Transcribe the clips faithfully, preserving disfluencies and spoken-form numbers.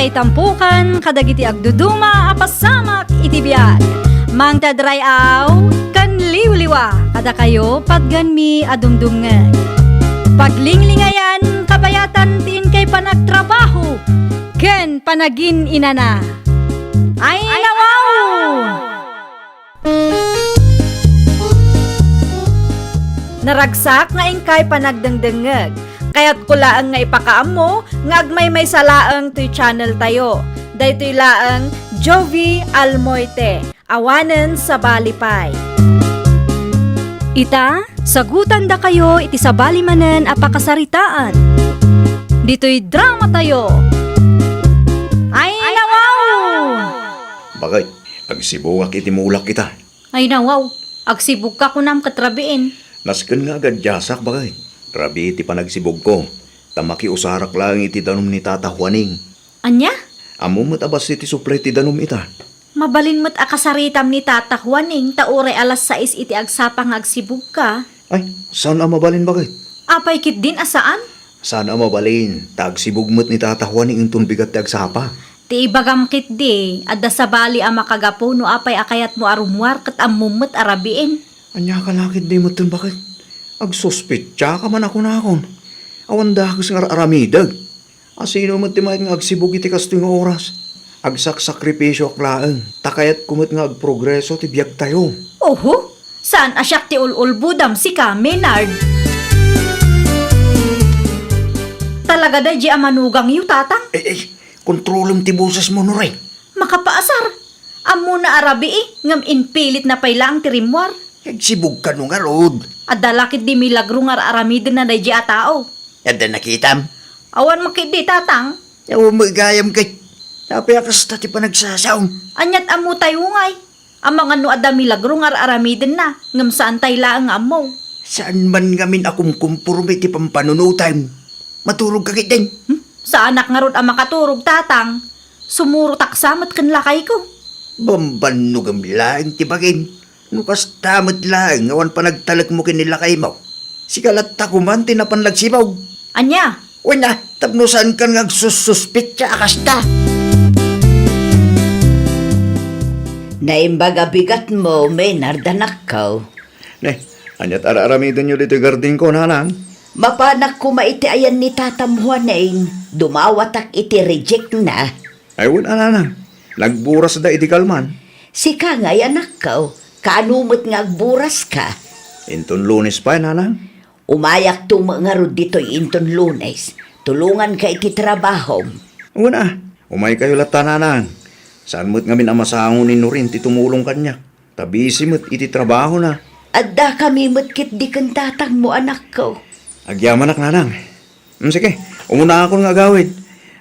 Itampukan kadagiti agduduma a pasamak iti biag. Mangted ray-aw ken liwliwa kadakayo patgenmi a dumdumngeg. Paglinglingayan kabayatan ti inkay panagtrabaho ken panagin-inana. Ay, nawaw! Naragsak nga inkay panagdengdengngeg. Kayatko laeng nga ipakaammo nga agmaymaysa laeng toy channel tayo. Daytoy laeng Jovie Almoite, awanen sabali pay. Ita, sagutandakayo iti sabali manen a pakasaritaan. Ditoy drama tayo. Ay, nawaw! Bakit? Agsibugak iti mulak ita. Ay nawaw, agsibugka kunam ket rabiin. Nasken nga agadiasak, baket. Rabii ti panagsibugko, ta makiusarak laeng iti danum ni Tata Juaning. Ania? Ammom met a bassit ti supli ti danum ita. Mabalin met a kasaritam ni Tata Juaning ta uray alas sais iti agsapa nga agsibugka. Ay, saan a mabalin, baket? Apay ketdin a saan? Saan a mabalin, ta agsibug met ni Tata Juaning inton bigat ti agsapa. Ti ibagam ketdi, adda sabali a makagapu no apay a kayatmo a rummuar ket ammom met a rabiin. Ania ka la ketdi metten, baket? Agsuspetsa ka man a kunakon. Awan dakes nga ar-aramidek. A sino met ti maet nga agsibug iti kastoy nga oras? Agsaksakripisioak laeng, ta kayatko met nga agprogreso ti biagtayo. Oho, saan a siak ti ul-ulbodam, sika, Menard? Talaga daydi a manugangyo, Tatang? Eh, eh, kontrolem ti bosesmo, Nuring. Makapaasar. Ammona a rabii, ngem impilitna pay laeng ti rimmuar. Agsibug kano ngarud? Adda la ketdi milagro nga ar-aramidenna daydi a tao. Adda nakitam? Awan met ketdi, Tatang. Awan met gayam ket. Apay a kasta ti panagsasaom? Aniat ammo tayo ngay? Amangan no adda milagro nga ar-aramidenna, ngem saan tay laeng nga ammo. Saan man ngamin a kumkumporme ti pampanunotem. Maturog ka ketdin? Hmm? Saanak ngarud a makaturog, Tatang. Sumurotak sa met ken lakayko. Bambannogem laeng ti bagim. No kasta met laeng nga awan panagtalekmo ken ni lakaymo, sika latta koman ti napan nagsibug. Ania? Wen a, tapno saankan nga agsussuspetsa a kasta. Naimbag a bigatmo, Menard, anakko. Ne, aniat ar-aramidenyo ditoy gardenko, nanang? Mapanak koma iti ayan ni Tatam Juaning, dumawatak iti rejectna. Ay, wen a, nanang. Nagburasda idi kalman. Sika ngay, anakko, kaano met nga agburas ka? Inton Lunes pay, nanang. Umayakto met ngarud ditoy inton Lunes. Tulonganka iti trabahom. Wen a, umaykayo latta, nanang. Saan met ngamin a masango ni Nuring ti tumulong kaniak. Ta busy met iti trabahona. Addakami met ketdi ken tatangmo, anakko. Agyamanak, nanang. Mm, sige, umunakon nga agawid.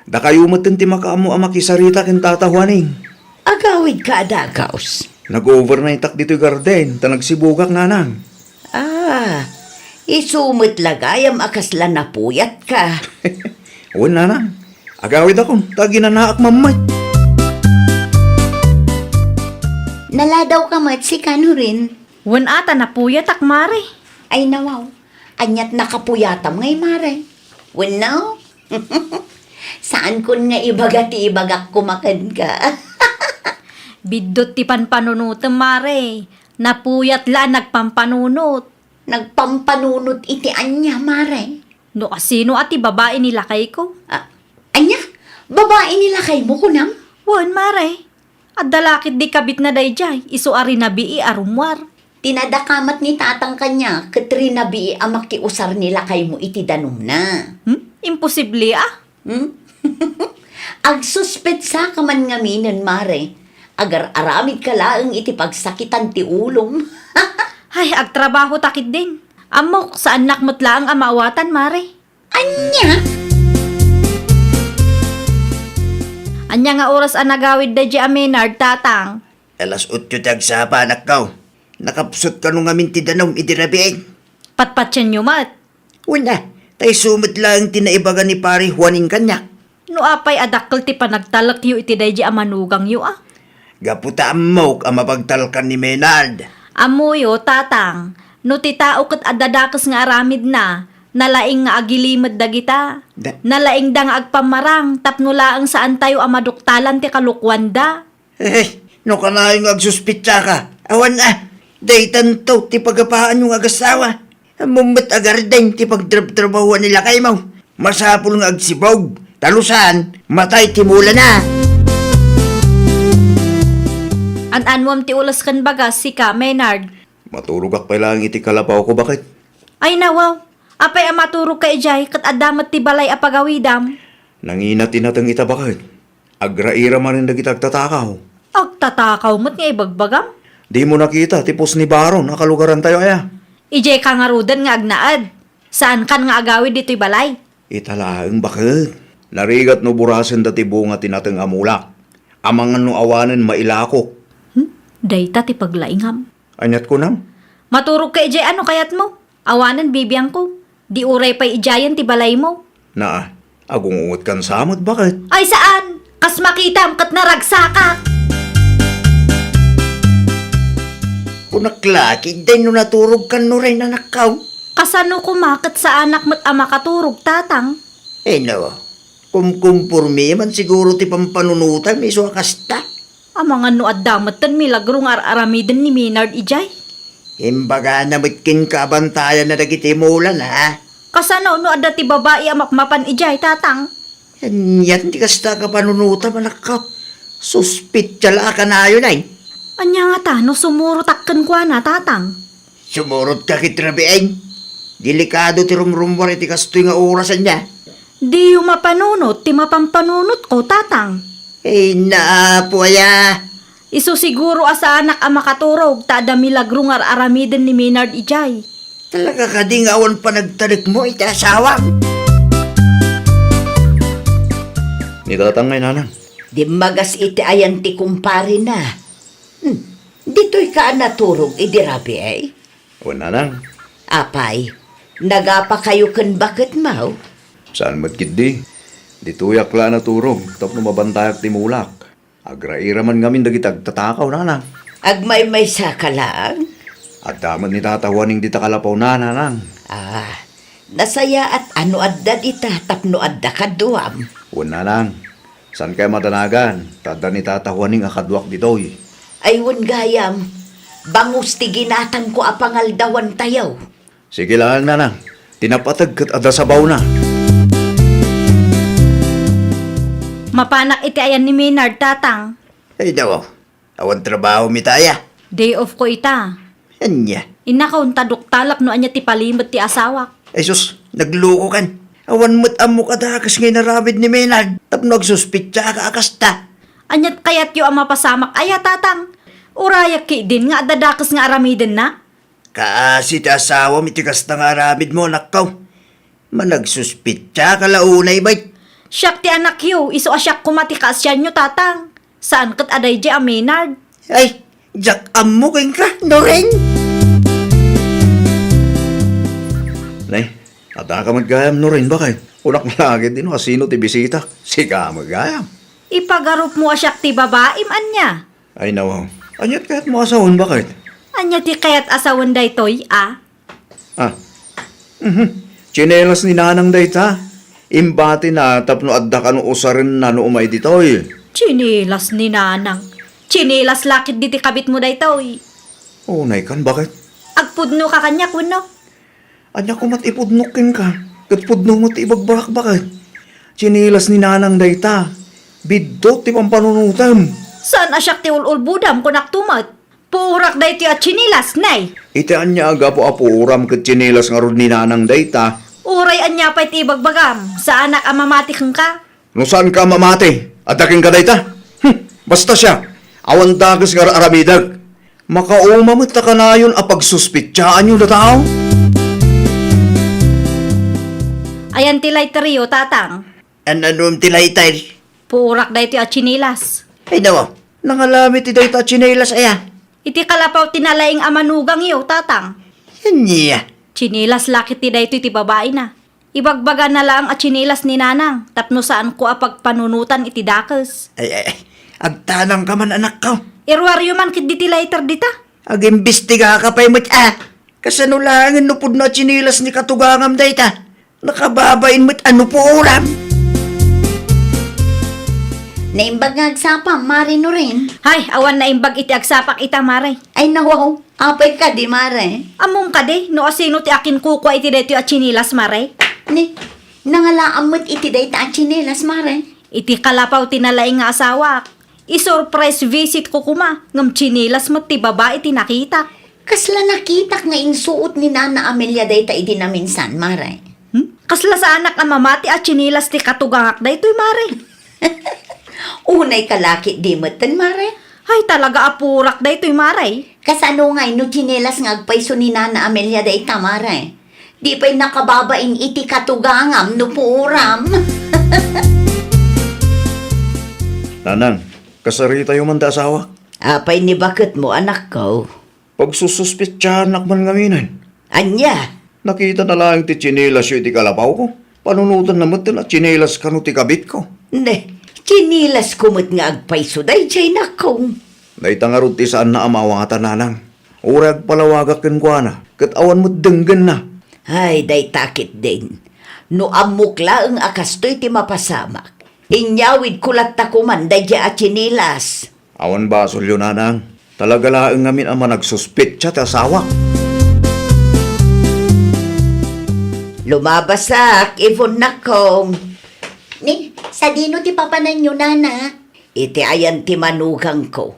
Dakayo metten ti makaammo a makisarita ken Tata Juaning. Agawidka a dagus? Nag-overnightak ditoy garden, ta nagsibugak, nanang. Ah, isu met la gayam a kasla napuyatka. Wen, nanang. Agawidakon, ta aginanaak man met. Naladawka met, sika, Nuring? Wen a, ta napuyatak, Mare. Ay, nawaw. Aniat nakapuyatam ngay, Mare? Wenno? Saankon nga ibaga ti ibagak koma kenka. Biddut ti panpanunotem, Mare. Napuyat la a nagpampanunot. Nagpampanunot iti ania, Mare? No asino a ti babai ni lakayko. Ah, ania? Babai ni lakaymo, kunam? Wen, Mare. Adda la ketdi kabitna daydiay, isu a rinabii a rummuar. Tinadakamat ni tatang kaniak ket rinabii a makiusar ni lakaymo iti danumna. Hmm? Imposible, a? Hmm? Agsuspetsaka man ngaminen, Mare. Agar-aramidka laeng iti pagsakitan ti ulom. Ay, agtrabaho ta ketdin. Ammok, saannak met laeng a maawatan, Mare. Ania? Ania nga oras a nagawid daydiay a Menard, tatang? Alas otso ti agsapa, anakko. Nakapsut kano ngamin ti danum idi rabii? Patpatienyo met. Wen a, ta isu met laeng ti naibaga ni Pari Juaning kaniak. No apay a dakkel ti panagtalekyo iti daydiay a manugangyo, a? Gapu ta ammok a mapagtalkan ni Menard. Ammoyo, tatang, no ti tao ket adda dakes nga aramidna, Nalaing nga agilimed dagita. Da- Nalaingda nga agpammarang tapno laeng saantayo a maduktalan ti kalokuanda. Eh, no kanayon nga agsuspitsaka, awan a, daytanto ti pagapaanyo nga agasawa. Ammom met a garden ti pagtrabtrabahuan ni lakaymo. Masapul nga agsibog, ta no saan, matay ti mulana. An-anwam ti ules ken bagas, sika, Maynard. Maturogak pay laeng iti kalapawko, baket. Ay, nawaw. Apay a maturogka idiay, ket adda met ti balay a pagawidam? Nangina ti nateng ita, baket. Agraira manen dagiti agtatakaw. Agtatakaw met nga ibagbagam? Dimo nakita ti pusni baron a kalugarantayo aya? Idiay ka ngaruden nga agnaed. Saankan nga agawid ditoy balay? Ita laeng, baket. Narigat no burasenda ti bunga ti nateng a mulak. Amangan no awanen mailakok. Hmm? Dayta ti paglaingam. Aniat kunam? Maturogka idiay a no kayatmo. Awanen bibiangko. Di uray pay idiayen ti balaymo. Naa, agungungot kan sa met, baket? Ay saan! Kas makitam ket naragsakak! Kunak la, kidday no naturog kan Noren, anakkaw. Kasano koma ket saanak met a makaturog, tatang? Eh, no. Kumkumpormi man siguro ti pampanunotam isu a kasta. Amangan no adda metten milagro nga ar-aramiden ni Maynard idiay. Imbagana met kenka a bantayanna dagiti mulana. Kasano no adda ti babai a mapmapan idiay, tatang? Anian ti kasta a kapanunotam, anakko? Suspitsa la a kanayon ay. Ania ngata no sumurotak kenkuana, tatang? Sumurotka ket rabiin. Delikado ti rumrummuar iti kastoy nga oras, ania? Diyo mapanunot ti mapampanunotko, tatang. Ay, naapo aya. Isu siguro a saanak a makaturog ta adda milagro nga ar-aramiden ni Maynard idiay. Talaga kadi nga awan panagtalekmo iti asawam? Ni tatang ngay, nanang. Dimmagas iti ayan ti kumparena. Hmm, ditoy ka a naturog idi rabii? Wen, nanang. Apay, nagapakayo ken baketmo? Saan met ketdi. Ditoyak la a naturog tapno mabantayak ti mulak. Agraira man ngamin dagiti agtatakaw, nanang. Agmaymaysa ka lang? Adda met ni Tata Juaning dita kalapawna, nanang. Ah, nasayaat a no adda dita tapno adda kaduam. Wen, nanang. Saan kay madanagan, ta adda ni Tata Juaning a kaduak ditoy. Ay, wen gayam, bangus ti ginatangko a pangaldawantayo. Sige laeng, nanang. Ti napateg ket adda sabawna. Mapanak iti ayan ni Maynard, tatang. Ay, daw. Awan trabaho mi taya. Day off ko ita. Ania? Innakon ta duktalak no ania ti palimed ti asawak. Ay sus, naglukokan. Awan met ammok a dakes nga inaramid ni Maynard tapno agsuspitsaka a kasta. Aniat kayatyo a mapasamak aya, tatang? Urayak ketdin nga adda dakes nga aramidenna? Kaasi ti asawam iti kasta nga aramidmo, anakko. Managsuspitsaka la unay, bay. Siak ti anakyo, isu a siak koma ti kaasianyo, tatang. Saan ket a daydiay a Maynard? Ay, diak ammo kenka, Noren. Nay, adda ka met gayam, Noren, baket? Kunak la ketdi no asino ti bisita. Sika met gayam. Ipagarupmo a siak ti babaim, ania? Ay, nawaw. Aniat kayatmo a sawen, baket? Ania ti kayat a sawen daytoy, a? Ah. Mhm. Tsinelas ni Nanang dayta. Imbatina tapno adda kano usarenna no umay ditoy. Tsinelas ni Nanang. Tsinelas la ketdi ti kabitmo daytoy. Unay kan, baket? Agpudno ka kaniak wenno? Ania komat ipudnok kenka? Ket pudno met ti ibagbagak, baket. Tsinelas ni Nanang dayta. Biddut ti pampanunotem. Saan a siak ti ul-ulbodam, kunakto met. Puorak daytoy a tsinelas, nay. Iti ania a gapu a puoram ket tsinelas ngarud ni Nanang dayta? Uray ania pay ti ibagbagam, saanak a mamati kenka. No saanka a mamati, adda kenka dayta? Hmm, basta siak, awan dakes nga ar-aramidek. Makauma met ta kanayon a pagsuspitsaanyo dataw. Ayan ti lighteryo, tatang. An-anom ti lighter? Puorak daytoy a tsinelas. Ay, nawa, nangalami ti dayta a tsinelas, aya? Iti kalapaw ti nalaing a manugangyo, tatang. Ania? Tsinelas la ketdi daytoy ti babaina. Ibagbagana laeng a tsinelas ni Nanang tapno saanko a pagpanunotan iti dakes. Ay, ay, ay. Agtanangka man, anakko. Iruaryo man ketdi ti lighter dita. Agimbistigaka pay met, a. Kasano laengen no pudno a tsinelas ni katugangam dayta? Nakababain met a nupuoram. Naimbag nga agsapam, Mare Nuren. Hay, awan naimbag iti agsapak ita, Mare. Ay, nawaw. Apay kadi, Mare? Ammom kadi, no asino ti akinkukua iti daytoy a tsinelas, Mare? Ni, nangalaam met iti dayta a tsinelas, Mare. Iti kalapaw ti nalaing nga asawak. I-surprise visit ko koma, ngem tsinelas met ti babai ti nakitak. Kasla nakitak nga insuot ni Nana Amelia dayta idi naminsan, Mare. Hmm? Kasla saanak a mamati a tsinelas ti katugangak daytoy, Mare. Unay ka lakit di metten, Mare. Ay, talaga a purak daytoy, Mare. Kasano ngay no tsinelas nga agpayso ni Nana Amelia dayta, Mare? Di pay nakababain iti katugangam no puoram. Nanang, kasaritayo man ta asawa? Apay ni baketmo, anakko? Pagsususpetsahanak man ngaminen. Ania? Nakitana laeng ti tsinelasyo iti kalapawko. Panunotanna metten a tsinelas kano ti kabitko. Ne, tsinelas ko met nga agpayso daydiay, nakko. Dayta ngarud ti saanna a maawatan, nanang. Uray agpalawagak kenkuana, ket awan met denggenna. Ay, dayta ketdin. No ammok laeng a kastoy ti mapasamak, inyawidko latta koman daydiay a tsinelas. Awan basolyo, nanang. Talaga laeng ngamin a managsuspetsa ti asawak. Lumabasak, Ivon, nakko. Ni, sadino ti papananyo, nana? Iti ayan ti manugangko.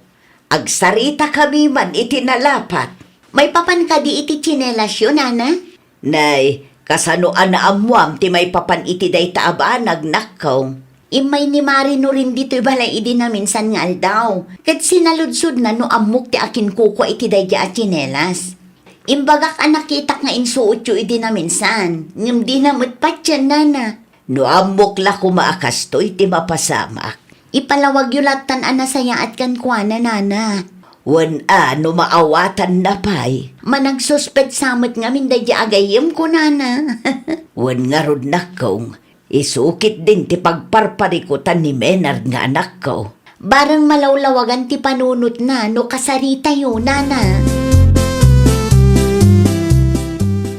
Agsaritakami man iti nalapat. Maipapan kadi iti tsinelasyo, nana? Nay, kasano a naammuam ti maipapan iti dayta a banag, nakko? Immay ni Mare Nuren ditoy balay idi naminsan nga aldaw, ket sinaludsodna no ammok ti akinkukua iti daydiay a tsinelas. Imbagak a nakitak nga insuotyo idi naminsan, ngem dina met patien, nana. No ammok la koma a kastoy ti mapasamak, ipalawagyo lattan a nasayaat kenkuana, nana. Wen a, no maawatanna pay, managsuspetsa met ngamin daydiay a gayyemko, nana. Wen ngarud, nakkong, isu ketdin ti pagparparikutan ni Menard nga anakko. Bareng malawlawagan ti panunotna no kasaritayo, nana.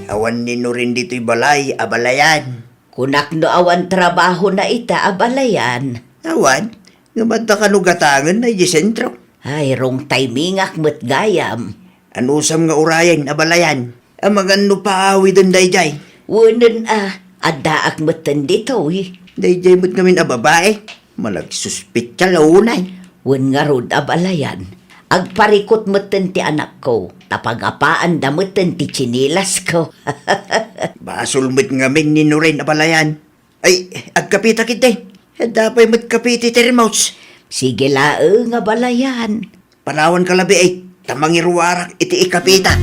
Awan ni Nuren ditoy balay, abalayan. Kunak no awan trabahona ita, abalayan. Awan, ngem adda kano gatangenna idiay sentro. Ay, wrong timingak met gayam. Anusam nga urayen, abalayan? Amangan no paawiden daydiay. Wenen a, addaak metten ditoy. Daydiay met ngamin a babai. Managsuspetsa la unay. Wen ngarud, abalayan. Agparikut metten ti anakko, ta pagapaanda metten ti tsinilasko. Basol met ngamin ni Nuren, abalayan. Ay, agkapita ketdi. Adda pay met kape iti termos. Sige laeng, abalayan. Panawanka labi, ay, ta mangiruarak iti ikapita.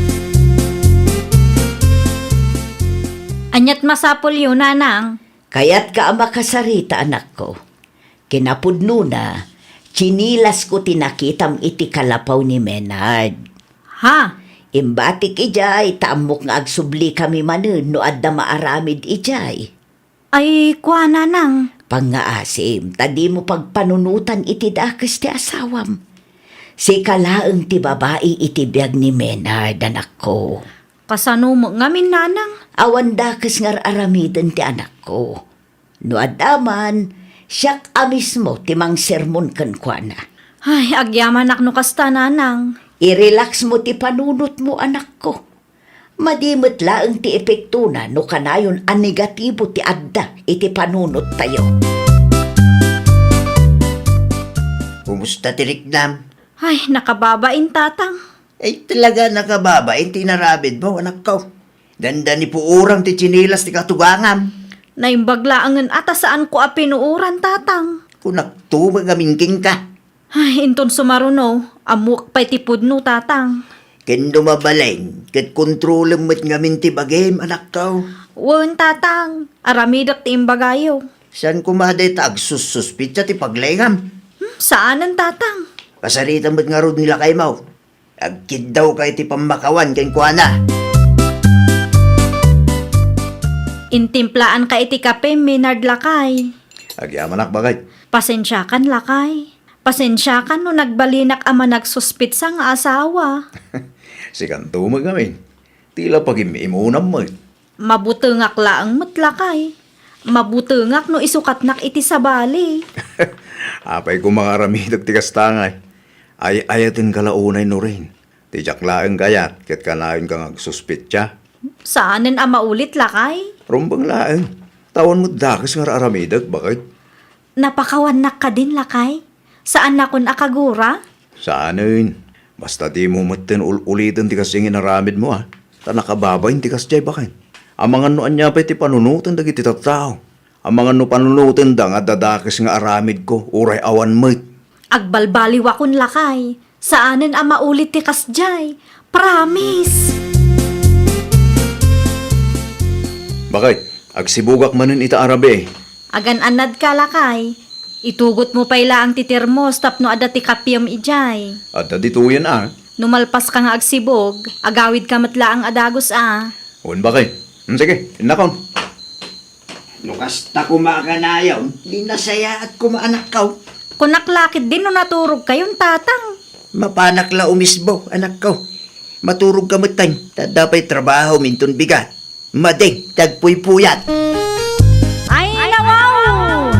Aniat masapulyo, nanang? Kayatka a makasarita, anakko. Kinapudnona, tsinilasko ti nakitam iti kalapaw ni Menard. Ha? Imbatik idiay, ta ammok nga agsublikami manen no adda maaramid idiay. Ay, kua, nanang. Pangngaasim, ta dimo pagpanunotan iti dakes ti asawam. Sika laeng ti babai iti biag ni Menard, anakko. Kasano met ngamin, nanang? Awan dakes nga ar-aramiden ti anakko. No adda man, siak a mismo ti mangsermon kenkuana. Ay, agyamanak no kasta, nanang. I-relax mo ti panunotmo, anakko. Madi met laeng ti epektona no kanayon a negatibo ti adda iti panunottayo. Kumusta ti riknam? Ay, nakababain, tatang. Ay, talaga nakababain ti inaramidmo, anakko. Dandani puoram ti tsinilas ti katugangam. Naimbag laengen a ta saanko a pinuoran, tatang. Kunakto met ngamin kenka. Ay, inton sumaruno, ammoak pay ti pudno, tatang. Ken no mabalin, ket kontrolem met ngamin ti bagim, anakko. Wen, tatang, aramidek ti imbagayo. Saan koma dayta agsussuspetsa ti paglaingam? Hmm, saanen, tatang. Kasaritam met ngarud ni lakaymo. Agkiddawka iti pammakawan kenkuana. Intimplaanka iti kape, Menard, lakay. Agyamanak, baket. Pasensiakan, lakay. Pasensiakan no nagbalinak a managsuspetsa nga asawa. Sikanto met ngamin. Ti la pagim-imunam met. Mabutengak laeng met, lakay. Mabutengak no isukatnak iti sabali. Apay koma nga aramidek ti kasta ngay? Ay-ayatenka la unay no rin. Ti diak laeng kayat ket kanayon ka nga agsuspetsa. Saanen a maulit, lakay. Rumbeng laeng. Tawan met dakes nga ar-aramidek, baket. Napakawannak kadin, lakay? Saannakon a kagura? Saanen. Basta dimo metten ul-uliten ti kasdiay nga inaramidmo, a. Ta nakababain ti kasdiay, baket. Amangan no ania pay ti panunoten dagiti tattao. Amangan no panunotenda nga adda dakes nga aramidko, uray awan met. Agbalbaliwakon, lakay. Saanen a maulit ti kasdiay. Promise! Baket, agsibugak manen ita a rabii. Agan-annadka, lakay. Itugotmo pay laeng ti termos tapno adda ti kapiem idiay. Adda ditoyen, a. No malpaska nga agsibug, agawidka met laeng a dagus, a. Wen, baket. Hmm, sige, innakon. No kasta koma a kanayon, di nasayaat koma, anakko. Kunak la ketdin no naturogkayon, tatang. Mapanak la umisbo, anakko. Maturogka metten, ta adda pay trabahom inton bigat. Madeng ti agpuypuyat. Ay, nawaw!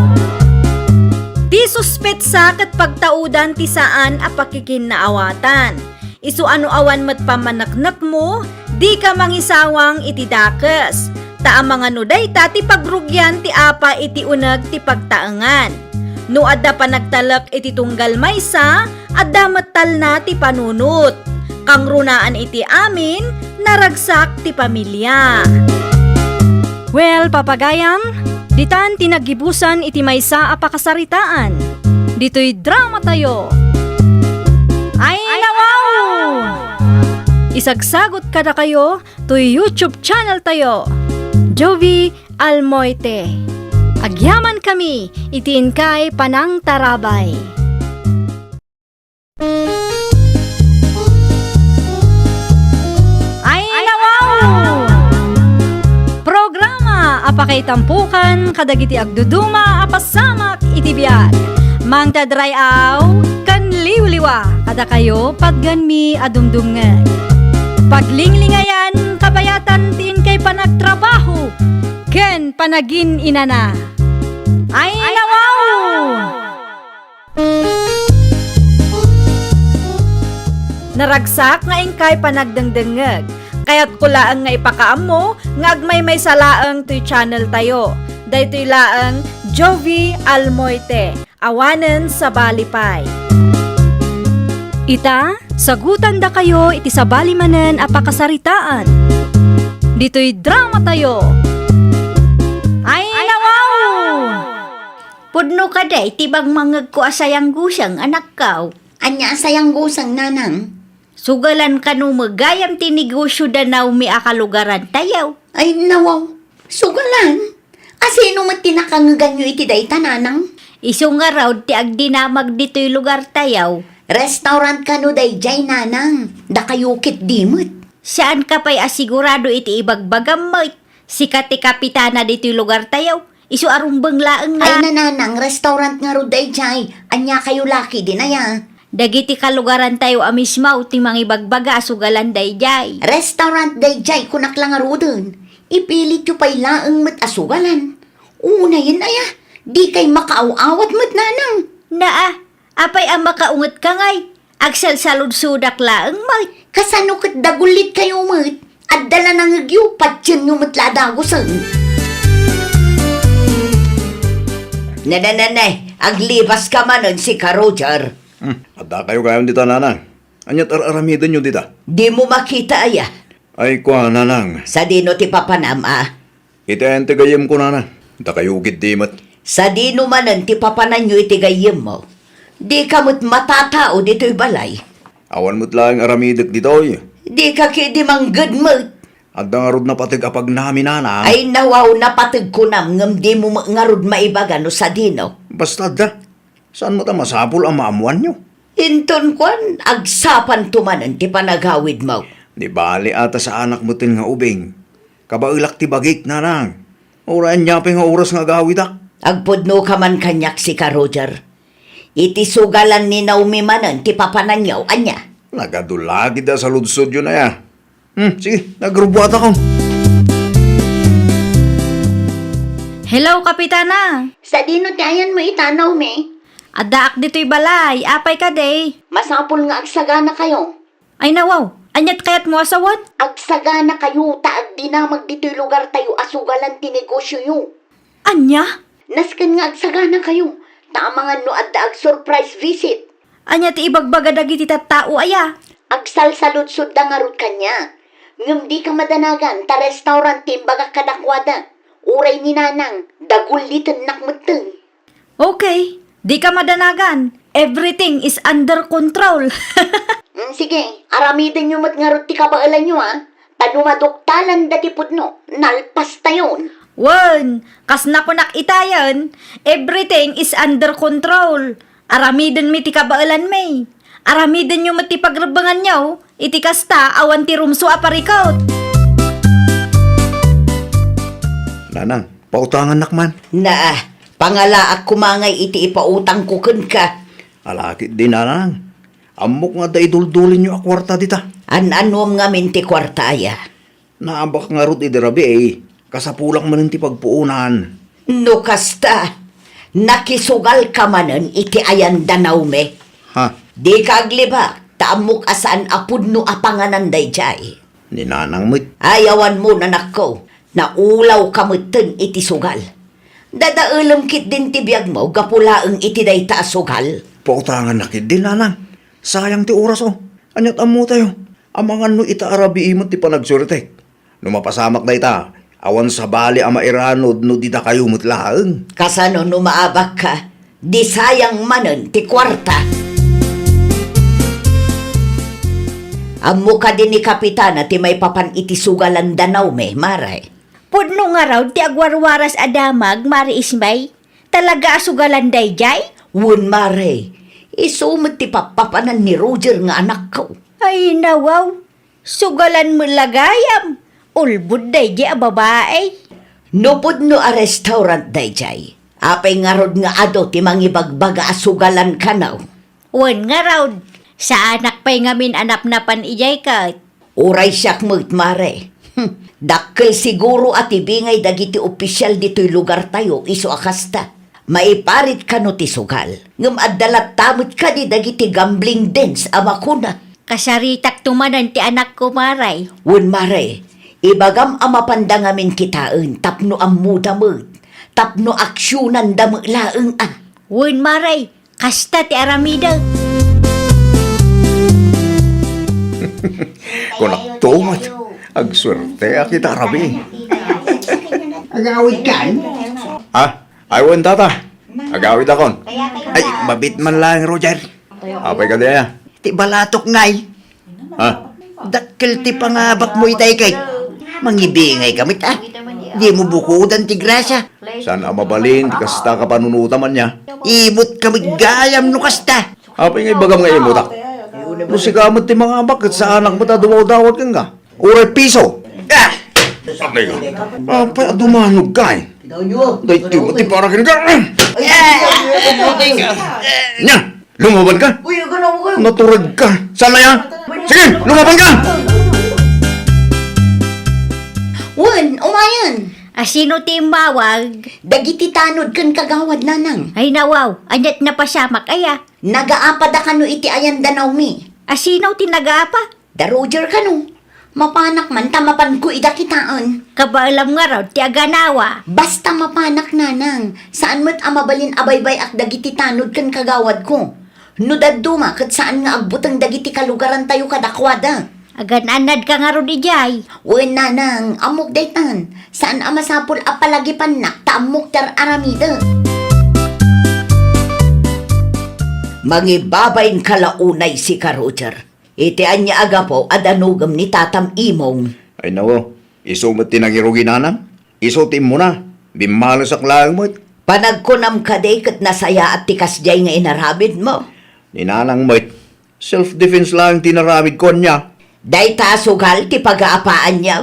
Ti suspetsa ket pagtaudan ti saan a pakikinnaawatan. Isu a no awan met pammaneknekmo, dika mangisawang iti dakes. Ta amangan no dayta ti pagrugian ti apa iti uneg ti pagtaengan. No adda panagtalek iti tunggal maysa, adda met talna ti panunot. Kangrunaan iti amin, naragsak ti pamilia. Well, papagayam, ditan ti naggibusan iti maysa a pakasaritaan. Ditoy dramatayo. Ay, nawaw! Isagsagot kadakayo toy YouTube channel tayo, Jovi Almoite. Agyaman kami iti inkay panangtarabay. Ay, nawaw! Programa a pakaitampukan kadagiti agduduma a pasamak iti biag. Mangted ray-aw ken liwliwa kadakayo patgenmi a dumdumngeg. Paglinglingayan, kabayatan ti inkay panagtrabaho ken panagin-inana. Ay, nawaw! Naragsak nga inkay panagdengdengngeg. Kayatko laeng nga ipakaammo nga agmaymaysa laeng toy channel tayo. Daytoy laeng Jovi Almoite, awanen sabali pay. Ita, sagutandakayo iti sabali manen a pakasaritaan. Ditoy dramatayo. Ay, nawaw! Pudno kadi ti bangmangegko a sayangguseng, anakko. Ania a sayangguseng, nanang? Sugalan kano met gayam ti negosio da Naomi a kalugarantayo. Ay, nawaw. Sugalan? A sino met ti nakangeganyo iti dayta, nanang? Isu ngarud ti agdinamag ditoy lugartayo. Restaurant kano daydiay, nanang? Dakayo ketdi met. Saanka pay a sigurado iti ibagbagam met. Sika ti kapitana ditoy lugartayo. Isu a rumbeng laeng nga. Ay, nanang, restaurant ngarud daydiay. Ania kayo la ketdin aya? Dagiti kalugarantayo a mismo ti mangibagbaga a sugalan daydiay. Restaurant daydiay, kunak la ngaruden. Ipilityo pay laeng met a sugalan. Unayen aya, dikay makaaw-awat met, nanang. Naa, apay a makaungetka ngay? Agsalsaludsodak laeng met. Kasano ket dagullit kayo met? Adda la nangegyo, patienyo met la a dagusen. Nene, nene, aglipaska manen, sika Roger. Hmm, adda kayo gayam dita, nanang. Aniat ar-aramidenyo dita? Dimo makita aya? Ay, kua, nanang. Sadino ti papanam, a? Iti ayan ti gayyemko, nanang. Dakayo ketdi met. Sadino manen ti papananyo iti gayyemmo? Dika met matatao ditoy balay. Awan met laeng aramidek ditoy. Dika ketdi mangged met. Adda ngarud napateg a pagnami, nanang. Ay, nawaw, napateg kunam, ngem dimo met ngarud maibaga no sadino. Basta adda. Saan met a masapul a maammoanyo? Inton kuan, agsapanto manen ti panagawidmo. Di bali a ta saanak metten nga ubing. Kabaelak ti bagik, nanang. Uray ania pay nga oras nga agawidak. Agpudnoka man kaniak, sika Roger. Iti sugalan ni Naomi manen ti papananyo, ania? Nagadu la ketdi a saludsodyo aya. Hmm, sige, nagrubuatakon. Hello, Kapitana! Sadino ti ayanmo ita, Naomi? Addaak ditoy balay. Apay kadi? Masapul nga agsaganakayo. Ay, nawaw. Aniat kayatmo a sawen? Agsaganakayo ta agdinamag ditoy lugartayo a sugalan ti negosioyo. Ania? Nasken nga agsaganakayo, ta amangan no adda ag-surprise visit. Ania ti ibagbaga dagiti tattao aya? Agsalsaludsodda ngarud kaniak. Ngem dika madanagan ta restaurant ti imbagak kadakuada. Uray ni Nanang, dagullitennak metten. Okay, dika madanagan. Everything is under control. Mm, sige, aramidenyo met ngarud ti kabaelanyo, a. Ta no maduktalanda ti pudno, nalpastayon. Wen, kas nakunak itayen, everything is under control. Aramidenmi ti kabaelanmi. Aramidenyo met ti pagrebbenganyo, iti kasta, awan ti rumso a parikut. Nanang, pautangannak man. Naa, pangalaak koma ngay iti ipautangko kenka. Alakit di, Nanang. Ammok nga adda iduldulinyo a kuarta dita. An-annuam ngamin ti kuarta aya? Naabak ngarud idi rabii, kasapulak manen ti pagpuonan. No kasta, nakisugalka manen iti ayan da Naomi. Ha? Dika aglibak, ta ammok a saan a pudno a panganan daydiay. Ni Nanang met. Ay, awanmo, anakko, naulawka metten iti sugal. Dadaelem ketdin ti biagmo gapu laeng iti dayta a sugal. Pautangannak ketdi, Nanang. Sayang ti oras, o. Aniat ammotayo? Amangan no ita a rabii met ti panagsuertek. No mapasamak dayta, awan sabali a mairanod no didakayo met laeng. Kasano no maabakka, di sayang manen ti kuarta? Ammo kadi ni Kapitana ti maipapan iti sugalan da Naomi, Mare? Pudno ngarud ti agwarwaras a damag, Mare Ismay. Talaga a sugalan daydiay? Wen, Mare. Isu met ti pappapanan ni Roger nga anakko. Ay, nawaw. Sugalan met la gayam. Ulbod daydiay a babai. No pudno a restaurant daydiay, apay ngarud nga adu ti mangibagbaga a sugalan kano? Wen ngarud, saanak pay ngamin a napnapan idiay ket. Uray siak met, Mare. Hm, dakkel siguro a ti bingay dagiti opisial ditoy lugartayo isu a kasta. Maiparit kano ti sugal, ngem adda latta met kadi dagiti gambling dens a makuna. Kasaritakto manen ti anakko, Mare. Wen, Mare, ibagam a mapanda ngamin kitaen tapno ammoda met, tapno aksionanda met laeng a. Wen, Mare, kasta ti aramidek. Kunakto met, agsuerteak ita a rabii. Agawidkan? Ah, ay, wen, tata. Agawidakon. Ay, mabiit man laeng, Roger. Apay kadi aya? Ti balatok ngay. Ha? Dakkel ti pangabakmo itay ket mangibingayka met, a. Dimo bukodan ti grasya. Saan a mabalin ti kasta a kapanunotam ania? Ibutka met gayam no kasta. Apay nga ibagam nga imutak? No sika met ti mangabak ket saanak met a dumawdawat kenka. Uray piso. Ah! Apay ka. Apay a dumanogka, e. Daytoy met ti para kenka. Nia, lumabanka. Uy, aganaw kayo. Naturedka. Saan aya? Sige, lumabanka. Wen, umayen. A, sino ti immawag? Dagiti tanod ken kagawad, Nanang. Ay, nawaw. Aniat napasamak aya? Nagaapada kano iti ayan da Naomi. A, sino ti nagaapa? Da Roger kano. Mapanak man ta mapanko ida kitaen. Kabaelam ngarud ti aganawa. Basta mapanak, Nanang. Saan met a mabalin a baybay-ak dagiti tanod ken kagawadko. No dadduma ket saan nga agbuteng dagiti kalugarantayo kadakuada. Agan-annadka ngarud idiay. Wen, Nanang, ammok daytan. Saan a masapul a palagipannak ta ammok ti ar-aramidek. Mangibabain ka la unay sika, Roger. Iti ania a gapu a danogem ni Tatam Imong? Ay, nawaw, isu met ti nangirugi, Nanang. Isu ti immuna, bimmalesak laeng met. Panagkunam kadi ket nasayaat ti kasdiay nga inaramidmo? Ni Nanang met, self-defense laeng ti inaramidko, ania? Dayta a sugal ti pagaapaanyo?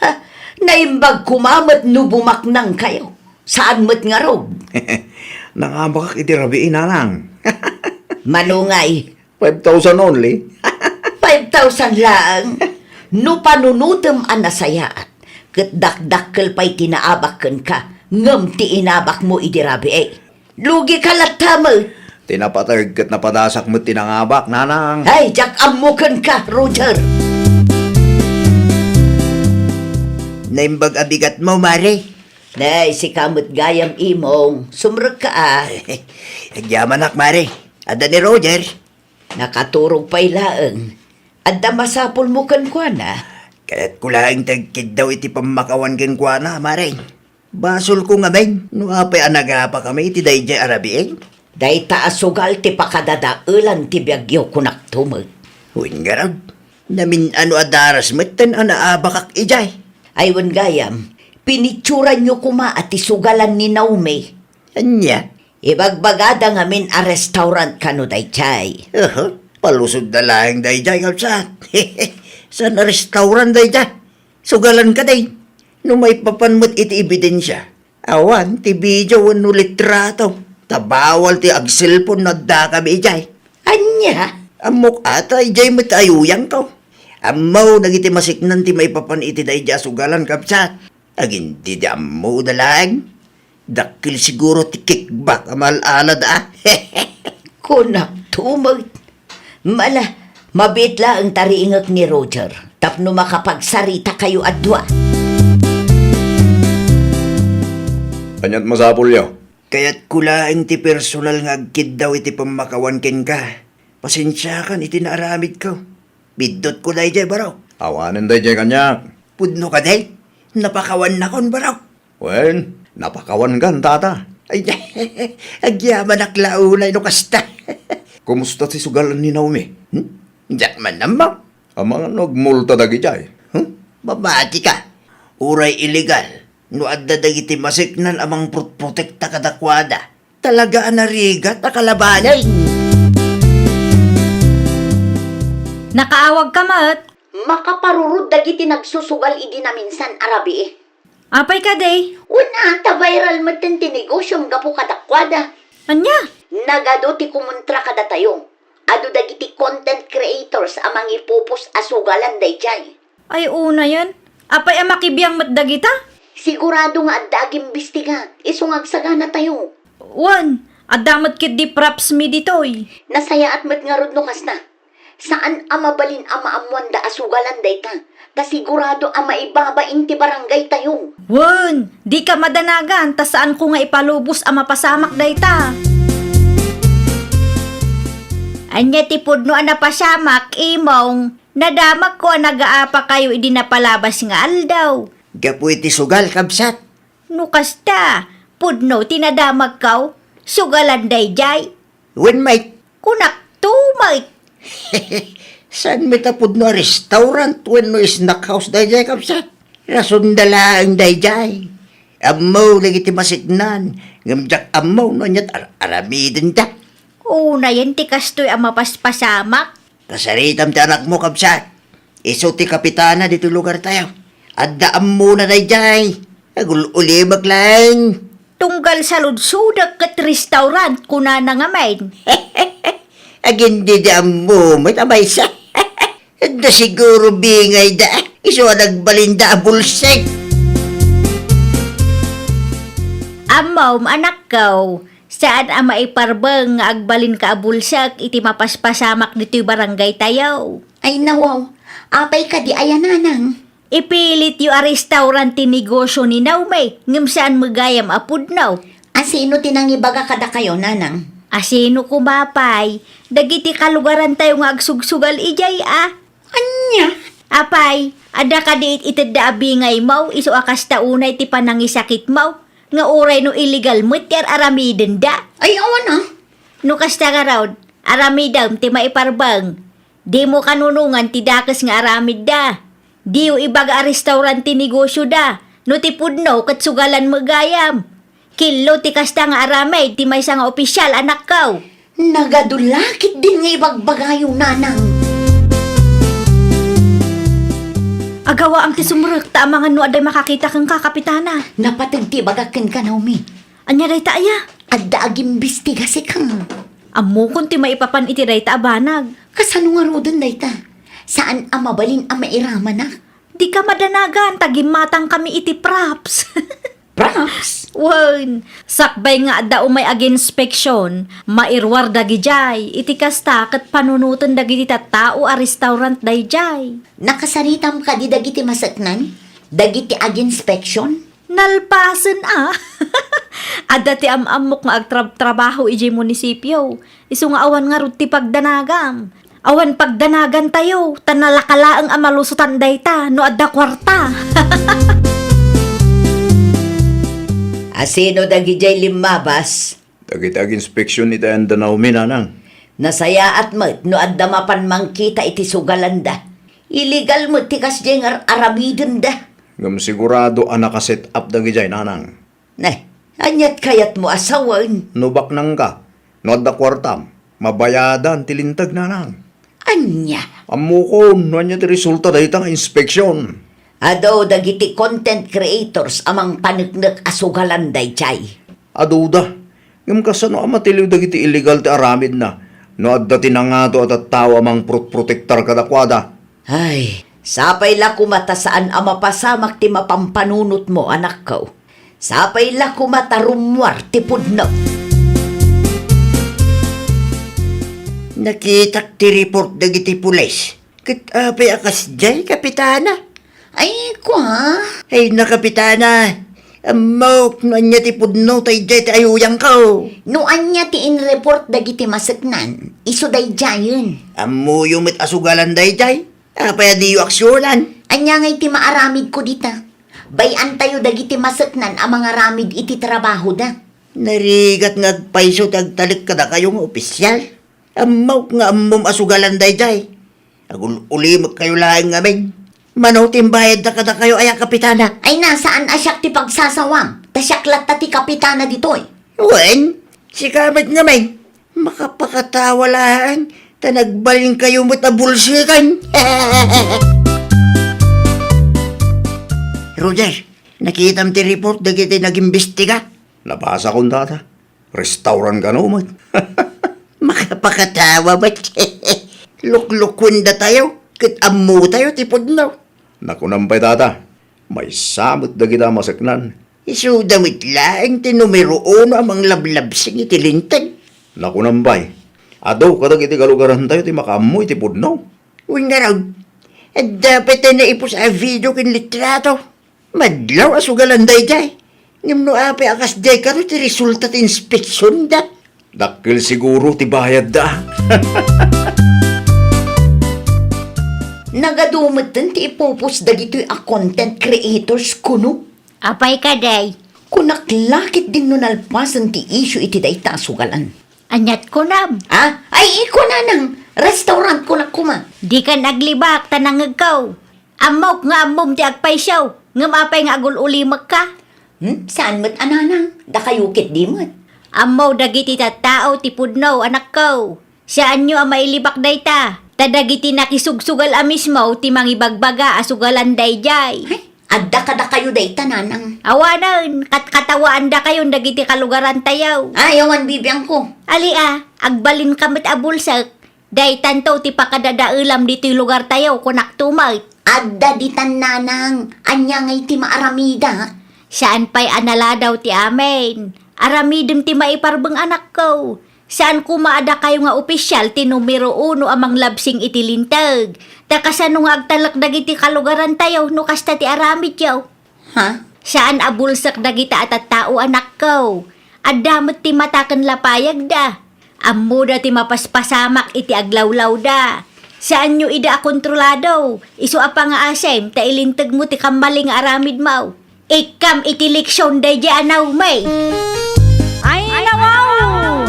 Ha, naimbag koma met no bumaknangkayo. Saan met ngarud? Nangabakak iti rabii, Nanang. Mano ngay? Five thousand only. Five thousand laeng. No panunotem a nasayaat, ket dakdakkel pay ti naabak kenka, Ngem ti inabakmo idi rabii, lugika latta met. Ti napaterg ket napadasak met ti nangabak, nanang. Ay, diak ammo kenka, Roger. Naimbag a bigatmo, Mare. Nay, sika met gayam, Imong. Sumrekka, a. Agyamanak, Mare. Adda ni Roger. Nakaturog pay laeng. Adda masapulmo kenkuana? Kayatko laeng ti agkiddaw iti pammakawan kenkuana, Mare. Basolko ngamin no apay a nagapakami iti daydiay a rabii. Dayta a sugal ti pakadadaelan ti biagyo, kunakto met. Wen ngarud, namin-ano a daras metten a naabakak idiay. Ay, wen gayam, pinitsuranyo koma a ti sugalan ni Naomi. Ania? Ibagbagada ngamin a restaurant kano daydiay. Aha, palusodda laeng daydiay, kabsat. Saan a restaurant daydiay? Sugalan kadi. No maipapan met iti ebidensia, awan ti video wenno litrato, ta bawal ti agselpon no addakami idiay. Ania? Ammok ata idiay met ayuyangko. Ammo dagiti masiknan ti maipapan iti daydiay a sugalan, kabsat. Agin didi ammo da laeng. Dakkel siguro ti kickback a maal-alada, a. Kunakto met. Mala, mabiit laeng ta riingek ni Roger tapno makapagsarita kayo a dua. Aniat masapulyo? Kayatko laeng ti personal nga agkiddaw iti pammakawan kenka. Pasensiakan iti naaramidko. Biddutko daydiay, baro. Awanen daydiay kaniak. Pudno kadi? Napakawannakon, baro. Wen, napakawankan, tata. Ay, agyamanak la unay no kasta. Kumusta ti sugalan ni Naomi? Hmm? Diak man ammo. Amangan no agmulta dagidiay. Hmm? Mamatika. Uray illegal, no adda dagiti masiknan a mangprotprotekta kadakuada, talaga a narigat a kalabanen. Nakaawagka met? Makaparurod dagiti nagsusugal idi naminsan a rabii. Apay kadi? Wen a, ta viral metten ti negosiom gapu kadakuada. Ania? Nagadu ti kumontra kadatayo. Adu dagiti content creators a mangipupos a sugalan daydiay. Ay, unayen. Apay a makibiang met dagita? Sigurado nga adda agimbistiga, isu nga agsaganatayo. Wen, adda met ketdi props mi ditoy. Nasayaat met ngarud no kasta. Saan a mabalin a maammoanda a sugalan dayta, ta sigurado a maibabain ti barangaytayo. Wen, dika madanagan, ta saanko nga ipalubos a mapasamak dayta. Ania ti pudno a napasamak, Imong? Nadamagko a nagaapakayo idi napalabas nga aldaw. Gapu iti sugal, kabsat. No kasta, pudno ti nadamagko, sugalan daydiay. Wen met. Kunakto met. Saan met a pudno a restaurant wenno snack house daydiay, kabsat? Rasonda laeng daydiay. Ammo dagiti masiknan, ngem diak ammo no aniat ar-, aramidenda. Unayen ti kastoy a mapaspasamak. Kasaritam ti anakmo, kabsat. Isu ti kapitana ditoy lugartayo. Adda ammona daydiay. Agul-ulimek laeng. Tunggal saludsodek ket restaurant, kunana ngamin. Agin didi ammo met a maysa. Adda siguro bingayda. Isu a nagbalinda a bulsek. Ammom, anakko, saan a maiparbeng nga agbalinka a bulsek iti mapaspasamak ditoy barangaytayo. Ay, nawaw. Apay kadi aya, nanang? Ipilityo a restaurant ti negosio ni Naomi, ngem saan met gayam a pudno. A sino ti nangibaga kadakayo, nanang? A sino koma pay? Dagiti kalugarantayo nga agsugsugal idiay a. Ania? Apay, adda kadi it-itedda a bingaymo, isu a kasta unay ti panangisakitmo, nga uray no illegal met ti ar-aramidenda? Ay, awan a. No kasta ngarud, aramidem ti maiparbeng. Dimo kanunongan ti dakes nga aramidda. Diyo ibaga a restaurant ti negosioda. No ti pudno ket sugalan met gayam. Killo ti kasta nga aramid ti maysa nga opisyal, anakko. Nagadu la ketdin nga ibagbagayo, nanang. Agawaam ti sumrek, ta amangan no adda makakita kenka, Kapitana. Napateg ti ibagak kenka, Naomi. Ania dayta aya? Adda agimbistiga sika. Ammokon ti maipapan iti dayta a banag. Kasano ngaruden dayta? Saan a mabalin a mairamanak. Dika madanagan, ta gimmatangkami iti props. Props! Wen, sakbay nga adda umay aginspeksion, mairuar dagidiay, iti kasta ket panunoten dagiti tattao a restaurant daydiay. Nakasaritam kadi dagiti maseknan? Dagiti aginspeksion? Nalpasen a! Adda ti am-ammok nga agtrab-trabaho idiay munisipio. Isu nga awan ngarud ti pagdanagam. Awan pagdanagantayo, ta nalaka laeng a malusotan dayta no adda kuarta. A sino dagidiay limmabas? Dagiti aginspeksion iti ayan da Naomi, nanang. Nasayaat met no adda mapan mangkita iti sugalanda. Illegal met ti kasdiay nga ar-, aramidenda. Ngem sigurado a naka-set up dagidiay, nanang. Ne, aniat kayatmo a sawen? No baknangka, no adda kuartam, mabayadan ti linteg, nanang. Ania? Ammokon no ania ti resulta dayta nga inspeksion. Adu dagiti content creators a mangpaneknek a sugalan daydiay. Aduda. Ngem kasano a matiliw dagiti illegal ti aramidna no adda ti nangato a tattao a mangprotprotektar kadakuada? Ay, sapay la koma ta saan a mapasamak ti mapampanunotmo, anakko. Sapay la koma ta rummuar ti pudno. Nakitak ti report dagiti pulis. Ket apay a kasdiay, Kapitana? Ay, kua? Ay, na, Kapitana. Ammok no ania ti pudno ta idiay ti ayuyangko. No ania ti inreport dagiti maseknan, isu daydiayen. Ammoyo met a sugalan daydiay? Apay a diyo aksionan? Ania ngay ti maaramidko dita? Bay-antayo dagiti maseknan a mangaramid iti trabahoda. Narigat nga agpayso ti agtalek kadakayo nga opisyal. Ammok nga ammom a sugalan daydiay. Agul-ulimekkayo laeng ngamin. Mano ti imbayadda kadakayo aya, Kapitana? Ay na, saan a siak ti pagsasawam, ta siak latta ti kapitana ditoy. Wen, sika met ngamin. Makapakatawa laeng, ta nagbalinkayo met a bulseken. Roger, nakitam ti report dagiti nagimbestiga? Nabasakon, tata. Restaurant kano met. Makapakatawa met. Luklukuendatayo, ket ammotayo ti pudno. Nakunam pay, tata, maysa met dagita maseknan. Isuda met laeng ti numero uno a manglablabsing iti linteg. Nakunam pay, adu kadagiti kalugarantayo ti makaammo iti pudno. Wen ngarud, adda pay ti naipus a video ken litrato. Madlaw a sugalan daydiay. Ngem no apay a kasdiay kano ti resulta ti inspeksionda? Dakkel siguro ti bayadda. Nagadu metten ti ipupos dagitoy a content creators kuno. Apay kadi? Kunak la ketdin no nalpasen ti issue iti dayta a sugalan. Aniat kunam? Ah? Ay, iko nanang. Restaurant kunak koma. Dikan aglibak ta nangngegko. Ammok nga ammom ti agpayso, ngem apay nga agul-ulimekka? Hmm, saan met a nanang? Dakayo ketdi met. Ammo dagiti tattao ti pudno, anakko. Saanyo a mailibak dayta, ta dagiti nakisugsugal a mismo ti mangibagbaga a sugalan daydiay. Ay, adda kadakayo dayta, nanang. Awanen, katkatawaandakayon dagiti kalugarantayo. Ay, awan bibiangko. Ali a, agbalinka met a bulsek. Daytanto ti pakadadaelam ditoy lugartayo, kunak tumet. Adda ditan, nanang. Ania ngay ti maaramida? Saan pay a naladaw ti amin. Aramidem ti maiparbeng, anakko. Saan koma a dakayo nga opisyal ti numero uno a manglabsing iti linteg. Ta kasano nga agtalek dagiti kalugarantayo no kasta ti aramidyo? Ha? Saan a bulsek dagita a tattao, anakko. Adda met ti mata ken lapayagda. Ammoda ti mapaspasamak iti aglawlawda. Saanyo ida a kontrolado. Isu a pangaasem ta ilintegmo ti kammalin nga aramidmo. Ikkam iti leksion daydiay a Naomi. Ay, nawaw!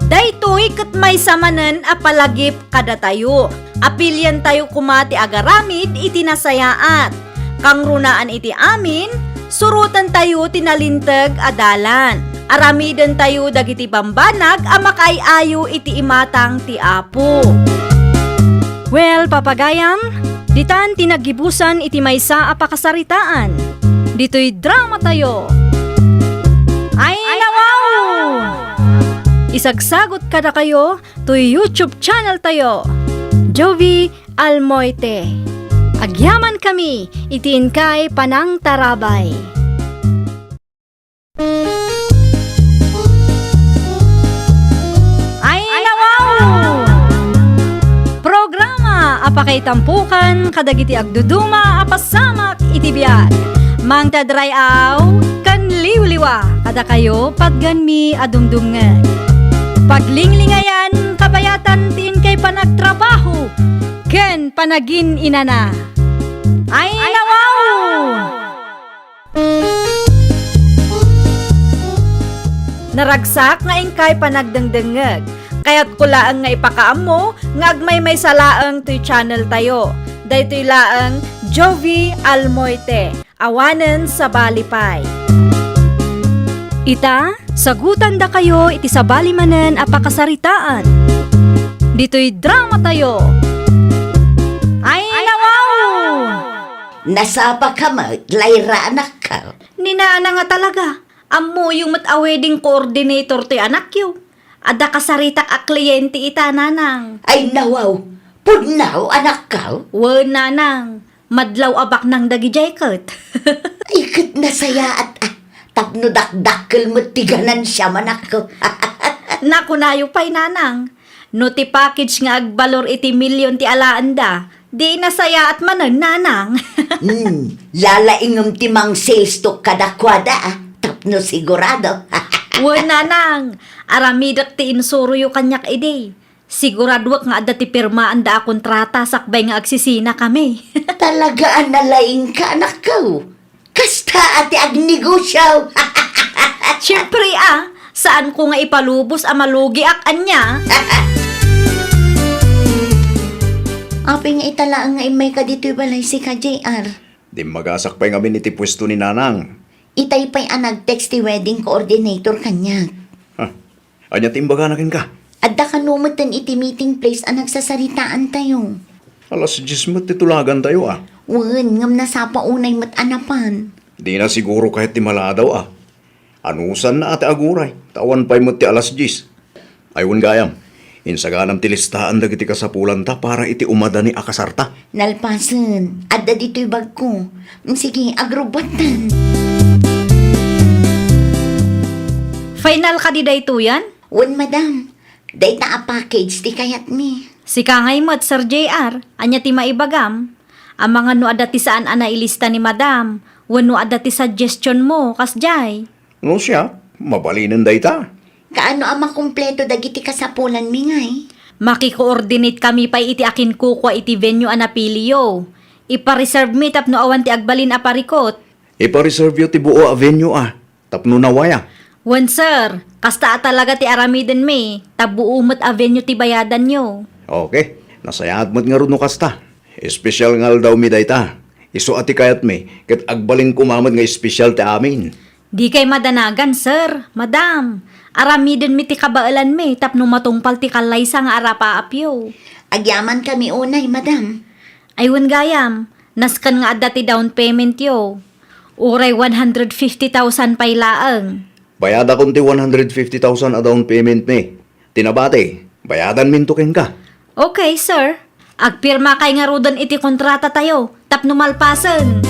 Daytoy ket maysa manen a palagip kadatayo. Apiliantayo koma ti agaramid iti nasayaat. Kangrunaan iti amin, surotentayo ti nalinteg a dalan. Aramidentayo dagiti bambanag a makaay-ayo iti imatang ti Apo. Well, papagayam, ditan ti naggibusan iti maysa a pakasaritaan. Ditoy dramatayo. Ay, nawaw! Isagsagot kadakayo toy YouTube channel tayo, Jovie Almoite. Agyamankami iti inkay panangtarabay. Ay, nawaw! Programa a pakaitampukan kadagiti agduduma a pasamak iti biag. Mangted ray-aw ken liwliwa kadakayo, patganmi a dumdumngeg. Paglinglingayam, kabayatan ti inkay panagtrabaho ken panagin-inana. Ay, nawaw! Naragsak nga inkay panagdengdengngeg. Kayatko laeng nga ipakaammo nga agmaymaysa laeng toy channel tayo. Daytoy laeng Jovie Almoite, awanen sabali pay. Ita, sagutandakayo iti sabali manen a pakasaritaan. Ditoy drama tayo. Ay, nawaw! Nasapaka met, Lyra, anakko. Ni Nanang a talaga. Ammoyo met a wedding coordinator ti anakyo. Adda kasaritak a kliyente ita, Nanang. Ay, nawaw. Pudno, anakko? Wen, Nanang. Madlaw a baknang dagidiay ket. Ay, ket nasayaat, a. Tapno dakdakkel met ti ganansiam, anakko. Nakunayo pay, Nanang. No ti package nga agbalor iti milyon ti alaenda, di nasayaat manen, Nanang. Hmm, lalaingem ti mang-sales talk kadakuada, a, tapno sigurado. Wen, Nanang, aramidek ti insuroyo kaniak idi. Siguraduek nga adda ti pirmaanda a kontrata sakbay nga agsisinakami. Talaga a nalaingka, anakko. Kasta a ti agnegosio. Siempre, a, saanko nga ipalubos a malugiak ania. Apay nga ita laeng nga immayka ditoy balay, sika, J R? Dimmagasak pay ngamin iti puesto ni Nanang. Itay pay a nag-text ti wedding coordinator kaniak. Ha? Ania ti imbagana kenka? Adda kano metten iti meeting place a nagsasaritaantayo. Alas dies met ti tulagantayo, a. Wen, ngem nasapa unay met a napan. Dina siguro kayat ti maladaw, a. Anusanna a ti aguray, ta awan pay met ti alas dies. Ay, wen gayam, insaganam ti listaan dagiti kasapulanta para iti umadani a kasarta. Nalpasen, adda ditoy bagko. Sige, agrubbuattan. Final kadi daytoyen? Wen, madam. Dayta a package ti kayatmi. Sika ngay met, Sir J R, ania ti maibagam? Amangan no adda ti saan a nailista ni madam, wenno adda ti suggestion mo, kasdiay. No siak, mabalinen dayta. Kaano a makumpleto dagiti kasapulanmi ngay? Makikoordinate kami pay iti akinkukua iti venue a napiliyo. Ipareserve mi tapno awan ti agbalin a parikut. Ipareserve yo ti buo a venue a, tapno nawaya. Wen, sir, kasta a talaga ti aramidenmi, ta buo met a venue ti bayadanyo. Okay, nasayaat met ngarud no kasta. Espesyal nga aldawmi dayta. Isu a ti kayatmi, ket agbalin koma met nga espesyal ti amin. Dikay madanagan, sir, madam. Aramidenmi ti kabaelanmi tapno matungpal ti kallaysa nga arapaapyo. Agyamankami unay, madam. Ay, wen gayam, nasken nga adda ti down paymentyo. Uray one hundred fifty thousand pay laeng. Bayadakon ti one hundred fifty thousand a down paymentmi. Ti nabati, bayadanminto kenka. Okay, sir. Agpirmakay ngaruden iti kontratatayo tapno malpasen.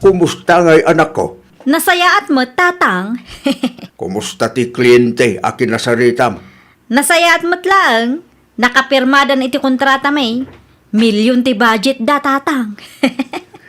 Kumusta ngay, anakko? Nasayaat met, tatang. Kumusta ti kliente a kinasaritam? Nasayaat met laeng. Nakapirmadan iti kontratami. Milyon ti budgetda, tatang.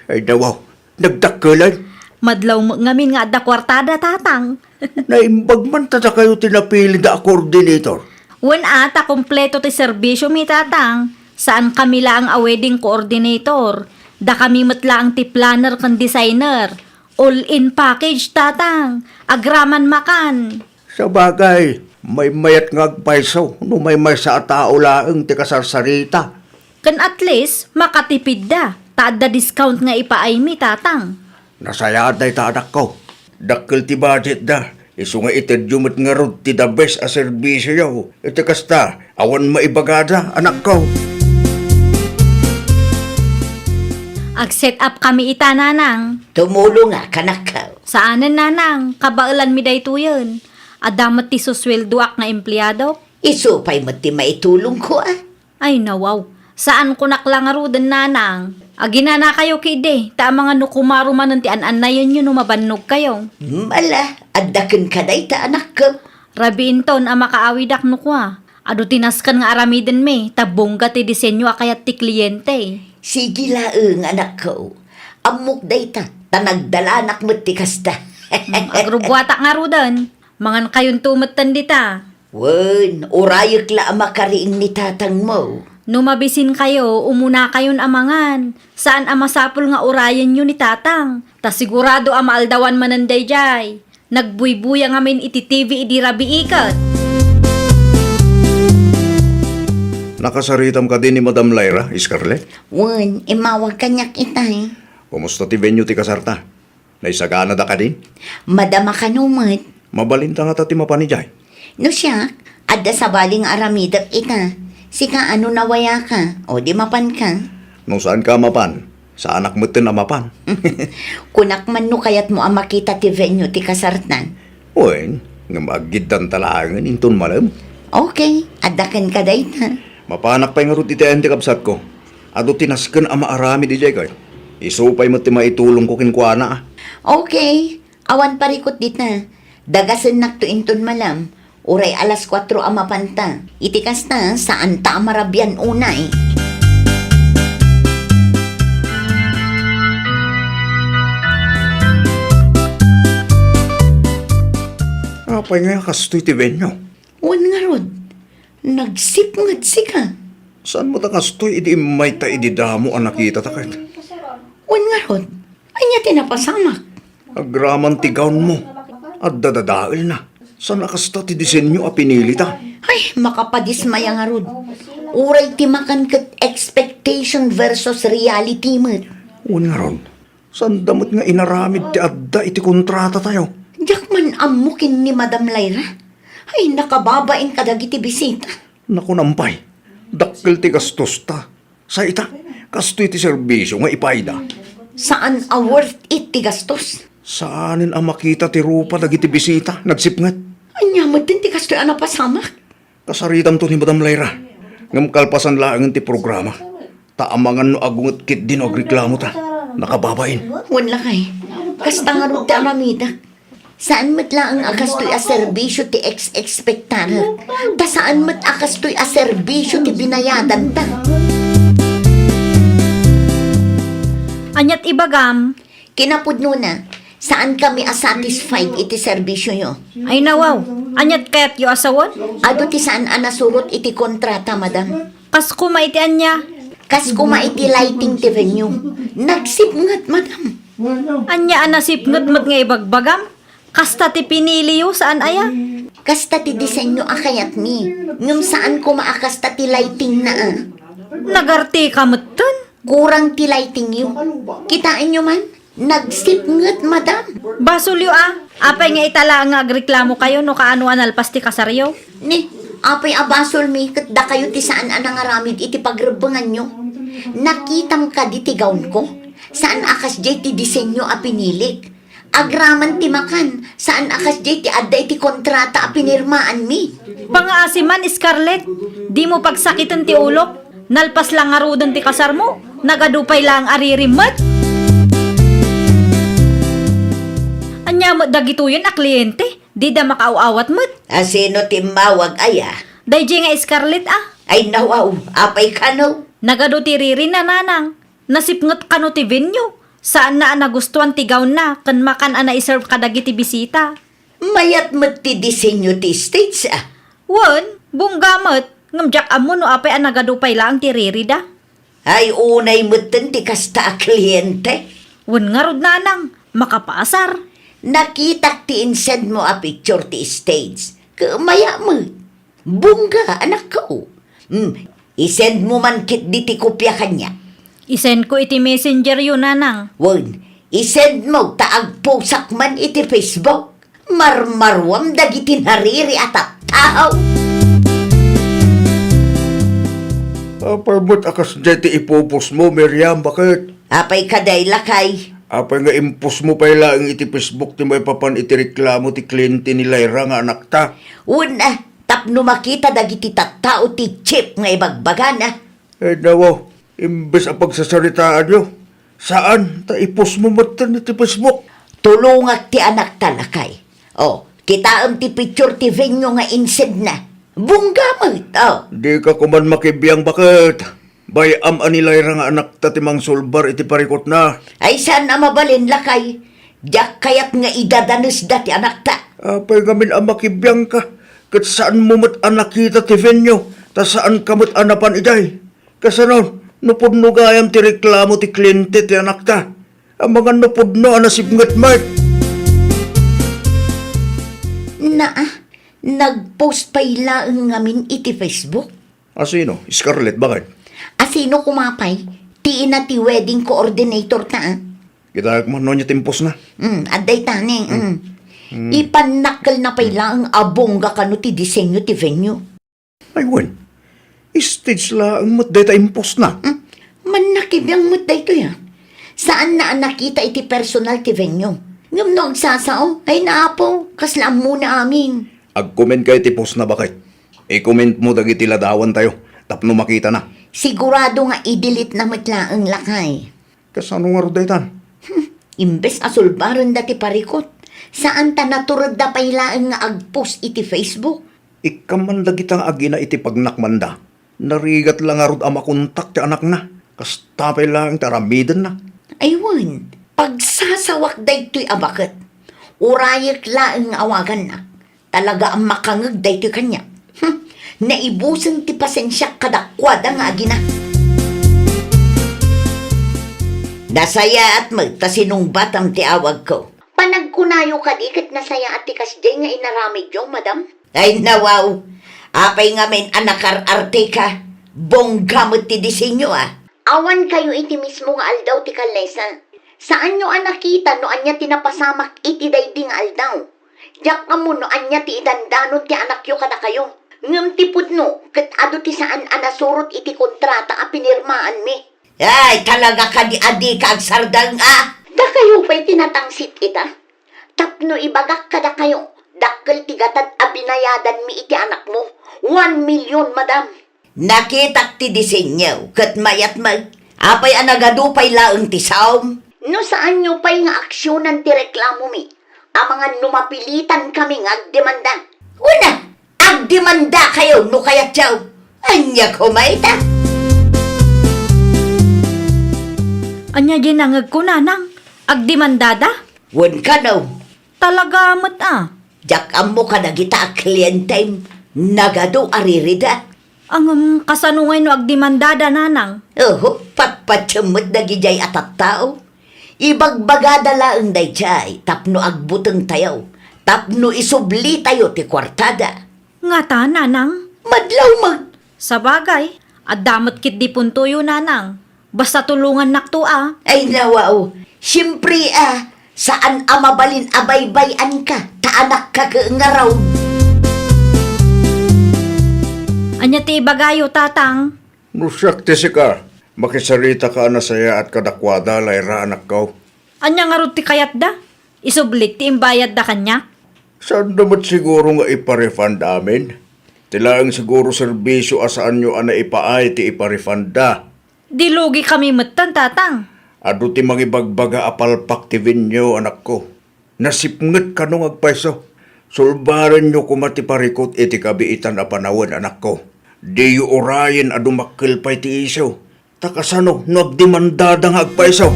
Ay, nawaw. Nagdakkelan? Madlaw met ngamin nga adda kuartada, tatang. Naimbag man ta dakayo ti napilida a coordinator. Wen a, ta kompleto ti serbisiomi, tatang. Saankami laeng a wedding coordinator. Dakami met laeng ti planner ken designer. All-in package, tatang. Agraman makan. Sabagay, maymayat nga agpayso no maymaysa a tao laeng ti kasarsarita. Ken at least, makatipidda, ta adda discount nga ipaaymi, tatang. Nasayaat dayta, anakko. Dakkel ti budgetda, isu nga itedyo met ngarud ti the best a serbisioyo. Iti kasta, awan maibagada, anakko. Ag-set up kami ita, nanang. Tumulongak, anakko. Saanen, nanang, kabaelanmi daytoyen. Adda met ti susueldoak nga empleadok. Isu pay met ti maitulongko, a. Ay, nawaw. Saankonak la ngaruden, nanang. Aginanakayo ketdi, ta amangan no kumaro manen ti an-annayenyo no mabannogkayo. Ala, adda kenka dayta, anakko. Rabiinton a makaawidak no kua. Adu ti nasken nga aramidenmi, ta bongga ti disenyo a kayat ti kliente. Sige laeng, anakko. Ammok dayta, ta nagdalanak met ti kasta. Hmm, agrubbuatak ngaruden. Mangankayonto metten dita. Wen, urayek la a makariing ni tatangmo. No mabisinkayo, umunakayon a mangan. Saan a masapul nga urayenyo ni tatang. Ta sigurado a maaldawan manen daydiay. Nagbuybuya ngamin iti T V idi rabii ket. Nakasaritam kadi ni Madam Lyra, Scarlett? Wen, immawag kaniak itay. Kumusta ti venue ti kasarta? Naisaganada kadi? Madama kano met. Mabalinta ngata ti mapan idiay? No siak, adda sabali nga aramidek ita. Sika ano nawayaka, o di mapanka? No saanka a mapan, saanak metten a mapan. Kunak man no kayatmo a makita ti venue ti kasartan. Wen, ngem aggiddanta laengen inton malem. Okay, adda kenka dayta. Mapanak pay ngarud iti ayan ti kabsatko. Adu ti nasken a maaramid idiay ket isu pay met ti maitulongko kenkuana. Okay, awan parikut dita. Dagasennakto inton malem. Uray alas kuatro a mapanta. Iti kasta, saanta a marabian unay. Apay nga kastoy ti venue? Wen ngarud, nagsipnget sika. Saan met a kastoy idi immayta idi damo a nakitata ket? Wen ngarud, ania ti napasamak? Agraman ti gownmo. Adda dadaelna. Saan a kasta ti disenyo a pinilita? Ay, makapadismaya ngarud. Uray ti makan ket expectation versus reality met. Wen ngarud, saanda met nga inaramid ti adda iti kontratatayo. Diak man ammo ken ni Madam Lyra. Ay, nakababain kadagiti bisita. Nakunam pay, dakkel ti gastosta. Sa ita, kastoy ti serbisio nga ipayda. Saan a worth it ti gastos? Saanen a makita ti rupa dagiti bisita, nagsipnget. Ania met ti kastoy a napasamak? Kasaritamto ni Madam Lyra, ngem kalpasan laengen ti programa. Ta amangan no agunget ketdi no agreklamota. Nakababain. Wen lakay, kasta ngarud ti aramidek. Saan met laeng a kastoy a serbisio ti ex-expectarek. Ta saan met a kastoy a serbisio ti binayadanta. Aniat ibagam? Kinapudnona, saankami a satisfied iti serbisioyo. Ay nawaw, aniat kayatyo a sawen? Adu ti saan a nasurot iti kontrata, madam. Kas koma iti ania? Kas koma iti lighting ti venue. Nagsipnget, madam. Ania a nasipnget met nga ibagbagam? Kasta ti piniliyo, saan aya? Kasta ti disenyo a kayatmi, ngem saan koma a kasta ti lightingna a. Nagartika metten? Kurang ti lightingyo. Kitaenyo man? Nagsipnget, madam. Basolyo a. Apay nga ita laeng nga agreklamokayo no kaano a nalpas ti kasaryo? Ni, apay a basolmi ket dakayo ti saan a nangaramid iti pagrebbenganyo? Nakitam kadi ti gownko? Saan a kasdiay ti disenyo a pinilik. Agraman ti makan, saan a kasdiay ti adda iti kontrata a pinirmaanmi. Pangaasi man, Scarlett, dimo pagsakiten ti ulok. Nalpas la ngaruden ti kasarmo, nagadu pay laeng a ririmmet. Ania met dagitoyen a kliente? Dida makaaw-awat met. A sino ti immawag aya? Daydiay nga Scarlett a. Ay nawaw, apay kano? Nagadu ti ririna, nanang. Nasipnget kano ti venue? Saanna a nagustuan ti gownna ken makan a naiserve kadagiti bisita. Mayat met ti disenyo ti stage a. Wen, bongga met, ngem diak ammo no apay a nagadu pay laeng ti ririda. Ay, unay metten ti kasta a kliente. Wen ngarud, nanang, makapaasar. Nakitak ti insendmo a picture ti stage. Ket maya met. Bongga, anakko. Hmm, isendmo man ketdi ti kopia kaniak. Isendko iti messengeryo, nanang. Wen, isendmo ta agposak man iti Facebook. Marmaruam dagiti nariri a tattao. Apay met a kasdiay ti ipupostmo, Miriam, baket? Apay kadi, lakay? Apay nga impostmo pay laeng iti Facebook ti maipapan iti reklamo ti kliente ni Lyra nga anakta? Wen a, tapno makita dagiti tattao ti cheap nga ibagbagana. Ay, nawaw. Imbes a pagsasaritaanyo, saan ta i-post mo metten iti Facebook. Tulongak ti anakta, lakay. O, kitaem ti picture ti venue nga insedna. Bongga met, o. Dika koman makibiang, baket. Bay-am a ni Lyra nga anakta ti mangsulbar iti parikutna. Ay, saan a mabalin, lakay. Diak kayat nga idadanesda ti anakta. Apay ngamin a makibiangka, ket saanmo met a nakita ti venue, ta saanka met a napan idiay? Kasano no pudno gayam ti reklamo ti kliente ti anakta? Amangan no pudno a nasipnget met. Naa, nag-post pay laeng ngamin iti Facebook. Asino? Scarlett, baket? Asino koma pay? Ti ina ti wedding coordinator ta, a? Kitaek man no ania ti impostna. Mm, adda itani, mm. Mm. Ipannakkelna pay laeng a bongga kano ti disenyo ti venue. Ay, wen. Stage laeng met dayta impostna. Mm. Mannakibiang met daytoy, a. Saanna a nakita iti personal ti venue. Ngem no agsasao, ay naapo, kasla ammona amin. Agkomenka iti postna, baket. I-comment mo dagiti ladawantayo tapno makitana. Sigurado nga i-delete na met laeng, lakay. Kasano ngarud daytan? Hmm, imbes a sulbarenda ti parikut, saan ta naturedda pay laeng nga ag-post iti Facebook. Ikkan man dagita nga agina iti pagnakmanda. Narigat la ngarud a makontak ti anakna. Kasta pay laeng ti aramidenna. Ay wen, pagsasawak daytoy a baket. Urayek laeng nga awagannak. Talaga a makangeg daytoy kaniak. Hmm, naibusen ti pasensiak kadakuada nga agina. Nasayaat met ta sinungbatam ti awagko. Panagkunayo kadi ket nasayaat ti kasdiay nga inaramidyo, madam? Ay, nawaw. Apay ngamin a nakar-arteka? Bongga met ti disenyo, a. Awan kayo iti mismo nga aldaw ti kallesa. Saanyo a nakita no ania ti napasamak iti daydi nga aldaw. Diak ammo no ania ti idandanon ti anakyo kadakayo. Ngem ti pudno ket adu ti saan a nasurot iti kontrata a pinirmaanmi. Ay, talaga kadi a dika agsardeng, a? Dakayo pay ti natangsit ita. Tapno ibagak kadakayo, dakkel ti gatad a binayadanmi iti anakmo. One million, madam. Nakitak ti disenyo ket mayat met. Apay a nagadu pay laeng ti saom? No saanyo pay nga aksionan ti reklamomi, amangan no mapilitan kami nga agdemanda. Una, agdemandakayo no kayatyo. Ania koma ita? Ania diay nangegko, nanang? Agdemandada? Wen kano. Talaga met, a. Diak ammo kadagita a klientem, nagadu a ririda. Ngem kasano ngay no agdemandada, nanang? Oho, patpatiem met dagidiay a tattao. Ibagbagada laeng daydiay tapno agbutengtayo, tapno isublitayo ti kuartada. Ngata, nanang? Madlaw met. Sabagay, adda met ketdi puntoyo, nanang. Basta tulongannakto, a. Ay, nawaw. Siempre, a, saan a mabalin a baybay-anka, ta anakka ket ngarud. Ania ti ibagayo, tatang? No siak ti sika, makisaritaka a nasayaat kadakuada, Lyra, anakko. Ania ngarud ti kayatda? Isublit ti imbayadda kaniak? Saanda met siguro nga ipa-refund amin? Ti laeng siguro serbisio a saanyo a naipaay ti ipa-refundda. Di lugi kami metten, tatang. Adu ti mangibagbaga a palpak ti venue, anakko. Nasipnget kano nga agpayso. Sulbarenyo koma ti parikut iti kabiitan a panawen, anakko. Diyo urayen a dumakkel pay ti isu. Ta kasano no agdemandada nga agpayso?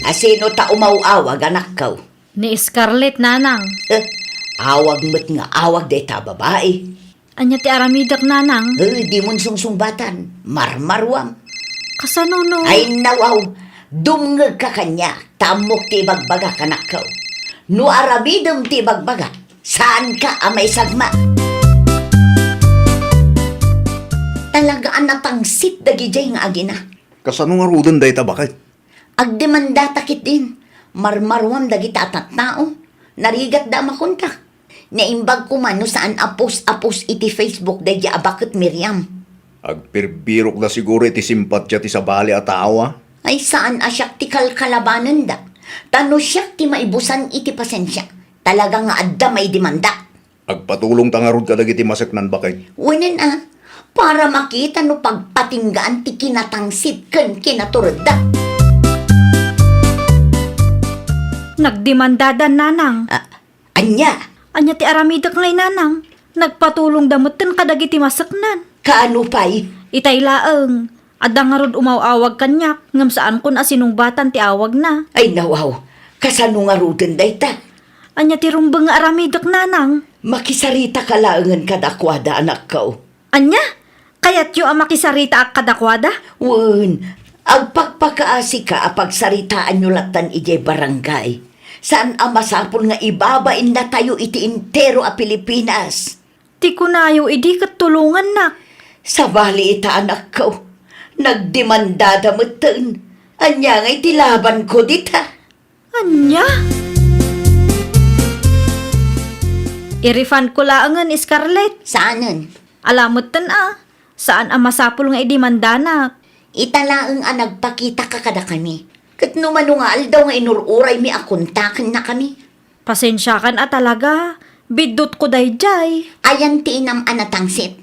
Asino ta umaw-awag, anakko? Ni Scarlett, nanang. Eh, awag met nga awag dayta a babai. Ania ti aramidek, nanang? Eh, dimon sungsungbatan. Marmaruam. Kasano no? Ay, nawaw. Dumngegka kaniak, ta ammok ti ibagbagak, anakko. No aramidem ti ibagbagak, saanka a maisagma. Talaga a natangsit dagidiay nga agina. Kasano ngaruden dayta, baket? Agdemandata ketdin. Marmaruam dagita a tattao. Narigatda a makontak. Naimbag koma no saan a post a post iti Facebook daydiay a baket, Miriam. Agbirbirokda siguro iti simpatia ti sabali a tao, a? Ay, saan a siak ti kalkalabanenda. Ta no siak ti maibusan iti pasensia, talaga nga adda maidemandak. Agpatulongta ngarud kadagiti maseknan, baket. Wen a, para makita no pagpatinggaan ti kinatangsit ken kinaturedda. Nagdemandadan, Nanang. Ah, ania? Ania ti aramidek ngay, Nanang? Nagpatulongda metten kadagiti maseknan. Kaano pay? Itay laeng, adda ngarud umaw-awag kaniak, ngem saankon a sinungbatan ti awagna. Ay, nawaw. Kasano ngaruden dayta? Ania ti rumbeng nga aramidek, Nanang? Makisaritaka laengen kadakuada, anakko. Ania? Kayatyo a makisaritaak kadakuada? Wen, agpakpakaasika a pagsaritaanyo lattan idiay barangay. Saan a masapul nga ibabain natayo iti entero a Pilipinas. Ti kunayo idi ket tulongannak. Sabali ita, anakko. Nagdemandada metten. Ania ngay ti labanko dita? Ania? I-refund ko laengen, Scarlett. Saanen? Ala metten a, saan a masapul nga idemandanak. Ita laeng a nagpakitaka kadakami. Ket no mano nga aldaw nga inur-uraymi a kontakennakami. Pasensiakan a talaga. Biddutko daydiay. Ayan ti inam a natangsit.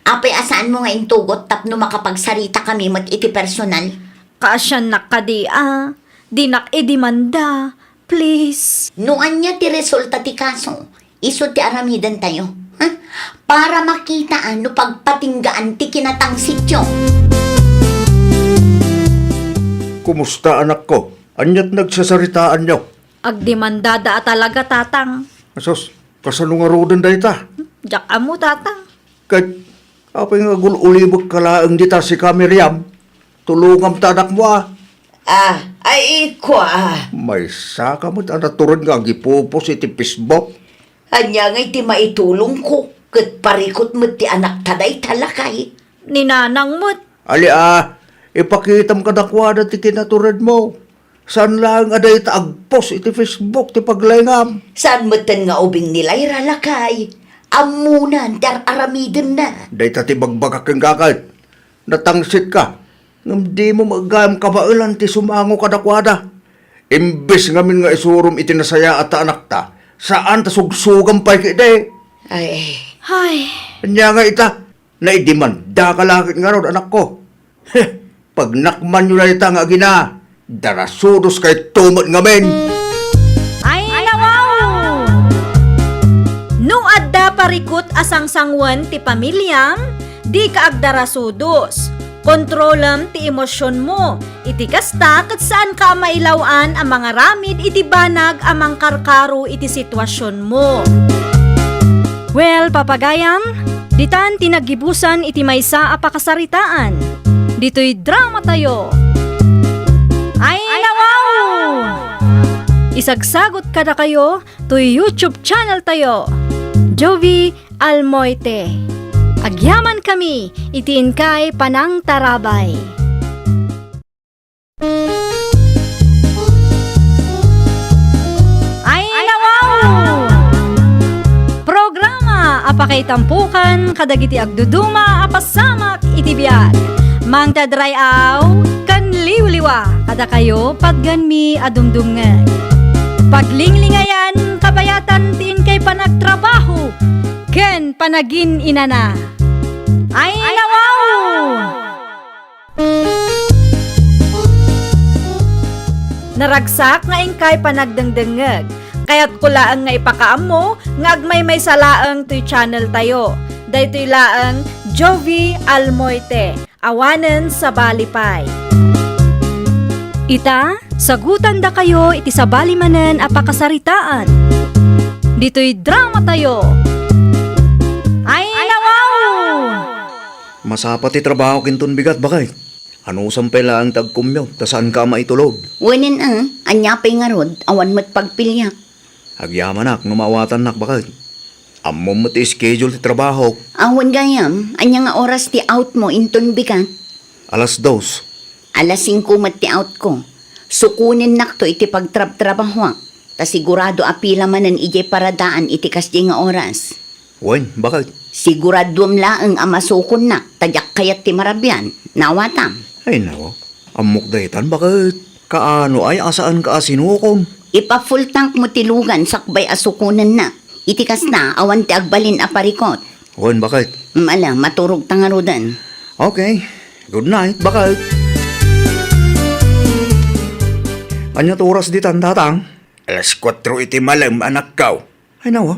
Apay a saanmo nga intugot tapno makapagsaritakami met iti personal? Kaasiannak kadi a dinak idemanda, please. No ania ti resulta ti kaso, isu ti aramidentayo, ha? Para makita a no pagpatinggaan ti kinatangsityo. Kumusta, anakko? Aniat nagsasaritaanyo? Agdemandada a talaga, Tatang. Asus, kasano ngaruden dayta? Diak ammo, Tatang. Ket apay nga agul-ulibek ka laeng dita, sika, Miriam? Tulongam ta, anakmo a. Ah, ay, kua. Maysa ka met a natured nga agipupos iti Facebook. Ania ngay ti maitulongko? Ket parikut met ti anakta dayta, lakay. Ni Nanang met. Ali a, ipakitam kadakuada ti kinaturedmo. Saan laeng a dayta agpost iti Facebook ti paglaingam. Saan metten nga ubing ni Lyra, lakay. Ammonan ti ar-aramidenna. Dayta ti ibagbagak kenka ket. Natangsitka. Ngem dimo met gayam kabaelan ti sumango kadakuada. Imbes ngamin nga isurom iti nasayaat a anakta, saan ta sugsugam pay ketdi. Ay. Ay. Ania nga ita? Naidemandaka la ket ngarud, anakko. Heh, pagnakmanyo dayta nga agina, darasudoskayto met ngamin. Ay, nawaw! No adda parikut a sangsangoen ti pamiliam, dika agdarasudos. Kontrolem ti emosionmo. Iti kasta, ket saanka a mailaw-an a mangaramid iti banag a mangkarkaro iti situasionmo. Well, papagayam, ditan ti naggibusan iti maysa a pakasaritaan. Ditoy dramatayo. Ay, nawaw! Isagsagot kadakayo toy YouTube channel tayo, Jovie Almoite. Agyamankami iti inkay panangtarabay. Ay, nawaw! Programa a pakaitampokan kadagiti agduduma a pasamak iti biag. Mangted ray-aw ken liwliwa kadakayo, patgenmi a dumdumngeg. Paglinglingayan, kabayatan ti inkay panagtrabaho ken panagin-inana. Ay, nawaw! Naragsak nga inkay panagdengdengngeg. Kayatko laeng nga ipakaammo nga agmaymaysa laeng toy channel tayo. Daytoy laeng Jovie Almoite, awanen sabali pay. Ita, sagutandakayo iti sabali manen a pakasaritaan. Ditoy dramatayo. Ay, nawaw! Masapa ti trabahok inton bigat, baket. Anusam pay laeng ti agkummiaw, ta saanka a maitulod. Wenen a, ania pay ngarud, awan met pagpiliak. Agyamanak no maawatannak, baket. Ammom met ti schedule ti trabahok. Awan gayam, ania nga oras ti outmo inton bigat? Alas dos. Alas singko met ti outko. Sukonennakto iti pagtrabtrabahoak, ta sigurado a pila manen idiay paradaan iti kasdiay nga oras. Wen, baket? Siguraduem laeng a masukonnak, ta diak kayat ti marabian. Naawatam? Ay, nako. Ammok daytan, baket? Kaano ay a saanka a sinukon? Ipa-full tankmo ti lugan sakbay a sukonennak. Iti kasta, awan ti agbalin a parikut. Wen, baket. Mala, maturog ta ngaruden. Okay. Good night, baket. Ania ti oras ditan, Tatang? Alas kuatro iti malem, anakko. Ay, nawa.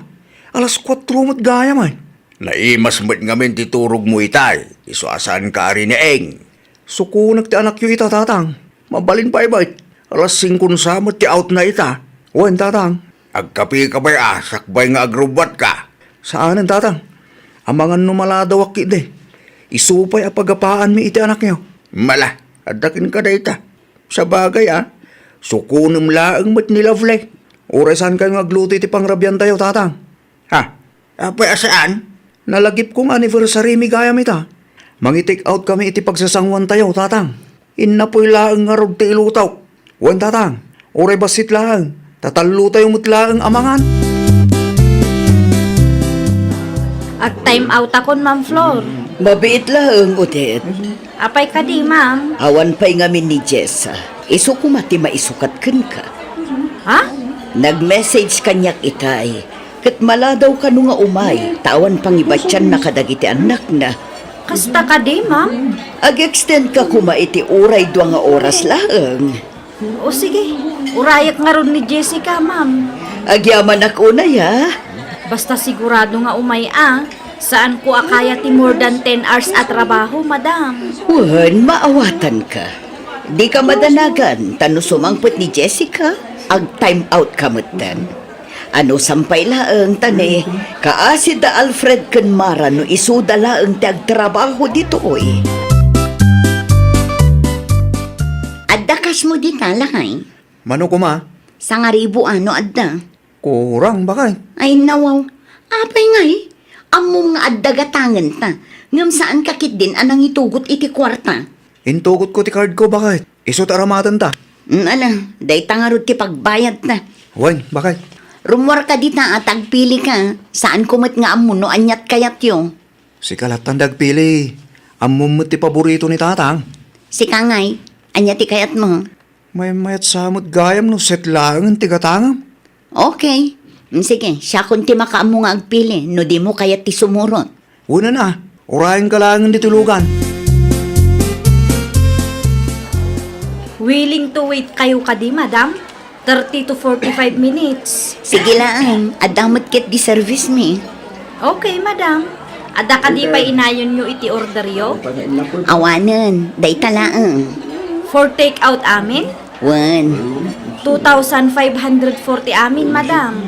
Alas kuatro met gayam, ay. Naimas met ngamin ti turogmo itay. Isu a saanka a riniing. Sukonek ti anakyo ita, Tatang. Mabalin pay met. Alas singko sa met ti outna ita. Wen, Tatang. Agkapika pay a, sakbay nga agrubbuatka. Saanen, Tatang. Amangan no maladawak ketdi. Isu pay a pagapaanmi iti anakyo. Mala, adda kenka dayta. Sabagay a, sukonem laeng met ni Lovely. Uray saankayo nga agluto iti pangrabiantayo, Tatang. Ha? Apay a saan? Nalagipko nga anniversary mi gayam ita. Mangi-take out kami iti pagsasanguantayo, Tatang. Innapoy laeng ngarud ti ilutok. Wen, Tatang, uray bassit laeng, ta tallotayo met laeng a mangan. Ag-time outakon, Ma'am Flor. Mabiit laeng, Odette. Apay kadi, ma'am? Awan pay ngamin ni Jessa. Isu koma ti maisukat kenka. Ha? Nag-message kaniak itay. Ket maladaw kano nga umay, ta awan pangibatianna kadagiti annakna. Kasta kadi, ma'am? Ag-extendka koma iti uray dua nga oras laeng. O sige, urayek ngarud ni Jessica, ma'am. Agyamanak unay, a. Basta sigurado nga umay a, saanko a kaya ti more than ten hours a trabaho, madam. Wen, maawatanka. Dika madanagan, ta no sumangpet ni Jessica, ag-time out ka metten. Anusam pay laeng ta ne, kaasi da Alfred ken Mara no isuda laeng ti agtrabaho ditoy. Adda cashmo dita, lakay? Mano koma? Sangaribu a no adda. Kurang, baket. Ay, nawaw. Apay ngay? Ammom nga adda gatangenta, ngem saanka ketdin a nangitugot iti kuarta. Intugotko ti cardko, baket. Isu ti aramatenta. Mm, ala, dayta ngarud ti pagbayadta. Wen, baket. Rummuarka dita a ta agpilika. Saanko met nga ammo no aniat kayatyo. Sika lattan ti agpili. Ammom met ti paborito ni Tatang. Sika ngay, ania ti kayatmo? Maymayat sa met gayam no set laengen ti gatangam. Okay. Mm, sige, siakon ti makaammo nga agpili no dimo kayat ti sumurot. Wen a, urayenka laengen ditoy lugan. Willing to wait kayo kadi, madam? Thirty to forty-five minutes. Sige laeng, adda met ketdi service mi. Okay, madam. Adda kadi pay inayonyo iti orderyo? Awanen, dayta laeng. For take out amin? Wen. Two thousand five hundred forty amin, madam.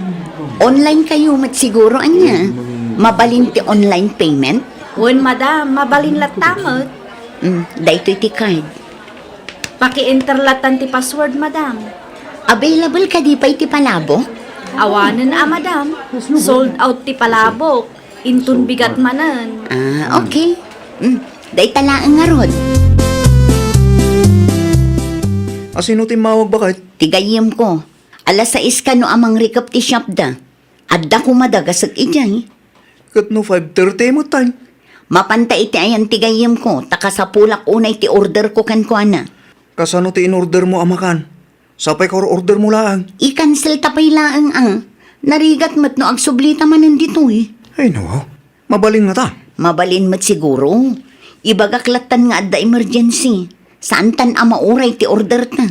Online kayo met siguro, ania? Mabalin ti online payment? Wen, madam, mabalin latta met. Mm, daytoy ti card. Paki-enter lattan ti password, madam. Available kadi pay ti palabok? Awanen a, madam. Sold out ti palabok. Inton bigat manen. Ah, okay. Mm, dayta laeng ngarud. Asino ti immawag, baket? Ti gayyemko. Alas sais kano a mangrikep ti shopda. Adda koma dagasek idiay. Ket no five thirty met, tay? Mapanta iti ayan ti gayyemko, ta kasapulak unay ti orderko kenkuana. Kasano ti inordermo a makan? Sapay ka or-ordermo laeng. I-cancel ta pay laeng a. Narigat met no agsublita manen ditoy. Ay, no. Mabalin ngata? Mabalin met siguro. Ibagak lattan nga adda emergency. Saantan a mauray ti orderta.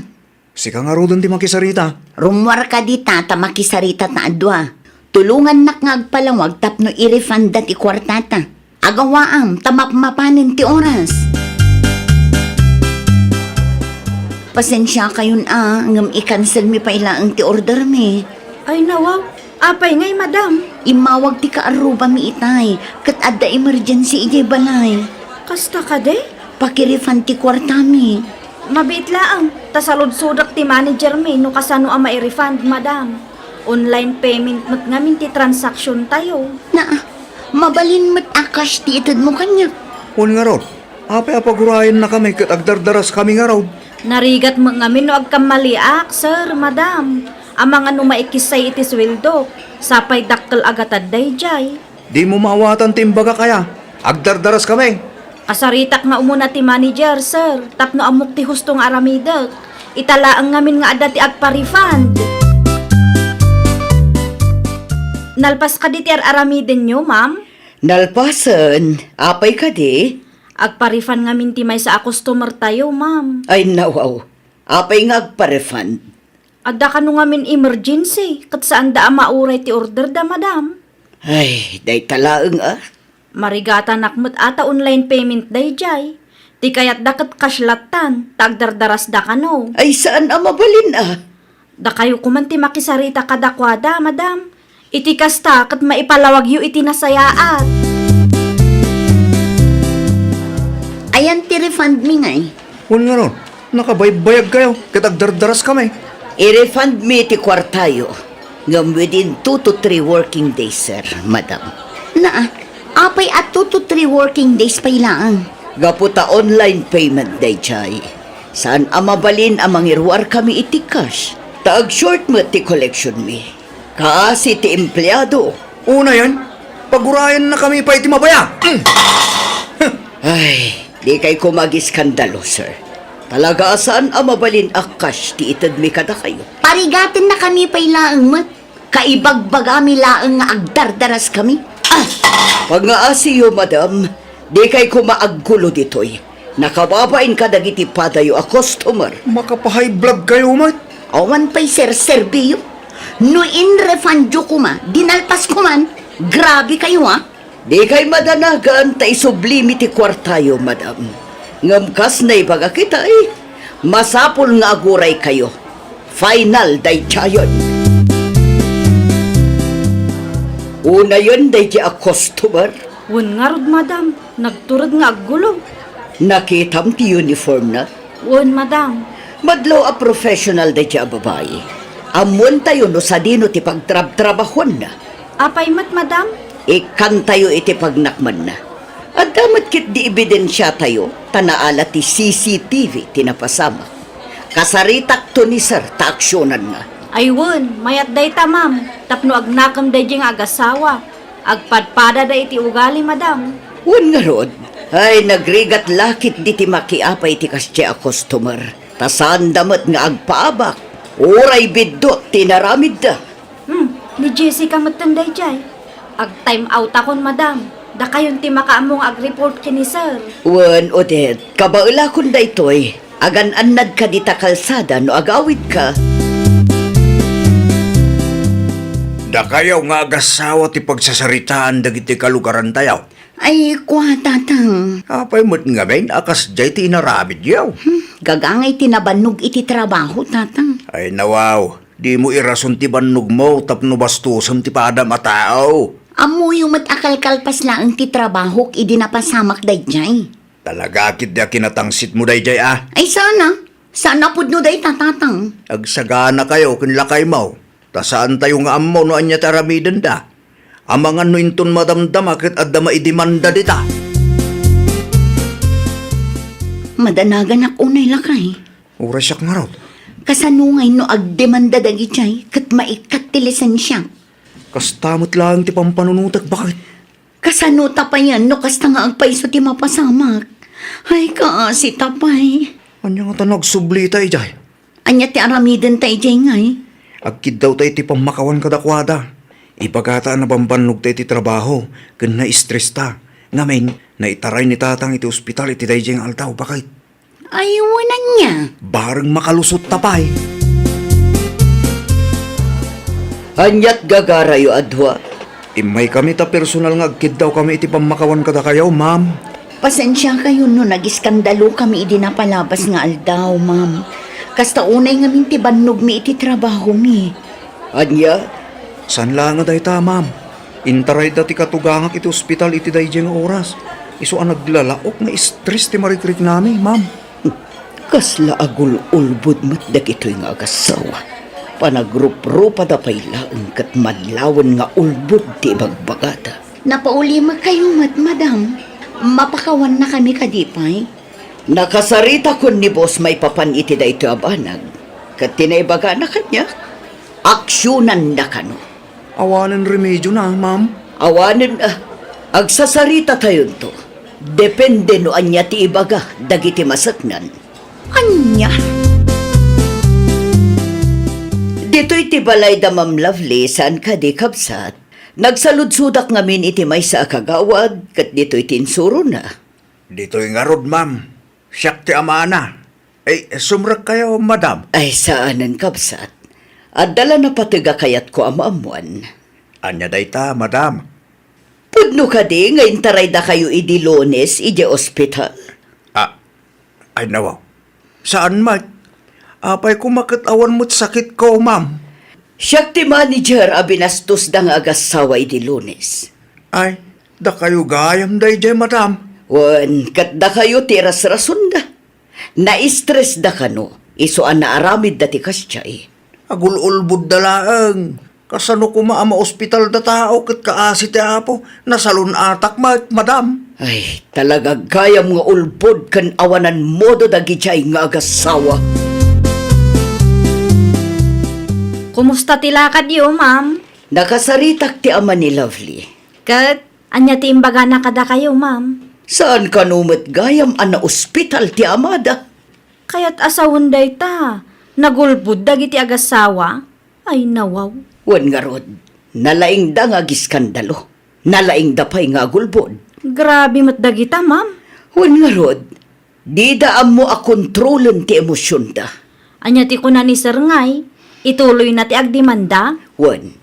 Sika ngaruden ti makisarita. Rummuarka dita ta makisarita ta a dua. Tulongannak nga agpalawag tapno i-refunda ti kuartata. Agawaam ta mapmapanen ti oras. Pasensiakayon a, ngem i-cancel mi pay laeng ti order mi. Ay, nawaw. Apay ngay, madam? Immawag ti kaarrubami itay, ket adda emergency idiay balay. Kasta kadi? Pakirefund ti kuartami. Mabiit laeng, ta saludsodak ti manager mi no kasano a mairefund, madam. Online payment met ngamin ti transaction tayo. Naa, mabalin met a cash ti itedmo kaniak. Wen ngarud, apay a pagurayennakami ket agdardaraskami ngarud? Narigat met ngamin no agkammaliak, sir, madam. Amangan no maikissay iti sueldok, sapay dakkel a gatad daydiay. Dimo maawatan ti imbagak aya. Agdardaraskami. Kasaritak nga umuna ti manager, sir, tapno ammok ti husto nga aramidek. Ita laeng ngamin nga adda ti agpa-refund. Nalpas kadi ti ar-aramidenyo, ma'am? Nalpasen, apay kadi? Agpa-refund ngamin ti maysa a customer tayo, ma'am. Ay, nawaw. Apay nga agpa-refund? Adda kano ngamin emergency, ket saanda a mauray ti order da, madam. Ay, dayta laeng a. Marigatanak met a ta online payment dayjay. Ti kayatda ket cash lattan, ta agdardarasda kano. Ay, saan a mabalin a. Dakayo koman ti makisarita kadakuada, madam. Iti kasta, ket maipalawagyo iti nasayaat. Ayan ti refund mi ngay. Wen ngarud, nakabaybayag kayo, ket agdardaras kami. I-refund mi ti kuartayo, ngem within two to three working days, sir, madam. Naa, apay a two to three working days pay laeng? Gapu ta online payment dayjay. Saan a mabalin a mangiruar kami iti cash, ta ag-short met ti collection mi. Kaasi ti empleado. Unayen, pagurayenna kami pay ti mabaya. Mm. Ay, dikay koma agiskandalo, sir. Talaga a saan a mabalin a cash ti itedmi kadakayo. Parigatan na kami pay laeng met. Kaibagbagami laeng nga agdardaras kami. Ah! Pangaasiyo, madam. Dikay koma aggulo ditoy. Nakababain kadagiti padayo a customer. Makapahay vlog kayo met. Awan pay serserbiyo. No in-refundyo koma, dinalpas koman. Grabe kayo, ah. Dikay madanagan ta isublimi ti kuartayo, madam. Ngem kas naibaga kitay, masapul nga aguray kayo. Final daydiayen. Unayen daydi a customer. Wen ngarud, madam, nagtured nga aggulo. Nakitam ti uniform na? Wen, madam. Madlaw a professional daydi a babai. Ammoentayo no sadino ti pagtrabtrabahuanna. Apay met, madam? Ikkantayo iti pagnakmanna. Adda met ketdi ebidensiatayo, ta naala ti C C T V ti napasamak. Kasaritakto ni sir ta aksionanna. Ay wen, mayat dayta, ma'am, tapno agnakem daydi nga agasawa. Agpadpadada iti ugali, madam. Wen ngarud, ay nagrigat la ketdi ti makiapay ti kasdiay a customer. Ta saanda met nga agpaabak, uray biddut ti inaramidda. Hmm, ni Jessica metten dayjay. Ag-time outakon, madam. Dakayon ti makaammo nga ag-report ken ni sir. Wen, Odette, kabaelakon daytoy. Agan-annad ka dita kalsada no agawidka. Dakayo nga agasawa ti pagsasaritaan dagiti kalugarantayo. Ay, kua, tatang. Apay met ngamin a kasdiay ti inaramidyo? Hmm, gagangay ti nabannog iti trabaho, tatang. Ay, nawaw. Dimo irason ti bannogmo tapno bastosem ti padam a tao. Ammoyo met a kalkalpas laeng ti trabahok idi napasamak daydiay. Talaga ketdi a kinatangsitmo daydiay a? Ay, saan a? Saan a pudno dayta, tatang? Agsaganakayo ken lakaymo, ta saantayo nga ammo no ania ti aramidenda. Amangan no inton madamdama ket adda maidemanda dita. Madanaganak unay, lakay. Uray siak ngarud. Kasano ngay no agdemanda dagijay ket maikkat ti lisensiak? Kasta met laeng ti pampanunotek, baket. Kasano ta payen no kasta nga agpayso ti mapasamak? Ay, kaasi ta pay. Ania ngata no agsublita idiay? Ania ti aramidenta idiay ngay? Agkiddawta iti pammakawan kadakuada. Ibagata a nabambannogta iti trabaho ken na-stresta. Ngamin, naitaray ni tatang iti ospital iti daydiay nga aldaw, baket. Ay, wen ania? Bareng makalusotta pay. Aniat gagarayo a dua? Immaykami ta personal nga agkiddawkami iti pammakawan kadakayo, ma'am. Pasensiakayo no nagiskandalokami idi napalabas nga aldaw, ma'am. Kasta unay ngamin ti bannogmi iti trabahomi. Ania? Saan laeng a dayta, ma'am. Intarayda ti katugangak iti ospital iti daydiay nga oras. Isu a naglalaok nga stress ti marikriknami, ma'am. Kasla agul-ulbod met dagitoy nga agasawa. Panagrupropada pay laeng ket manlawen nga ulbod ti ibagbagada. Napaulimekayo met, madam. Mapakawannakami kadi pay? Nakasaritakon ni boss maipapan iti daytoy a banag. Ket ti naibagana kaniak, aksionanna kano. Awanen remedyona, ma'am? Awanen a. Agsasaritatayon to. Depende no ania ti ibaga dagiti maseknan. Ania? Ditoy ti balay da Ma'am Lovely, saan kadi, kabsat? Nagsaludsodak ngamin iti maysa a kagawad, ket ditoy ti insurona. Ditoy ngarud, ma'am. Siak ti amana. Ay, sumrekkayo, madam. Ay, saanen, kabsat. Adda la napateg a kayatko a maammuan. Ania dayta, madam? Pudno kadi nga intaraydakayo idi Lunes idiay ospital? Ah, ay, nawaw. Saan met? Apay koma ket awan met sakitko, ma'am? Siak ti manager a binastosda nga agassawa idi Lunes. Ay, dakayo gayam daydiay, madam. Wen, ket dakayo ti irasrasonda. Naistressda kano, isu a naaramidda ti kasdiay. Agul-ulbodda laeng. Kasano koma a maospitalda tao ket kaasi ti Apo? Nasalun-atak met, madam. Ay, talaga gayam nga ulbod ken awanan modo dagidiay nga agassawa. Kumusta ti lakadyo, ma'am? Nakasaritak ti ama ni Lovely. Ket ania ti imbagana kadakayo, ma'am? Saan kano met gayam a naospital ti amada? Kayat a sawen dayta, nagulbod dagiti agassawa. Ay, nawaw. Wen ngarud, nalaingda nga agiskandalo. Nalaingda pay nga agulbod. Grabe met dagita, ma'am. Wen ngarud, dida ammo a kontrolen ti emosionda. Ania ti kuna ni Sir Ngay? Ituloyna ti agdemanda? Wen,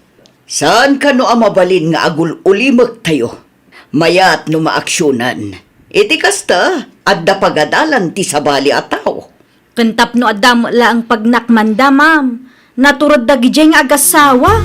saan kano a mabalin nga agul-ulimektayo? Mayat no maaksionan. Iti kasta, adda pagadalan ti sabali a tao. Ken tapno adda met laeng pagnakmanda, ma'am, natured dagidiay nga agassawa.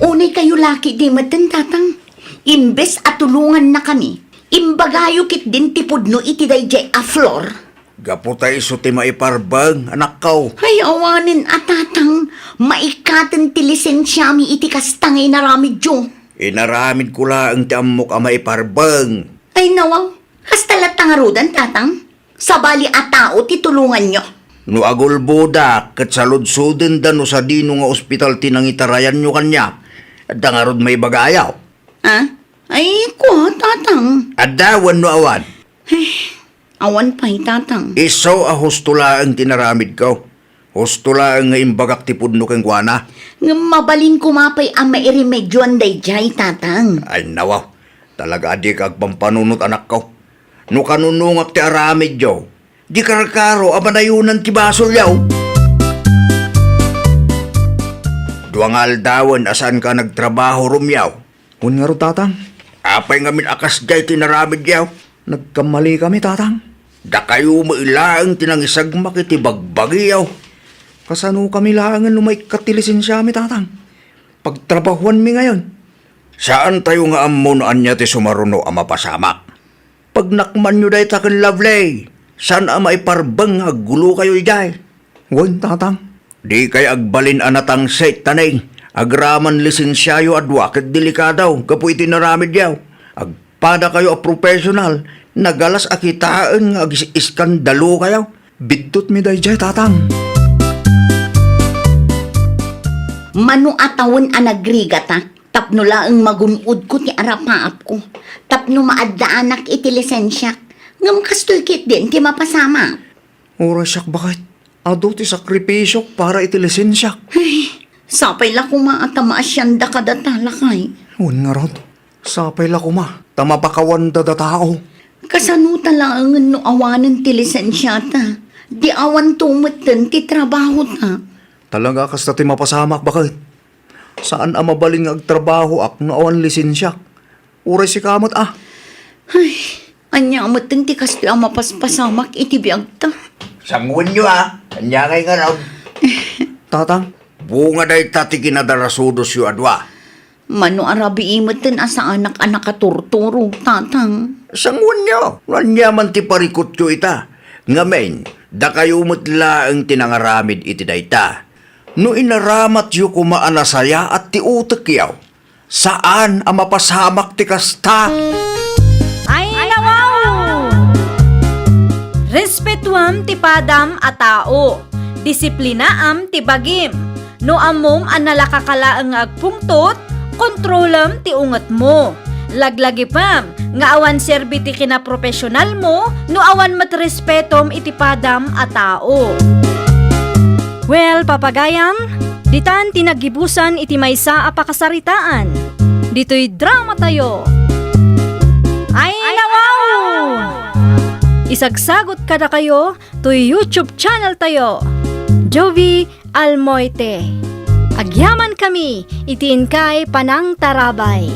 Unay kayo laki di metten, Tatang. Imbes a tulongannakami, imbagayo ketdin ti pudno iti daydiay a floor. Gapu ta isu ti maiparbeng, anakko. Ay, awanen a, Tatang, maikkaten ti lisensiami iti kasta nga inaramidyo. Inaramidko laeng ti ammok a maiparbeng. Ay, nawaw. Kasta latta ngaruden, Tatang? Sabali a tao ti tulonganyo. No agulbodak, ket saludsodenda no sadino nga ospital ti nangitarayanyo kaniak. Adda ngarud maibagayo? Ah? Ay, kua, Tatang. Adda wenno awan? Ay, awan pay, Tatang. Isu a husto laeng ti inaramidko. Husto laeng nga imbagak ti pudno kenkuana. Ngem mabalin koma pay a mairemedioan daydiay, Tatang. Ay, nawaw. Talaga a dika agpampanunot, anakko. No kanunongak ti aramidyo, di karkaro a manayonan ti basolyo. Dua nga aldawen a saanka nagtrabaho, Romeo. Wen ngarud, Tatang. Apay ngamin a kasdiay ti inaramidyo? Nagkammalikami, Tatang. Dakayo met laeng ti nangisagmak iti bagbagiyo. Kasanokami laengen no maikkat ti lisensiami, Tatang? Pagtrabahuanmi ngayon. Saantayo nga ammo no ania ti sumaruno a mapasamak. Pagnakmanyo dayta ken Lovely, saan a maiparbeng nga aggulokayo idiay. Wen, Tatang. Dikay agbalin a natangsit, Taneng. Agraman lisensiayo a dua ket delikado gapu iti inaramidyo. Agpadakayo a professional, nagalas a kitaen nga agis-iskandalokayo. Biddutmi daydiay, Tatang. Mano a tawen a nagrigata, tapno laeng magun-odko ti arapaapko, tapno maaddaanak iti lisensiak, ngem kastoy ketdin ti mapasamak. Uray siak, baket, adu ti sakripisiok para iti lisensiak. Ay, sapay la koma a ta maasianda kadata, lakay. Wen ngarud, sapay la koma ta mapakawanda datao. Kasano ta laengen no awanen ti lisensiata? Di awanto metten ti trabahota. Talaga kasta ti mapasamak, baket. Saan a mabalin nga agtrabahoak no awan lisensiak. Uray sika met a. Ay, ania metten ti kastoy a mapaspasamak iti biagta? Sanguenyo a, ania ngay ngarud? Tatang. Bunga dayta ti kinadarasudosyo a dua. Mano a rabii metten a saanak a nakaturturo, Tatang. Sanguenyo, no ania man ti parikutyo ita. Ngamin, dakayo met laeng ti nangaramid iti dayta. No inaramatyo koma a nasayaat ti utekyo, saan a mapasamak ti kasta. Ay, nawaw! Respetuam ti padam a tao. Disiplinaam ti bagim. No ammom a nalaka ka laeng nga agpungtot, kontrolem ti ungetmo. Laglagipem nga awan serbi ti kinaprofesionalmo no awan met respetom iti padam a tao. Well, papagayam, Ditan ti naggibusan iti maysa a pakasaritaan. Ditoy dramatayo. Ay, nawaw! Isagsagot kadakayo toy YouTube channel tayo, Jovie Almoite. Agyamankami iti inkay panangtarabay.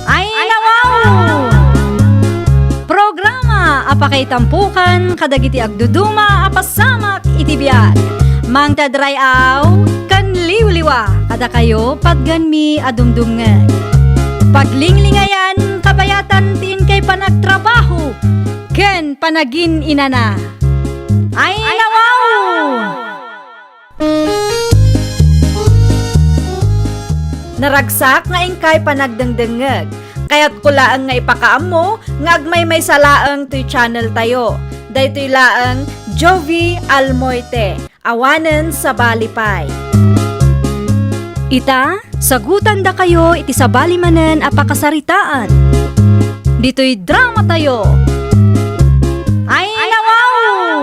Ay, nawaw! Programa a pakaitampukan kadagiti agduduma a pasamak iti biag. Mangted ray-aw ken liwliwa kadakayo patgenmi a dumdumngeg. Paglinglingayan kabayatan ti inkay panagtrabaho ken panagin-inana. Ay, nawaw! Naragsak nga inkay panagdengdengngeg. Kayatko laeng nga ipakaammo nga agmaymaysa laeng toy channel tayo. Daytoy laeng Jovie Almoite, awanen sabali pay. Ita, sagutandakayo iti sabali manen a pakasaritaan. Ditoy dramatayo. Ay, nawaw!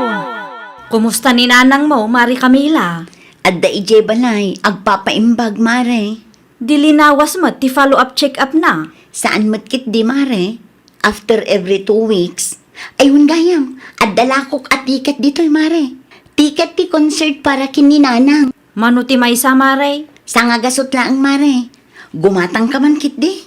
Kumusta ni nanangmo, Mari Camila? Adda idiay balay, agpapaimbag, Mare. Di linawas met ti follow-up check-up na? Saan met ketdi, Mare. After every two weeks. Ay, wen gayam, adda lakok a ticket ditoy, Mare. Ticket ti concert para ken ni Nanang. Mano ti maysa, Mare? Sangagasut laeng, Mare. Gumatangka man ketdi?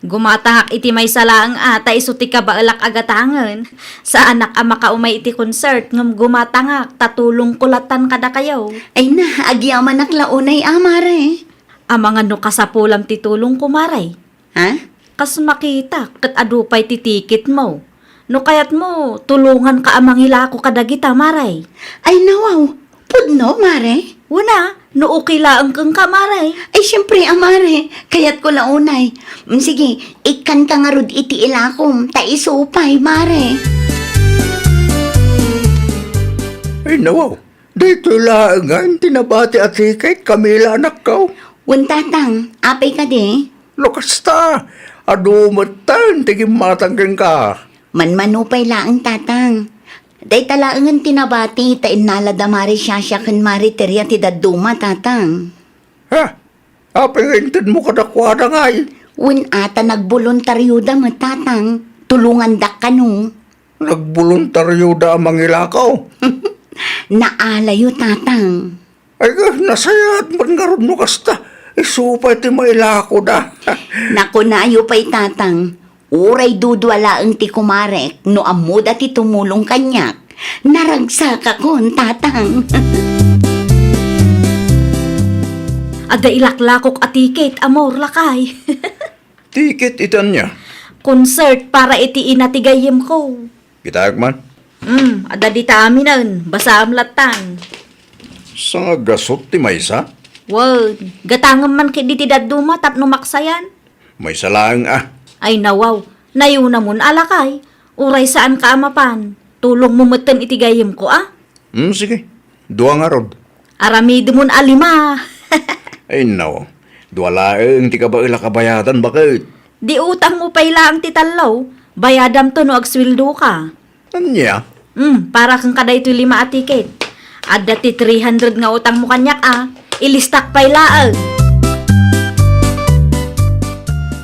Gumatangak iti maysa laeng a, ta isu ti kabaelak a gatangen. Saanak a makaumay iti concert, ngem gumatangak, ta tulongko lattan kadakayo. Ay na, agyamanak la unay a, Mare. Amangan no kasapulam ti tulongko, Mare. Ha? Kas makitak, ket adu pay ti tikitmo. No kayatmo, tulonganka a mangilako kadagita, Mare. Ay, nawaw. Pudno, Mare? Wen a, no okay laeng kenka, Mare. Ay, siyempre a, Mare. Kayatko la unay. Mm, sige, ikkanka ngarud iti ilakom, ta isu pay, Mare. Ay, nawaw. Daytoy laengen ti nabati a ticket, Camila, anakko. Wen, Tatang, apay kadi? No kasta, adu metten ti gimmatang kenka. Manmano pay laeng, Tatang. Dayta laengen ti nabati ta innala da Mari Shasha ken Mari Teria ti dadduma, Tatang. Ha? Apay nga intedmo kadakuada ngay? Wen a, ta nagboluntarioda met, Tatang. Tulongandak kano. Nagboluntarioda a mangilako? Naalayo, Tatang. Ay, nasayaat met ngarud no kasta. Isu pay ti mailakoda. Nakunayo pay, Tatang. Uray dudua laeng ti kumarek, no ammoda ti tumulong kaniak. Naragsakakon, Tatang. Adda ilaklakok a ticket, amor, lakay. Ticket iti ania? Concert para iti ina ti gayyemko. Kitaek man. Hmm, adda dita aminen, basaem lattan. Sangagasut ti maysa? Wen, gatangem man ketdi ti dadduma tapno maksayan. Maysa laeng a. Ay, nawaw, nayunamon a, lakay. Uray saanka a mapan, tulongmo metten iti gayyemko a. Hmm, sige. Dua ngarud. Aramidemon a lima. Ay, nawaw. Dua laeng ti kabaelak a bayadan, baket. Di utangmo pay laeng ti tallo, bayadamto no agsueldoka. Ania? Hmm, para kenka daytoy lima a ticket. Adda ti three hundred nga utangmo kaniak a, ilistak pay laeng.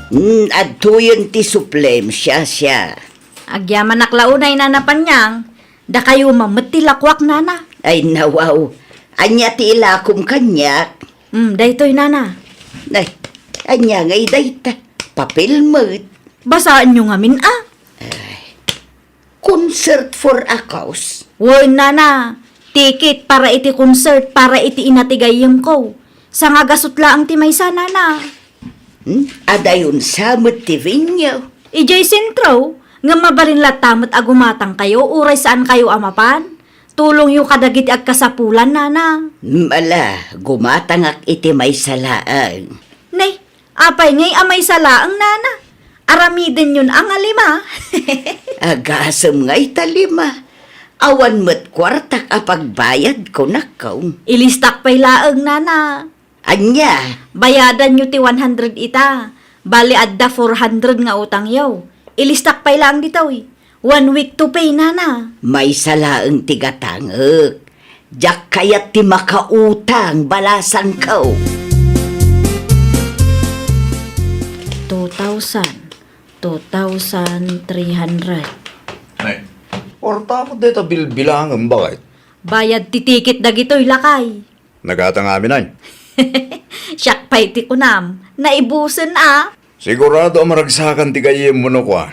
Hmm, adtoyen ti suplem, Shasha. Agyamanak la unay, Nana Panyang, dakayo man met ti lakuak, Nana. Ay, nawaw. Ania ti ilakom kaniak? Hmm, daytoy, Nana. Ay, ania ngay dayta? Papel met. Basaenyo ngamin a. Ay. Concert for a cause? Wen, Nana. Ticket para iti concert para iti ina ti gayyemko. Sangagasut laeng ti maysa, Nana. Hmm? Adayon sa met ti venue? Idiay sentro, ngem mabalin latta met a gumatangkayo uray saankayo a mapan. Tulongyo kadagiti agkasapulan, Nana. Hmm, ala, gumatangak iti maysa laeng. Nay, apay ngay a maysa laeng, Nana? Aramidenyon a nga lima. Agasem ngay ta lima. Awan met kuartak a pagbayad, kunakko. Ilistak pay laeng, Nana. Ania? Bayadanyo ti one hundred ita. Bali, adda four hundred nga utangyo. Ilistak pay laeng ditoy. One week to pay, nana. Maysa laeng ti gatangek. Diak kayat ti makautang, balasangko. Two thousand, two thousand three hundred. Nay, kwarta mo deta bilbilangem, bakit? Bayad ti ticket dagitoy, lakay. Nagatang amin, ay. Siak pay ti kunam, naibusen a. Sigurado a maragsakan ti gayyemmo no kua.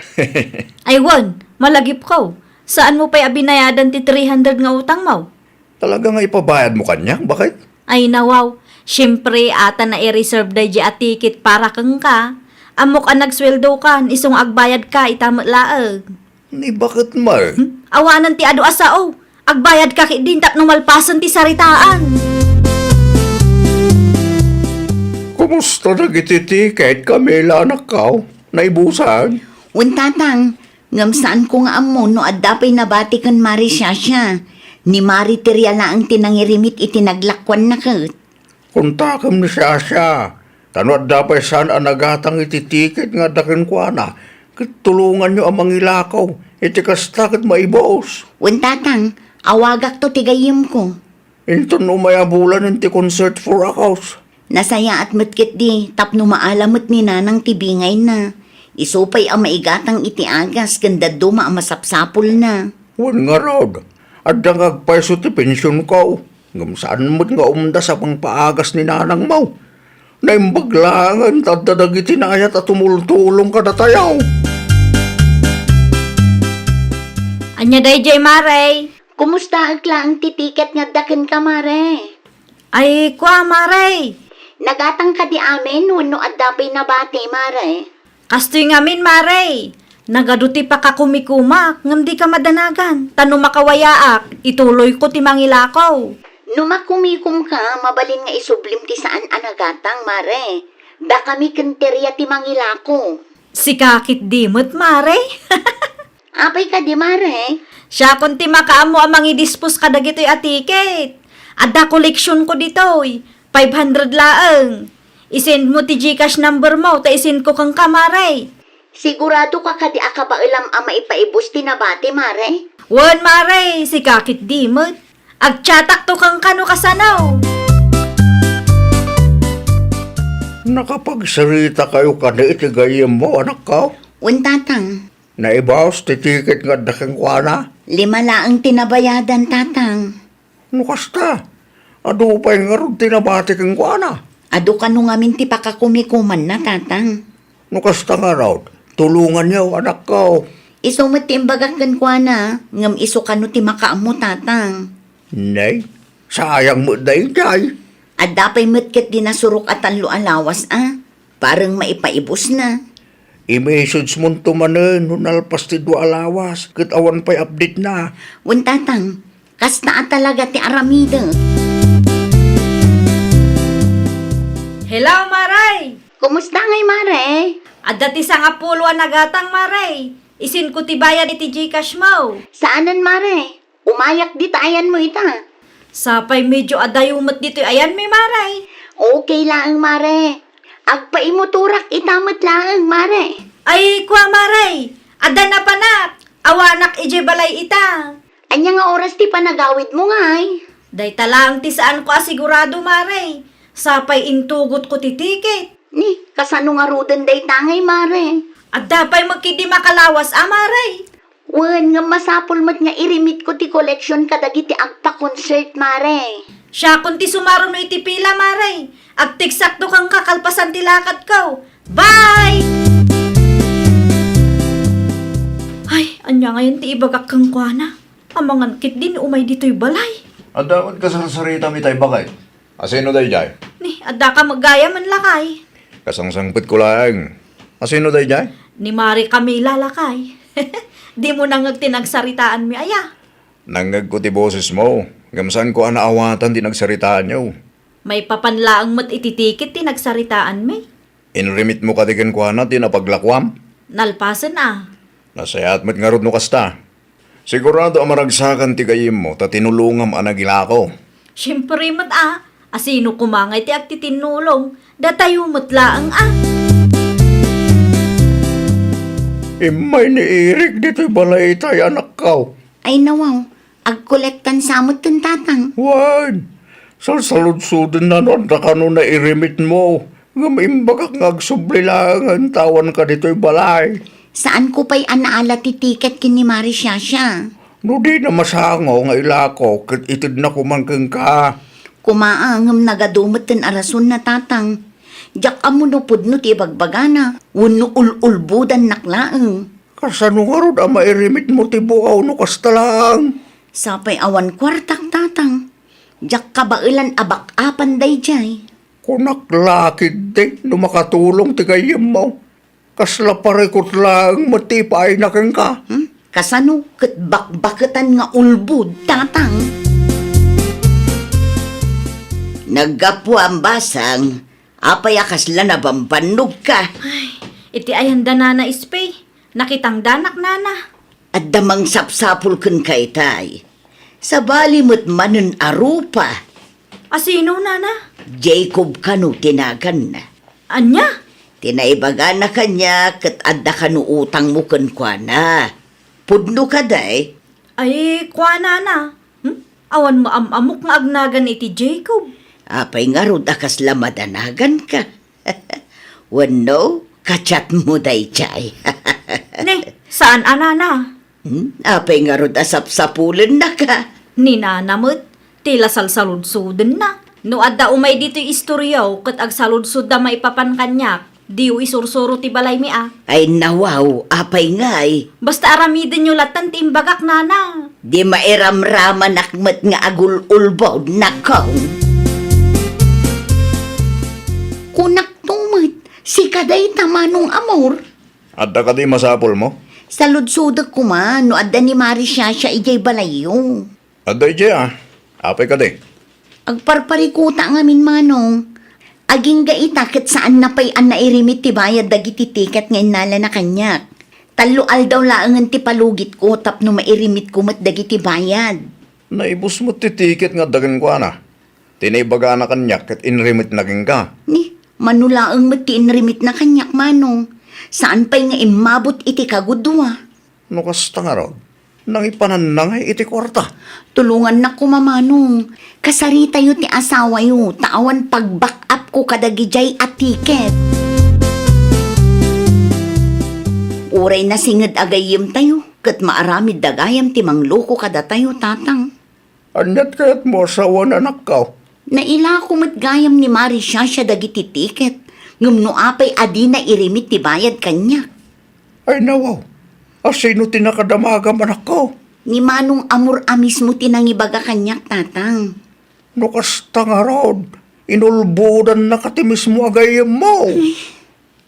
Ay wen, malagipko. Saanmo pay a binayadan ti three hundred nga utangmo? Talaga nga ipabayadmo kaniak, bakit? Ay nawaw, siempre, ata nai-reserve daydi a ticket para kenka. Ammok a nagsueldokan, isu nga agbayadka ita met laeng. Ni bakit man? Hmm? Awanen ti adu a sao. Agbayadka ketdin tapno malpasen ti saritaan. Kumusta dagiti ticket, Camila, anakko? Naibusan? Wen, tatang, ngem saanko nga ammo no adda pay nabati ken Mari Shasha. Ni Mari Teria laeng ti nangirimit iti naglakuanna ket. Kontakem ni Shasha, ta no adda pay saan a nagatang iti ticket nga adda kenkuana, ket tulonganyo a mangilako, iti kasta ket maibus. Wen, tatang, awagakto ti gayyemko. Inton umay a bulan ti concert for a cause. Nasayaat met ketdi tapno maala met ni Nanang ti bingayna. Isu pay a maigatang iti agas ken dadduma a masapsapulna. Wen ngarud, adda nga agpayso ti pensionko. Ngem saan met nga umdas a pangpaagas ni nanangmo. Naimbag laengen ta adda dagiti naayat a tumultulong kadatayo. Ania daydiay, Mare? Kumustaek laeng ti ticket nga adda kenka, Mare? Ay, kua, Mare. Nagatang kadi amin wenno adda pay nabati, Mare? Kastoy ngamin, Mare. Nagadu ti pakakumikumak ngem dika madanagan, ta no makawayaak, ituloyko ti mangilako. No makumikomka, mabalin nga isublim ti saan a nagatang, Mare. Dakami ken Teria ti mangilako. Sika ketdi met, Mare. Apay kadi, Mare? Siakon ti makaammo a mangidispos kadagitoy a ticket. Adda koleksionko ditoy. Five hundred laeng. I-send mo ti GCash number mo, ta i-send ko kenka, Mare. Sigurado ka kadi a kabaelam a maipaibus ti nabati, Mare? Wen, Mare, sika ketdi met. Agchatakto kenka no kasano. Nakapagsarita kayo kadi iti gayyemmo, anakko? Wen, tatang. Naibus ti ticket nga adda kenkuana? Lima laeng ti nabayadan, tatang. No kasta, adu pay ngarud ti nabati kenkuana? Adu kano ngamin ti pakakumikumanna, tatang. No kasta ngarud, tulonganyo, anakko. Isu met ti imbagak kenkuana, ngem isu kano ti makaammo, tatang. Nay, sayang met daydiay. Adda pay met ketdi nasurok a tallo a lawas a. Parang maipaibusna. I-message monto manen no nalpas ti dua a lawas ket awan pay update na. Wen, tatang, kasta a talaga ti aramidek. Hello, Mare! Kumusta ngay, Mare? Adda ti sangapulo a nagatang, Mare. I-send ko ti bayad iti GCash mo. Saanen, Mare? Umayak dita ayanmo ita. Sapay medyo adayo met ditoy ayanmi, Mare. Okay laeng, Mare. Agpaimotorak ita met laeng, Mare. Ay, kua, Mare. Adda napanak. Awanak idiay balay ita. Ania nga oras ti panagawidmo ngay? Dayta laeng ti saanko a sigurado, Mare. Sapay intugotko ti ticket. Ni, kasano ngaruden dayta ngay, Mare? Adda pay met ketdi makalawas a, Mare. Wen, ngem masapul met nga irimitko ti collection kadagiti agpa-concert, Mare. Siakon ti sumaruno iti pila, Mare. Agtekstakto kenka kalpasan ti lakadko. Bye! Ay, ania ngayen ti ibagak kenkuana? Amangan ketdi ni umay ditoy balay. Adda met kasarsaritam itay, bakit? Asino daydiay? Ni, adda ka met gayamen, lakay. Kasangsangpetko laeng. Asino daydiay? Ni Mare Camila, lakay. Dimo nangngeg ti nagsaritaanmi aya? Nangngegko ti bosesmo, ngem saanko a naawatan ti nagsaritaanyo. Maipapan laeng met iti ticket ti nagsaritaanmi. Inremitmo kadi kenkuana ti napaglakuam? Nalpasen a. Nasayaat met ngarud no kasta. Sigurado a maragsakan ti gayyemmo ta tinulongam a nagilako. Siempre met a, asino koma ngay ti agtitinnulong? Datayo met laeng a. Immay ni Eric ditoy balay itay, anakko. Ay nawaw, agkolektan sa met ken tatang. Wen, salsaludsodenna no adda kano nairimit mo. Ngem imbagak nga agsubli laengen ta awanka ditoy balay. Saanko pay a naala ti tiket ken ni Mari Shasha. No dina masango nga ilako ket itednako man kenka. Koma a, ngem nagadu met ti arasonna, tatang. Diak ammo no pudno ti ibagbagana, wenno ul-ulbodannak laeng. Kasano ngarud a mairimit mo ti bukaw no kasta laeng? Sapay awan kuartak, tatang. Diak kabaelan a bak-apan daydiay. Kunak la ketdi no makatulong ti gayyemmo. Kasla parikut laeng met ti ipaayna kenka. Hmm? Kasano ket bakbaketan nga ulbod, tatang? Naggapuam, basang. Apay a kasla nabambannogka? Ay, iti ayan da Nana Espey, nakitangdanak, Nana. Adda mangsapsapul kenka itay. Sabali met manen a rupa. A sino, Nana? Jacob kano ti naganna. Ania? Ti naibagana kaniak ket adda kano utangmo kenkuana. Pudno kadi? Ay, kua, Nana. Hmm? Awan maam-amok nga agnagan iti Jacob. Apay ngarud a kasla madanaganka? Wenno, ka-chat mo daydiay? Ne, saan a, Nana. Hmm? Apay ngarud a sapsapulennaka? Ni Nana met, ti la salsaludsodenna. No adda umay ditoy istoryaw ket agsaludsodda maipapan kaniak, diyo isursuro ti balaymi a. Ay nawaw, apay ngay? Basta aramidenyo lattan ti imbagak, Nana. Di mairamramanak met nga agul-ulbod, nakong. Kunakto met, sika dayta, Manong Amor. Adda kadi masapulmo? Saludsodek koma no adda ni Mari Shasha idiay balayyo. Adda idiay a. Apay kadi? Agparparikuta ngamin, Manong. Agingga ita ket saanna pay a nairimit ti bayad dagiti tiket nga innalana kaniak. Tallo aldaw laengen ti palugitko tapno mairimitko met dagiti bayad. Naibus met ti tiket nga adda kenkuana. Ti naibagana kaniak ket inrimitna kenka. Ni, mano laeng met ti inrimitna kaniak, Manong. Saan pay nga immabot iti kagudua. No kasta ngarud, nangipananna ngay iti kuarta? Tulongannak koma, Manong. Kasaritayo ti asawayo, ta awan pag-back up ko kadagidiay a tiket. Uray nasinged a gayyemtayo, ket maaramidda gayam ti mangloko kadatayo, Tatang. Ania't kayatmo a sawen, anakko? Nailako met gayam ni Mari Shasha dagiti tiket, ngem no apay a dina irimit ti bayad kaniak. Ay nawaw, a sino ti nakadamagam, anakko? Ni Manong Amor a mismo ti nangibaga kaniak, Tatang. No kasta ngarud, inulbodannaka ti mismo a gayyemmo. Ay,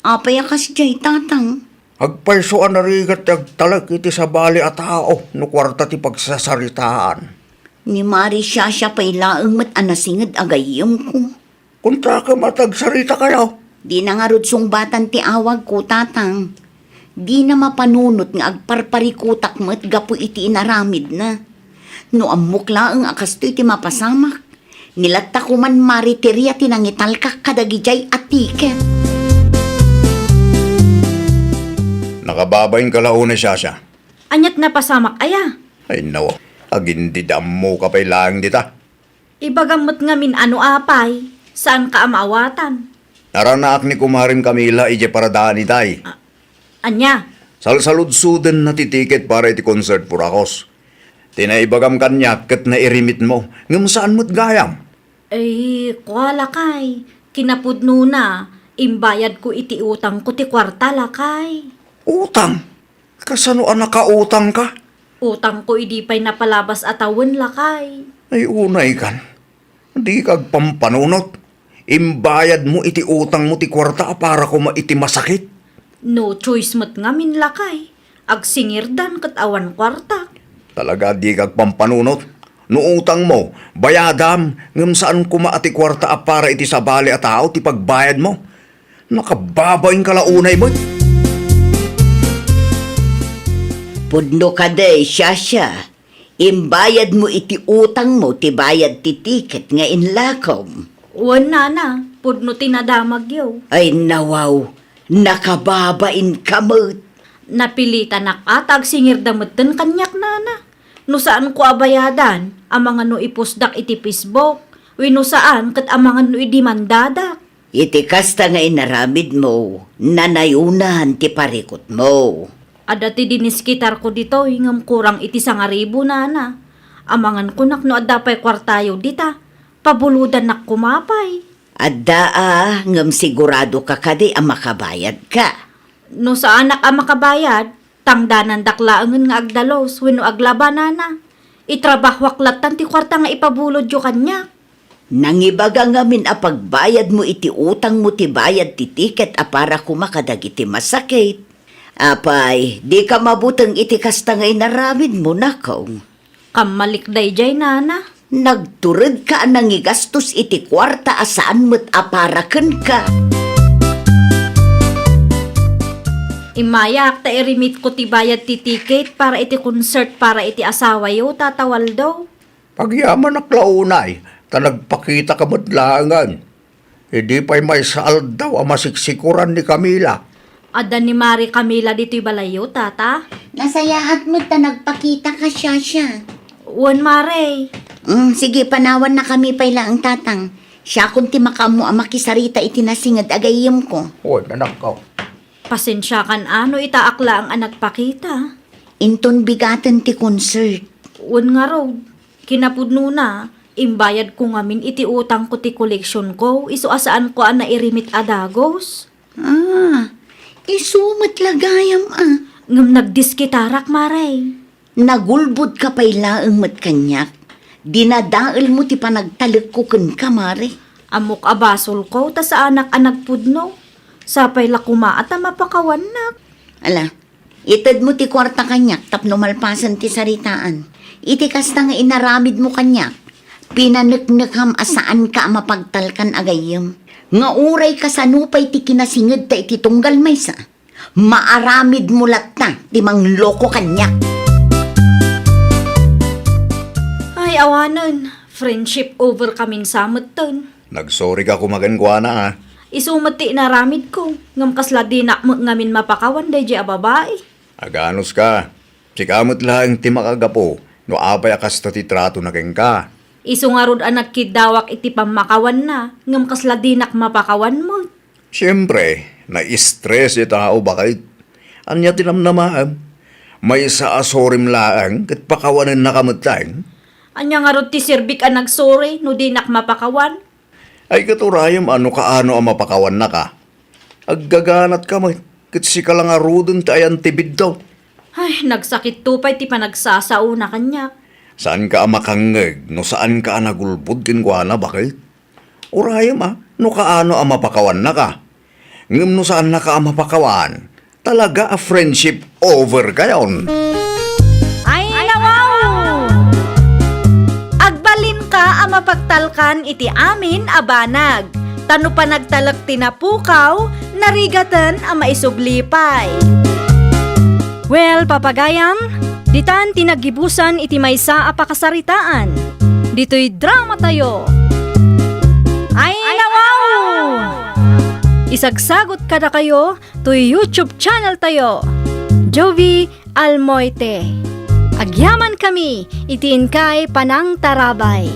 apay a kasdiay, Tatang? Agpayso a narigat ti agtalek iti sabali a tao no kuarta ti pagsasaritaan. Ni Mari Shasha pay laeng met a nasinged a gayyemko. Kuntakem a ti agsaritakayo. Dina ngarud sungbatan ti awagko, Tatang. Dina mapanunot nga agparparikutak met gapu iti inaramidna. No ammok laeng a kastoy ti mapasamak, ni latta koman mariteria ti nangitalkak kadagidiay a tiket. Nakababainka la unay, Shasha. Ania't napasamak aya? Ay, nawa. Agin dida ammoka pay laeng dita. Ibagam met ngamin a no apay, saanka a maawatan. Naranaak ni Kumarem Camila idiay paradaanitay. A-, ania? Salsaludsodenna ti tiket para iti concert, Purakos. Ti naibagam kaniak ket nairimitmo, ngem saan met gayam. Ay, kua, lakay. Kinapudnona, imbayadko iti utangko ti kuarta, lakay. Utang? Kasano a nakautangka? Utangko idi pay napalabas a tawen, lakay. Ay, unaykan. Dika agpampanunot. Imbayadmo iti utangmo ti kuarta a para koma iti masakit. No choice met ngamin, lakay. Agsingirdan ket awan kuarta. Talaga, dika agpampanunot. No utangmo, bayadam, ngem saan koma a ti kuarta a para iti sabali a tao ti pagbayadmo. Nakababainka la unay met. Pudno kadi, Shasha. Imbayadmo iti utangmo ti bayad ti tiket nga inlakom. Wen, nana, pudno ti nadamagyo. Ay, nawaw, nakababainka met. Napilitanak a ta agsingirda metten kaniak, nana. No saanko a bayadan, amangan no ipostdak iti Facebook, wenno saan ket amangan no idimandadak. Iti kasta nga inaramidmo, nanayonan ti parikutmo. Adda ti diniskitarko ditoy ngem kurang iti sangaribu, nana. Amangan kunak no adda pay kuartayo dita, pabulodannak koma pay. Adda a, ngem siguradoka kadi a makabayadka? No saanak a makabayad, tangdanandak laengen nga agdalus wenno aglaba, nana. Itrabahoak lattan ti kuarta nga ipabulodyo kaniak. Nangibaga ngamin a pagbayadmo iti utangmo ti bayad ti tiket a para koma kadagiti masakit. Apay, dika mabuteng iti kasta nga inaramidmo, nakong? Kammalik daydiay, nana. Nagturedka a nangigastos iti kuarta a saan met a para kenka. Immayak ta i-remit ko ti bayad ti tiket para iti concert para iti asawayo, Tata Waldo. Agyamanak la unay, ta nagpakitaka met laengen. Idi pay maysa aldaw a masiksikuran ni Camila. Adda ni Mare Camila ditoy balayyo, Tata? Nasayaat met ta nagpakitaka, Shasha. Wen, Mare. Mm, sige, panawannakami pay laeng, Tatang. Siakon ti makaammo a makisarita iti nasinged a gayyemko. Wen, anakko. Pasensiakan a no itaak laeng a nagpakita. Inton bigaten ti concert. Wen ngarud, kinapudnona, imbayadko ngamin iti utangko ti koleksionko, isu a saanko a nairimit a dagus. Ah, isu met la gayam a. Ngem nagdiskitarak, Mare. Nagulbodka pay laeng met kaniak. Dinadaelmo ti panagtalekko kenka, Mare. Ammok a basolko ta saanak a nagpudno. Sapay la koma a ta mapakawannak. Ala, itedmo ti kuarta kaniak tapno malpasen ti saritaan. Iti kasta nga inaramidmo kaniak, pinaneknekam a saanka a mapagtalkan a gayyem. Nga uray kasano pay ti kinasingedta iti tunggal maysa, maaramidmo latta ti mangloko kaniak. Ay, awanen. Friendship over kamin sa metten. Nagsorry ka koma kenkuana, a. Isu met ti inaramidko, ngem kasla dinak met ngamin mapakawan daydiay a babai. Aganuska. Sika met laeng ti makagapu no apay a kasta ti tratona kenka. Isu ngarud a nagkiddawak iti pammakawanna, ngem kasla dinak mapakawan met. Siempre, na-stress ti tao, baket. Ania ti namnamaem? Maysa a sorrym laeng ket pakawanennaka metten. Ania ngarud ti serbik a nagsorry no dinak mapakawan? Ay, ket urayem a no kaano a mapakawannaka. Aggaganatka met, ket sika la ngaruden ti ayan ti biddaw. Ay, nagsakitto pay ti panagsasaona kaniak. Saanka a makangngeg no saanka a nagulbod kenkuana, baket? Urayem a, no kaano a mapakawannaka. Ngem no saannaka a mapakawan, talaga a friendship over kayon. Ay, nawaw! Agbalinka a mapagtalkan iti amin a banag, ta no panagtalek ti napukaw, narigaten a maisubli pay. Well, papagayam, ditan ti naggibusan iti maysa a pakasaritaan. Ditoy dramatayo. Ay, nawaw! Isagsagot kadakayo toy YouTube channel tayo, Jovi Almoite. Agyamankami iti inkay panangtarabay.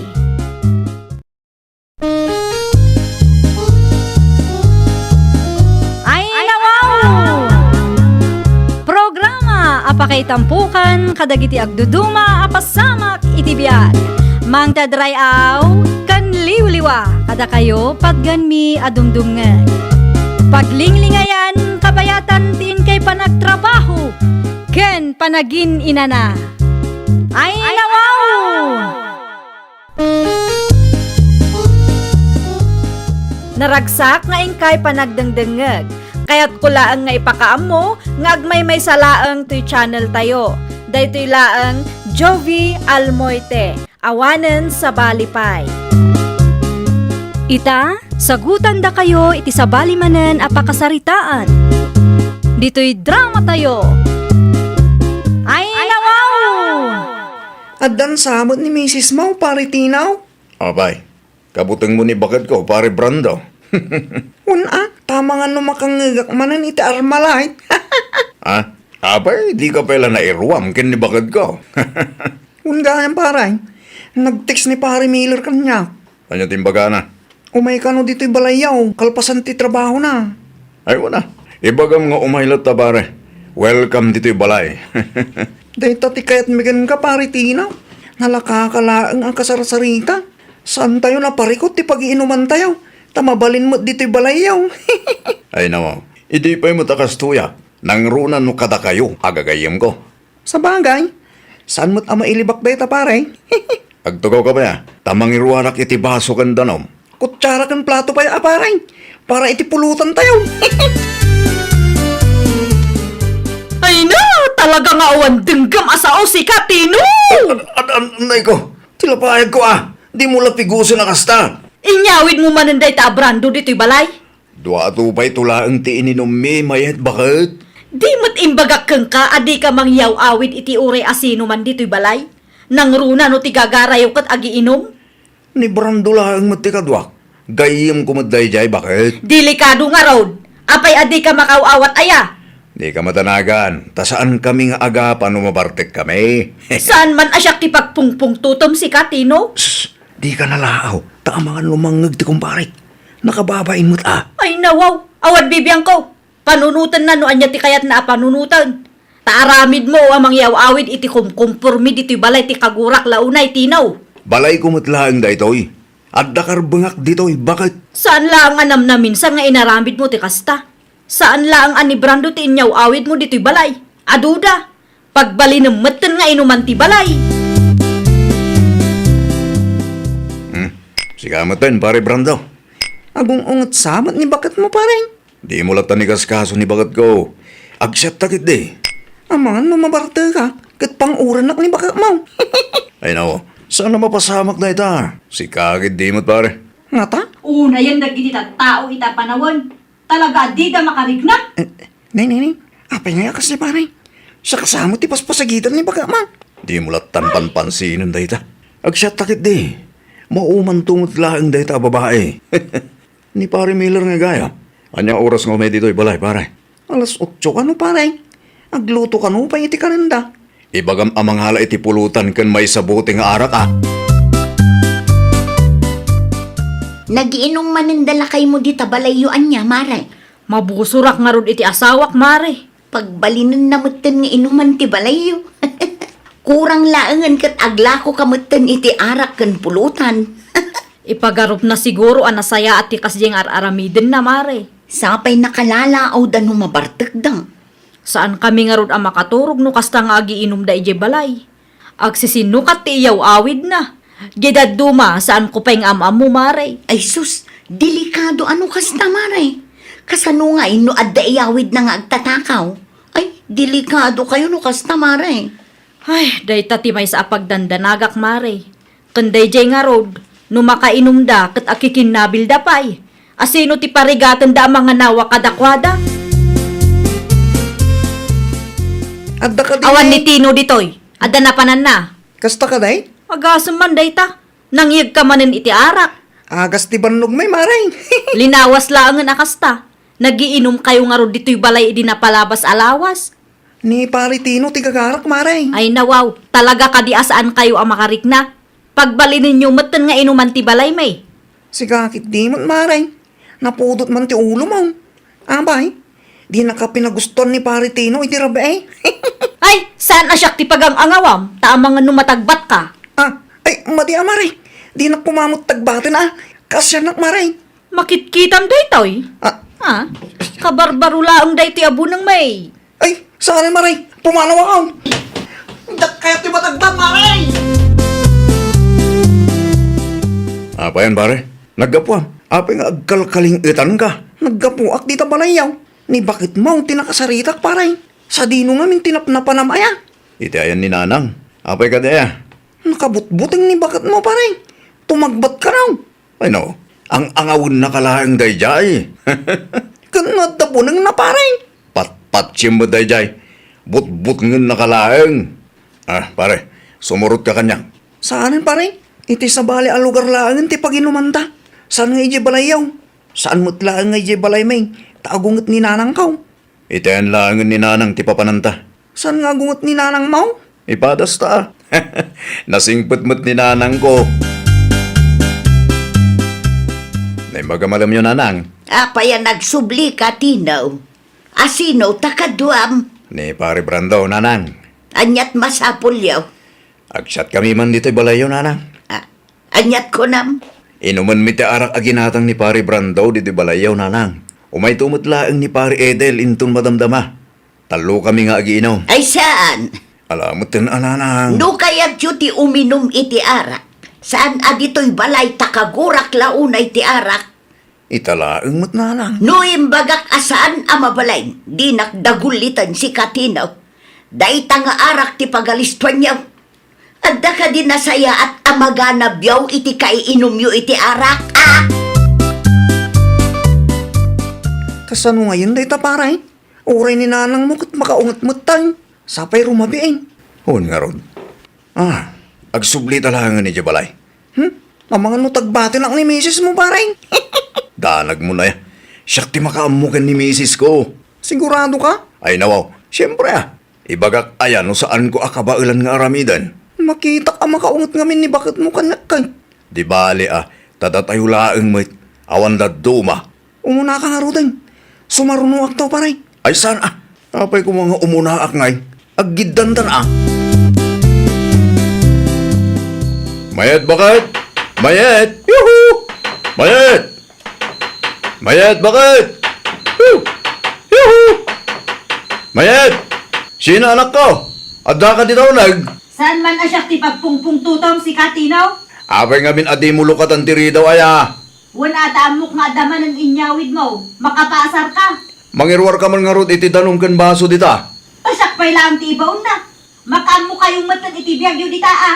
Ay, nawaw! Programa a pakaitampukan kadagiti agduduma a pasamak iti biag. Mangted ray-aw ken liwliwa kadakayo patgenmi a dumdumngeg. Paglinglingayan, kabayatan ti inkay panagtrabaho ken panagin-inana. Ay, nawaw! Naragsak nga inkay panagdengdengngeg. Kayatko laeng nga ipakaammo nga agmaymaysa laeng toy channel tayo. Daytoy laeng Jovi Almoite, awanen sabali pay. Ita, sagutandakayo iti sabali manen a pakasaritaan. Ditoy dramatayo. Ay, nawaw! Addan sa met ni misis mo, Pare Tinaw? Apay, kabutengmo ni baketko, Pare Brando. Wen a, ta amangan no makangngegak manen iti Armalite. Ah, Apay, dika pay la nairuam ken ni baket ko. Wen gayam, pare. Nag-text ni Pare Miller kaniak. Ania ti imbagana? Umay kano ditoy balayyo, kalpasan ti trabahona. Ay, wen a. Ibagam nga umay latta, pare. Welcome ditoy balay. Dayta ti kayatmi kenka, Pare Tino. Nalakaka laeng a kasarsarita. Saantayo naparikut ti pagiinumantayo, ta mabalin met ditoy balayyo. Ay, nawaw. Idi pay met a kastoy a, nangruna no kadakayo a gagayyemko. Sabagay, saan met a mailibak dayta, pare? Agtugaw ka pay a, ta mangiruarak iti baso ken danum. Kutsara ken plato pay a, pare, para iti pulutantayo. Ay na, talaga nga awan denggem a sao sika, Tino! An-, an-, anay ko, ti lapayag ko a, di mo la pigusen a kasta. Inyawid mo manen dayta a brando ditoy balay? Dua a tupay to laeng ti ininummi, mayat baket. Di met imbagak kenka a dika mangyaw-awid iti uray a sino man ditoy balay? Nangruna no ti gagarayo ket agiinum? Ni Brando laeng met ti kaduak. Gayyemko met daydiay, baket. Delikado ngarud. Apay a dika makaaw-awat aya? Dika madanagan, ta saankami nga agapa no mabartekkami. Saan man a siak ti pagpungpungtotem sika, Tino? Sus, dika nalaaw, ta amangan lumangngeg ti kumparek. Nakababain met a. Ay, nawaw, awan bibiangko. Panunotenna no ania ti kayatna a panunoten. Ta aramidmo a mangyaw-awid iti kumkumpormi ditoy balay ti kagurak la unay, Tino. Balayko met laeng daytoy. Adda karbengak ditoy, baket. Saan laeng a namnaminsan nga inaramidmo ti kasta. Saan laeng a ni Brando ti inyaw-awidmo ditoy balay. Aduda. Pagbalinem metten nga inuman ti balay. Hmm. Sika metten, Pare Brando. Agung-unget sa met ni baketmo, pare. Dimo latta inkaskaso ni baketko. Agsiatta ketdi. Amangan no mabarteka, ket pang-urannak ni baketmo. Ay, nao, saan a mapasamak dayta? Sika ketdi met, pare. Ngata? Unayen dagiti tattao ita panawen. Talaga a dida makarikna? Eh, nay, nay, nay. Apay ngay a kasdi, pare? Siak sa met ti paspasagitan ni baketmo. Dimo lattan panpansinen dayta. Agsiatta ketdi. Maumanto met laeng dayta a babai. Ni Pare Miller nga gayam. Ania oras nga umay ditoy balay, pare? Alas otso kano, pare. Agluto kano pay iti kanenda. Ibagam a mangala iti pulutan ken maysa bote nga arak, a. Nagiinum manenda lakaymo dita balayyo ania, mare? Mabusorak ngarud iti asawak, mare. Pagbalinenna metten nga inuman ti balayyo. Kurang laengen ket aglakoka metten iti arak ken pulutan. Ipagarupna siguro a nasayaat ti kasdiay nga ar-aramidenna, mare. Sapay nakalalaawda no mabartekda. Saankami ngarud a makaturog no kasta nga agiinumda idiay balay. Agsisinnukat ti iyaw-awidna. Diay dadduma, saanko pay nga am-ammo, mare. Ay sus, delikado a no kasta, mare. Kasano ngay no adda iyawidna nga agtatakaw? Ay, delikadokayo no kasta, mare. Ay, dayta ti maysa a pagdandanagak, mare. Ken daydiay ngarud, no makainumda ket akikinnabilda pay, asino ti parigatenda a manganawa kadakuada? Adda kadi. Awan ni Tino ditoy. Adda napananna. Kasta kadi? Agasem man dayta. Nangyegka manen iti arak. Agas ti bannogmi, mare. Linawas laengen a kasta. Nagiinumkayo ngarud ditoy balay idi napalabas a lawas. Ni Pare Tino ti gagarak, mare. Ay, nawaw, talaga kadi a saankayo a makarikna? Pagbalinenyo metten nga inuman ti balaymi. Sika ketdi met, mare. Napudot man ti ulomo. Apay, dinaka pinagustuan ni Pare Tino iti rabii. Ay, saan a siak ti pagang-angawam, ta amangan no matagbatka. Ah, ay, madi a, mare. Dinak koma met tagbaten a. Kaasiannak, mare. Makitkitam daytoy? Ah. Ah, kabarbaro laeng daytoy a buneng, may. Ay, saan, mare? Pumanaw ako. Dakkayo ti matagbat, mare! Apay, pare? Naggapuam? Apay nga agkalkaling-etanka? Naggapuak dita balayyo. Ni baketmo ti nakasaritak, pare. Sadino ngamin ti napnapanam aya? Iti ayan ni Nanang. Apay kadi aya? Nakabutbuteng ni baketmo, pare. Tumagbatka, no? Ay, no. Ang-angawennaka laeng daydiay. Ken no adda bunengna, pare? Patpatsiem met daydiay. Butbutengennaka laeng. Ah, pare, sumurotka kaniak. Saanen, pare? Iti sabali a lugar laengen ti paginumanta. Saan nga idiay balayyo? Saan met laeng nga idiay balaymi, ta agunget ni nanangko. Iti ayan laengen ni Nanang ti papananta. Saan nga agunget ni nanangmo? Ipadas ta. Nasingpet met ni nanangko. Naimbag a malemyo, nanang. Apay a nagsubli ka, Tino? Asino ta kaduam? Ni Pare Brando, nanang. Aniat masapulyo? Agsiatkami man ditoy balayyo, nanang. Ah, aniat kunam? Inumenmi ti arak a ginatang ni Pare Brando ditoy balayyo, nanang. Umayto met laeng ni Pare Edel inton madamdama. Tallokami nga agiinum. Ay saan? Ala, metten a, nanang. No kayatyo ti uminum iti arak, saan a ditoy balay ta kagurak la unay ti arak. Ita laeng met, nanang. No imbagak a saan a mabalin, dinak daguliten, sika Tino. Dayta nga arak ti pagalistuanyo. Adda kadi nasayaat a maganabyo iti kaiinumyo iti arak, a? Kasano ngayen dayta, pare? Uray ni nanangmo ket makaunget metten. Sapay rumabiin. Wen ngarud. Ah, agsubli ta laengen idiay balay. Hmm? Amangan no tagbatenak ni misismo, pare. Danagmo na ya. Siak ti makaammo ken ni misisko. Sigurado ka? Ay, nawaw. Siempre, ah. Ibagak aya no saanko a kabaelan nga aramiden? Makitak a makaunget ngamin ni baketmo kaniak, kay. Di bale, ah. Ta datayo laeng met. Awan dadduma. Umunaka ngaruden. Sumarunoakto, pare. Ay, saan, ah? Apay koma nga umunaak ngay? Aggiddantan, ah. Mayat, baket! Mayat! Yuhu! Mayat! Mayat, baket! Hu! Yuhu! Mayat! Sino, anakko? Adda ka dita uneg? Saan man a siak ti pagpungpungtutom, sika Tino? Apay ngamin a dimo lukatan ti ridaw aya? Wen a ta ammok nga adda manen inyawidmo, makapaasarka. Mangiruarka man ngarud iti danum ken baso dita. Ta siak pay laeng ti ibaonna. Makaammokayo metten iti biagyo dita, a.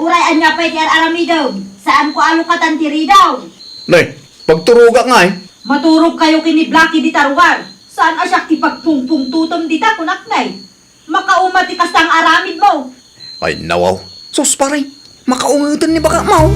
Uray ania pay ti ar-aramidem, saanko a lukatan ti ridaw. Ne, pagturogak ngay. Maturogkayo ken ni Blackie dita ruar. Saan a siak ti pagpungpungtutom dita, kunak ngay. Makauma ti kasta nga aramidmo. Ay, nawaw. Sus, pare, makaungeten ni baketmo.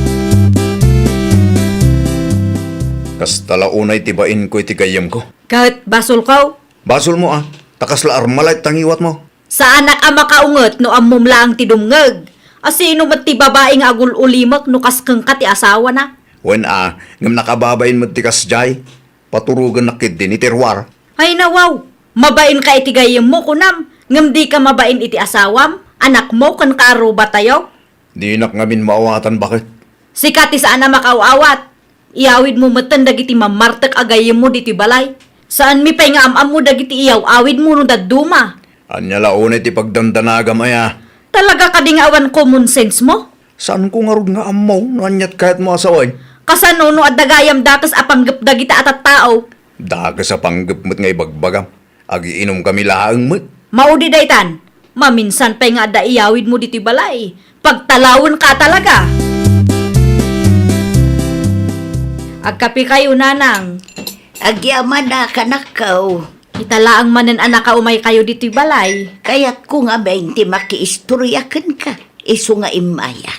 Kasta la unay ti bainko iti gayyemko. Ket basolko? Basolmo, a. Ta kasla Armalite ti ngiwatmo. Saanak a makaunget no ammom laeng ti dumngeg. A sino met ti babai nga agul-ulimek no kas kenka ti asawana? Wen a, ngem nakababain met ti kasdiay. Paturogennak ketdi ni Terroir. Ay, nawaw! Mabainka iti gayyemmo, kunam, ngem dika mabain iti asawam, anakmo, ken kaarrubatayo? Dinak ngamin maawatan, baket. Sika ti saan a makaaw-awat. Iyawidmo metten dagiti mammartek a gayyemmo ditoy balay. Saanmi pay nga am-ammo dagiti iyaw-awidmo no dadduma. Ania la unay ti pagdandanagam aya? Talaga kadi nga awan common sense mo? Saanko ngarud nga ammo no aniat kayatmo a sawen? Kasano no adda gayam dakes a panggep dagita a tattao? Dakes a panggep met nga ibagbagam. Agiinumkami laeng met. Maudi daytan. Maminsan pay nga adda iyawidmo ditoy balay. Pagtalawenka talaga. Agkapekayo, nanang. Agyamanak, anakko. Ita laeng manen a nakaumaykayo ditoy balay. Kayatko ngamin ti makiistoria kenka, isu nga immaya.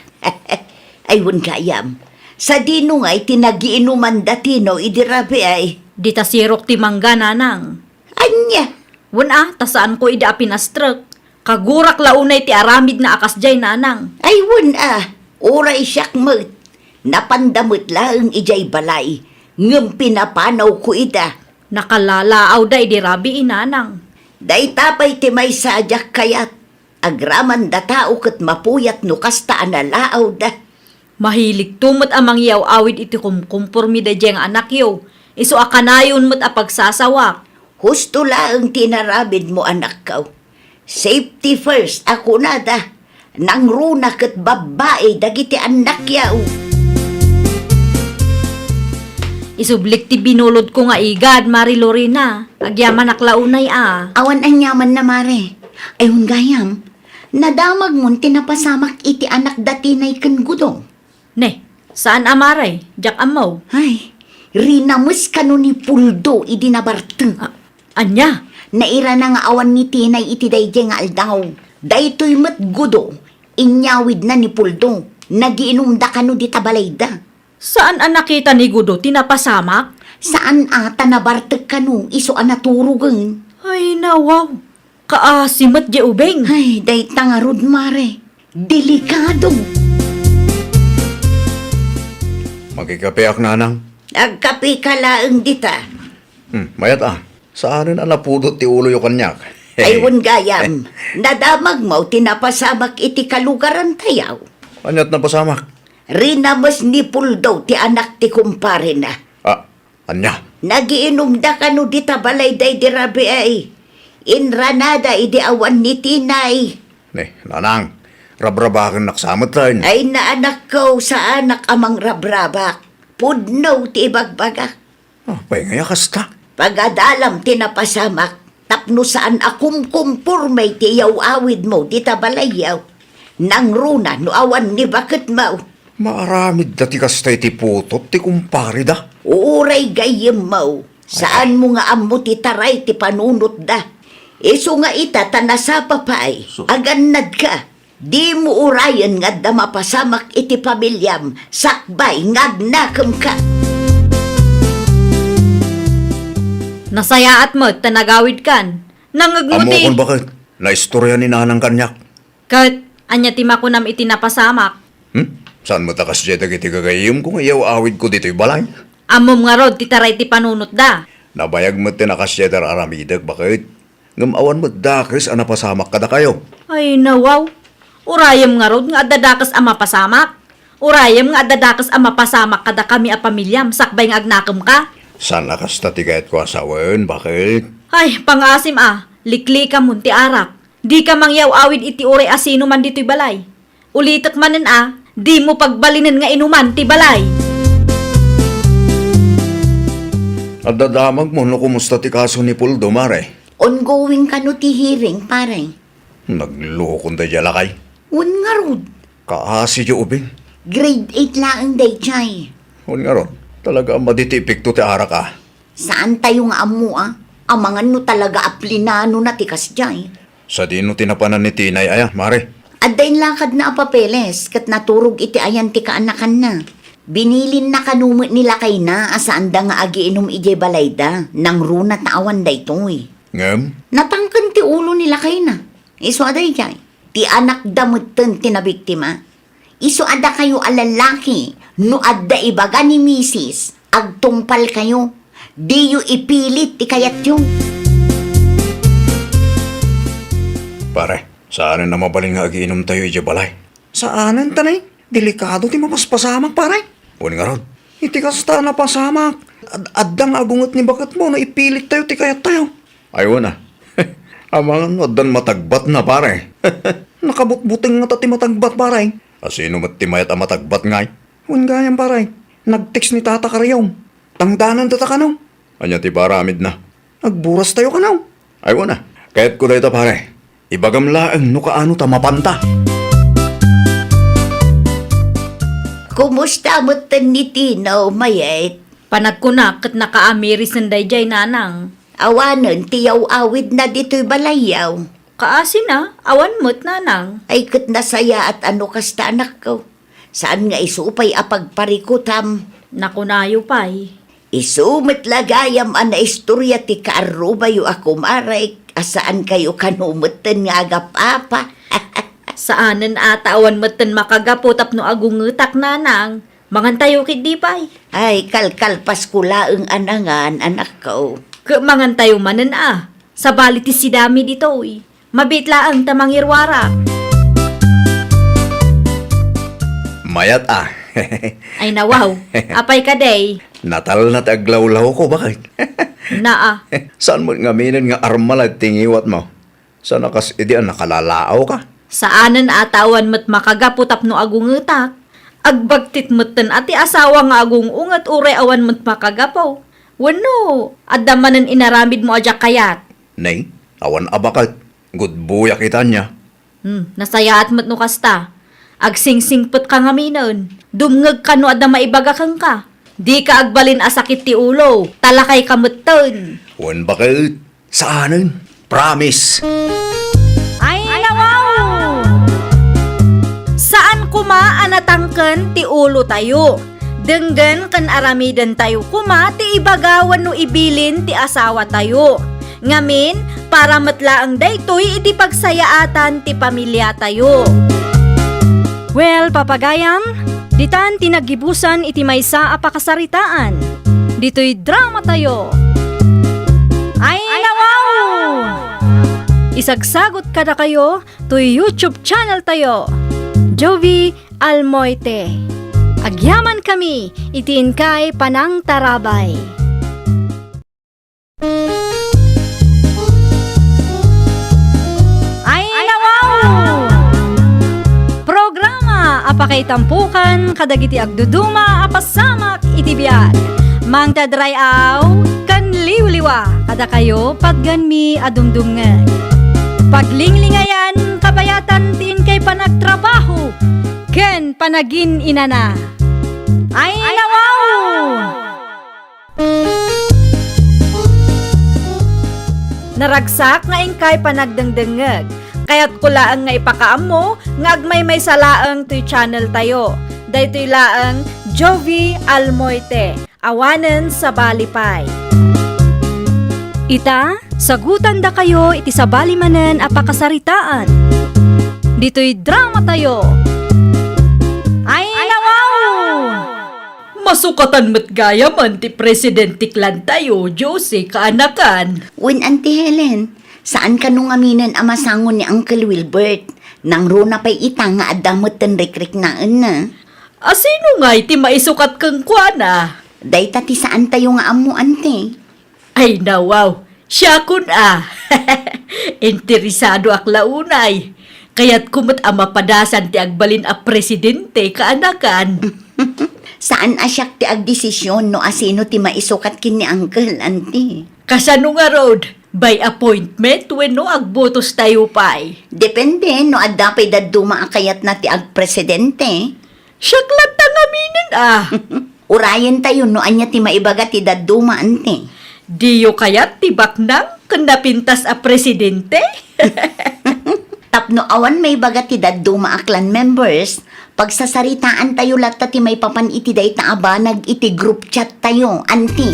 Ay, wen gayam. Sadino ngay ti nagiinuman da Tino idi rabii? Dita sirok ti mangga, nanang. Ania? Wen a, ta saanko ida a pinastrek. Kagurak la unay ti aramidna a kasdiay, nanang. Ay, wen a, uray siak met. Napanda met laeng idiay balay, ngem pinapanawko ida. Nakalalaawda idi rabii, nanang. Dayta pay ti maysa a diak kayat. Agraman da tao ket mapuyat no kasta a nalaawda. Mahiligto met a mangiyaw-awid iti kumkumpormi daydiay nga anakyo, isu a kanayon met a pagsasawak. Husto laeng ti inaramidmo, anakko. Safety first a kunada, nangruna ket babbai dagiti annakyo. Isublik ti binulodko nga igad, Mare Lorena. Agyamanak la unay a. Awan aniamanna, Mare. Ay, wen gayam, nadamagmon ti napasamak iti anak da Tinay ken Gudo. Ne, saan a, Mare, diak ammo. Ay, rinames kano ni Puldo idi nabartek. A-, ania? Nairana nga awan ni Tinay iti daydiay nga aldaw. Daytoy met Gudo, inyawidna ni Puldo. Nagiinumda kano dita balayda. Saan a nakita ni Gudo ti napasamak? Saan a, ta nabartek kano isu a naturogen. Ay, nawaw. Kaasi met diay ubing. Ay, dayta ngarud, Mare. Delikado. Makikapeak, Nanang. Agkapeka laeng dita. Hmm, mayat a. Saanen a napudot ti uloyo kaniak. Ay, wen gayam. Nadamagmo ti napasamak iti kalugarantayo. Aniat napasamak? Rinames ni Puldo ti anak ti kumparena. Ah, ania? Nagiinumda kano dita balay daydi rabii. Inranada idi awan ni Tinay. Ne, Nanang, rabrabakennak sa metten. Ay, anakko, saanak a mangrabrabak. Pudno ti ibagbagak. Apay ngay a kasta? Pagadalam ti napasamak, tapno saan a kumkumporme ti iyaw-awidmo dita balayyo. Nangruna no awan ni baketmo. Maaramidda ti kasta iti putot ti kumpareda. Uray gayyemmo, saanmo nga ammo ti taray ti panunotda. Isu nga ita ta nasapa pay, agannadka. Dimo urayen nga adda mapasamak iti pamiliam sakbay nga agnakemka. Nasayaat met ta nagawidkan. Nangngegmo ti Ammokon baket, naistorya ni Nanang kaniak. Ket ania ti makunam iti napasamak? Hmm? Saan met a kasdiay dagiti gagayyemko nga iyaw-awidko ditoy balay? Ammom ngarud ti taray ti panunotda. Nabayag met ti nakasdiay ti ar-aramidek, baket. Ngem awan met dakes a napasamak kadakayo. Ay, nawaw. Urayem ngarud nga adda dakes a mapasamak. Urayem nga adda dakes a mapasamak kadakami a pamiliam sakbay nga agnakemka. Saan a kasta ti kayatko a sawen, baket? Ay, pangasim a, liklikamon ti arak. Dika mangyaw-awid iti uray a sino man ditoy balay. Ulitek manen a, dimo pagbalinen nga inuman ti balay. Adda damagmo no kumusta ti kaso ni Puldo, Mare? Ongoing kano ti hearing, Pare? Naglukon daydiay a lakay. Wen ngarud. Kaasi diay ubing. Grade eight laeng daydiay. Wen ngarud, talaga a madi ti epekto ti arak a. Saantayo nga ammo a, amangan no talaga a plinanona ti kasdiay. Sadino ti napanan ni Tinay aya, Mare? Adda inlakadna a papeles ket naturog iti ayan ti kaanakanna. Binilinna kano met ni lakayna a saanda nga agiinum idiay balayda, nangruna ta awan daytoy. Ngem? Natangken ti ulo ni lakayna. Isu a daydiay, ti anakda metten ti nabiktima. Isu a dakayo a lalaki, no adda ibaga ni misis, agtungpalkayo. Diyo ipilit ti kayatyo. Pare, saanen a mabalin nga agiinumtayo idiay balay? Saanen, tanay. Delikado ti mapaspasamak, pare. Wen ngarud, iti kasta a napasamak, ad-, adda nga agunget ni baketmo no ipilittayo ti kayattayo. Ay, wen a. Amangan no addan matagbatna, pare. Nakabutbuteng ngata ti matagbat, pare. A sino met ti mayat a matagbat ngay? Wen gayam, pare. Nag-text ni Tata Kariom. Tangdananta ta kano. Ania ti paramidna? Agburas tayo kano. Ay, wen a. Kayatko dayta, pare. Ibagam laeng no kaano ta mapanta. Kumusta metten ni Tino, mayat? Panagkunak ket nakaamiri sen daydiay, nanang. Awanen ti yaw-awidna ditoy balayyo. Kaasina, awan met, nanang. Ay, ket nasayaat a no kasta, anakko. Saan nga isu pay a pagparikutam. Nakunayo pay. Isu met la gayam a naistorya ti kaarrubayo a kumarek a saankayo kano metten nga agap-apa. Saanen a ta awan metten makagapu tapno agungetak, nanang. Mangantayo ketdi pay. Ay, kalkalpasko laeng a nangan, anakko. Ket mangantayo manen a. Sabali ti sidami ditoy. Mabiit laeng ta mangiruarak. Mayat a. Ay, nawaw. Apay kadi? Natalna ti aglawlawko, baket. Naa. Saan met ngaminen nga armala ti ngiwatmo? Saan a kas idi a nakalalaawka? Saanen a ta awan met makagapu tapno agungetak. Agbagtit metten a ti asawa nga agung-unget uray awan met makagapu. Wenno, adda manen inaramidmo a diak kayat? Nay, awan a baket. Gudboyak ita ania. Hmm, nasayaat met no kasta. Agsingsingpetka ngaminen. Dumngegka no adda maibaga kenka. Dika agbalin a sakit ti ulo, ta lakayka metten. Wen baket. Saanen. Promise. Ay, nawaw! Saan koma a natangken ti ulotayo. Denggen ken aramidentayo koma ti ibaga wenno ibilin ti asawatayo. Ngamin, para met laeng daytoy iti pagsayaatan ti pamiliatayo. Well, papagayam, ditan ti naggibusan iti maysa a pakasaritaan. Ditoy dramatayo. Ay, nawaw! Isagsagot kadakayo toy YouTube channel tayo, Jovi Almoite. Agyamankami iti inkay panangtarabay. Ay, nawaw! Programa a pakaitampukan kadagiti agduduma a pasamak iti biag. Mangted ray-aw ken liwliwa kadakayo, patganmi a dumdumngeg. Paglinglingayan, kabayatan ti inkay panagtrabaho ken panagin-inana. Ay, nawaw! Naragsak nga inkay panagdengdengngeg. Kayatko laeng nga ipakaammo nga agmaymaysa laeng toy channel tayo. Daytoy laeng Jovi Almoite, awanen sabali pay. Ita, sagutandakayo iti sabali manen a pakasaritaan. Ditoy dramatayo. Ay, nawaw! Masukatan met gayamen ti president ti clan tayo, Josie, kaanakan. Wen, Auntie Helen, saan kano ngaminen a masango ni Uncle Wilbert. Nangruna pay ita nga adda metten rikriknaenna. Asino ngay ti maisukat kenkuana? Dayta ti saan tayo nga ammo, Auntie. Ay, nawaw. Siakon a. Interesadoak la unay. Kayatko met a mapadasan ti agbalin a presidente, kaanakan. Saan a siak ti agdesisyon no asino ti maisukat ken ni Uncle, Auntie. Kasano ngarud? By appointment wenno agbotos tayo pay? Depende no adda pay dadduma a kayatna ti agpresidente. Siak latta ngaminen a. Urayen tayo no ania ti maibaga ti dadduma, Auntie. Diyo kayat ti baknang ken napintas a presidente? Tapno awan maibaga ti dadduma a clan members, pagsasaritaan tayo latta ti maipapan iti dayta a banag iti group chat tayo, Auntie.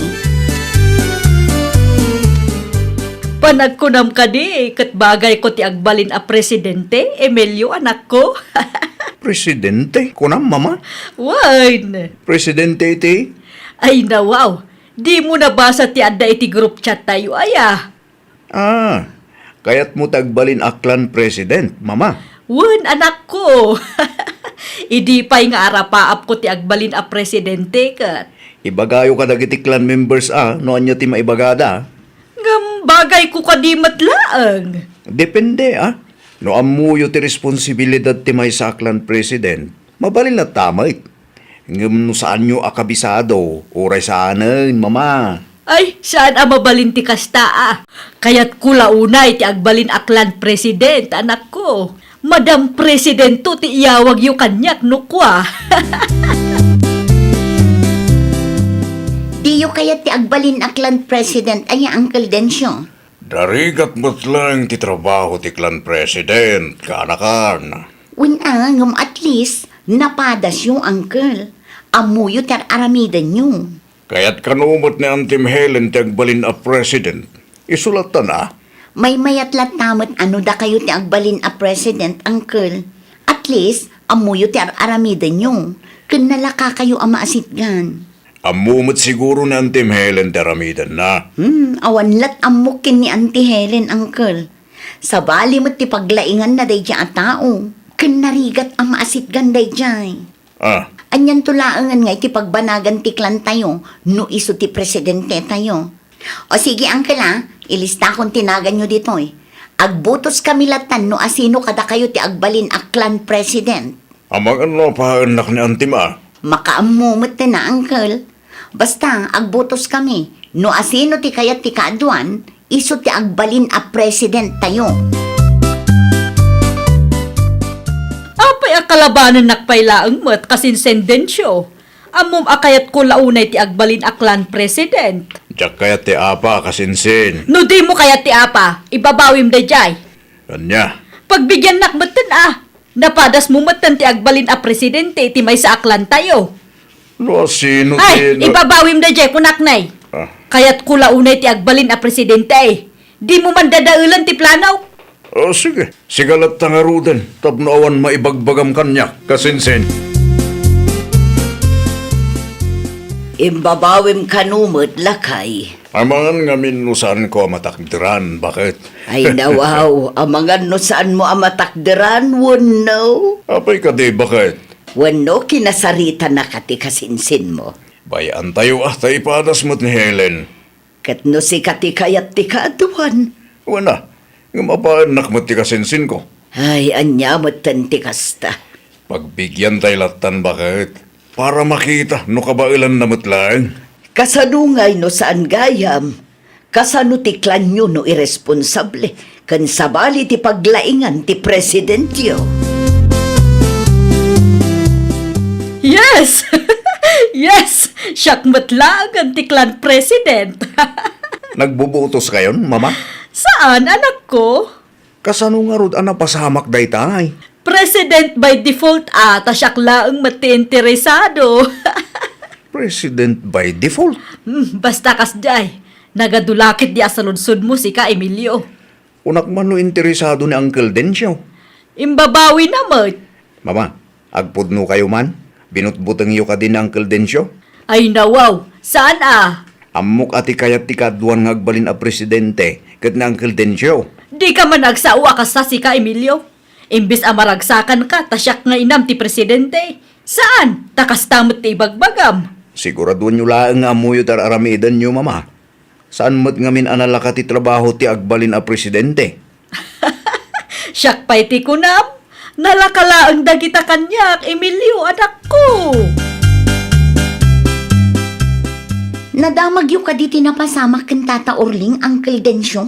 Panagkunam kadi, ket bagayko ti agbalin a presidente, Emilio, anakko? Presidente, kunam, Mama? Wen. Presidente iti? Ay, nawaw. Dimo nabasa ti adda iti group chat tayo, aya? Ah, kayatmo ti agbalin a clan president, Mama? Wen, anakko. Idi pay nga arapaapko ti agbalin a presidente ket. Ibagayo kadagiti clan members a no ania ti maibagada. Ngem bagayko kadi met laeng. Depende, a. No ammoyo ti responsibilidad ti maysa a clan president, mabalin latta met. Ngem no saanyo a kabisado, uray saanen, Mama. Ay, saan a mabalin ti kasta a. Kayatko la unay ti agbalin a clan president, anakko. Madam Presidento ti iyawagyo kaniak no kua. Diyo kayat ti agbalin a clan president, aya, Uncle Dencio? Narigat met laeng ti trabaho ti clan president, kaanakan. Wen a, ngem at least, napadasyo, Uncle. Ammoyo ti ar-aramidenyo. Kayat kano met ni Auntie Helen ti agbalin a president. Isu latta a. Maymayat latta met a no dakayo ti agbalin a president, Uncle. At least, ammoyo ti ar-aramidenyo. Ken nalakakayo a maasitgan. Ammo met siguro ni Auntie Helen ti aramidenna. Hmm, awan lat ammok ken ni Auntie Helen, Uncle. Sabali met ti paglainganna daydiay a tao. Ken narigat a maasitgan daydiay. Ah. Anianto laengen nga iti pagbanagan ti clan tayo no isu ti presidente tayo? O sige, Uncle, a, ilistakon ti naganyo ditoy. Agbotos kami lattan no asino kadakayo ti agbalin a clan president. Amangan no apaennak ni Auntie a. Makaammo met a, Uncle. Basta, agbotos kami. No asino ti kayat ti kaaduan, isu ti agbalin a president tayo. Apay a kalabanennak pay laeng met, kasinsin Dencio? Ammom a kayatko la unay ti agbalin a clan president. Diak kayat ti apa, kasinsin. No dimo kayat ti apa, ibabawim daydiay. Ania? Pagbigiannak metten a. Napadasmo metten ti agbalin a presidente iti maysa a clan tayo. No asino ti... Ay, ibabawim daydiay, kunak nay. Ah. Kayatko la unay ti agbalin a presidente. Dimo man dadaelen ti planok. O, sige. Sika latta ngaruden tapno awan maibagbagam kaniak, kasinsin. Imbabawim kano met, lakay. Amangan ngamin no saanko a matakderan, baket? Ay, nawaw, amangan no saanmo a matakderan, wenno? Apay kadi, baket? Wenno kinasaritanaka ti kasinsinmo? Bay-antayo a ta ipadas met ni Helen. Ket no sika ti kayat ti kaaduan? Wen a, ngem apaennak met ti kasinsinko. Ay, ania metten ti kasta? Pagbigiantay lattan, baket, para makita no kabaelanna met laeng. Kasano ngay no saan gayam? Kasano ti klanyo no iresponsable ken sabali ti paglaingan ti presidentyo? Yes! Yes! Siak met laengen ti clan president. Nagbubutoskayon, Mama? Saan, anakko? Kasano ngarud a napasamak daytay? President by default a, ta siak laeng met ti interesado. President by default? Hmm, basta kasdiay. Nagadu la ketdi a saludsodmo sika, Emilio. Kunak man no interesado ni Uncle Dencio. Imbabawina met. Mama, agpudnokayo man? Binutbutengyo kadi ni Uncle Dencio? Ay, nawaw, saan a? Ammok a ti kayat ti kaaduan nga agbalin a presidente ket ni Uncle Dencio. Dika man agsao a kasta sika, Emilio. Imbes a maragsakanka ta siak nga inam ti presidente. Saan? Ta kasta met ti ibagbagam. Siguraduenyo laeng nga ammoyo ti ar-aramidenyo, Mama. Saan met ngamin a nalaka ti trabaho ti agbalin a presidente? Siak pay ti kunam, nalaka laeng dagita kaniak, Emilio, anakko. Nadamagyo kadi ti napasamak ken Tata Orling, Uncle Dencio?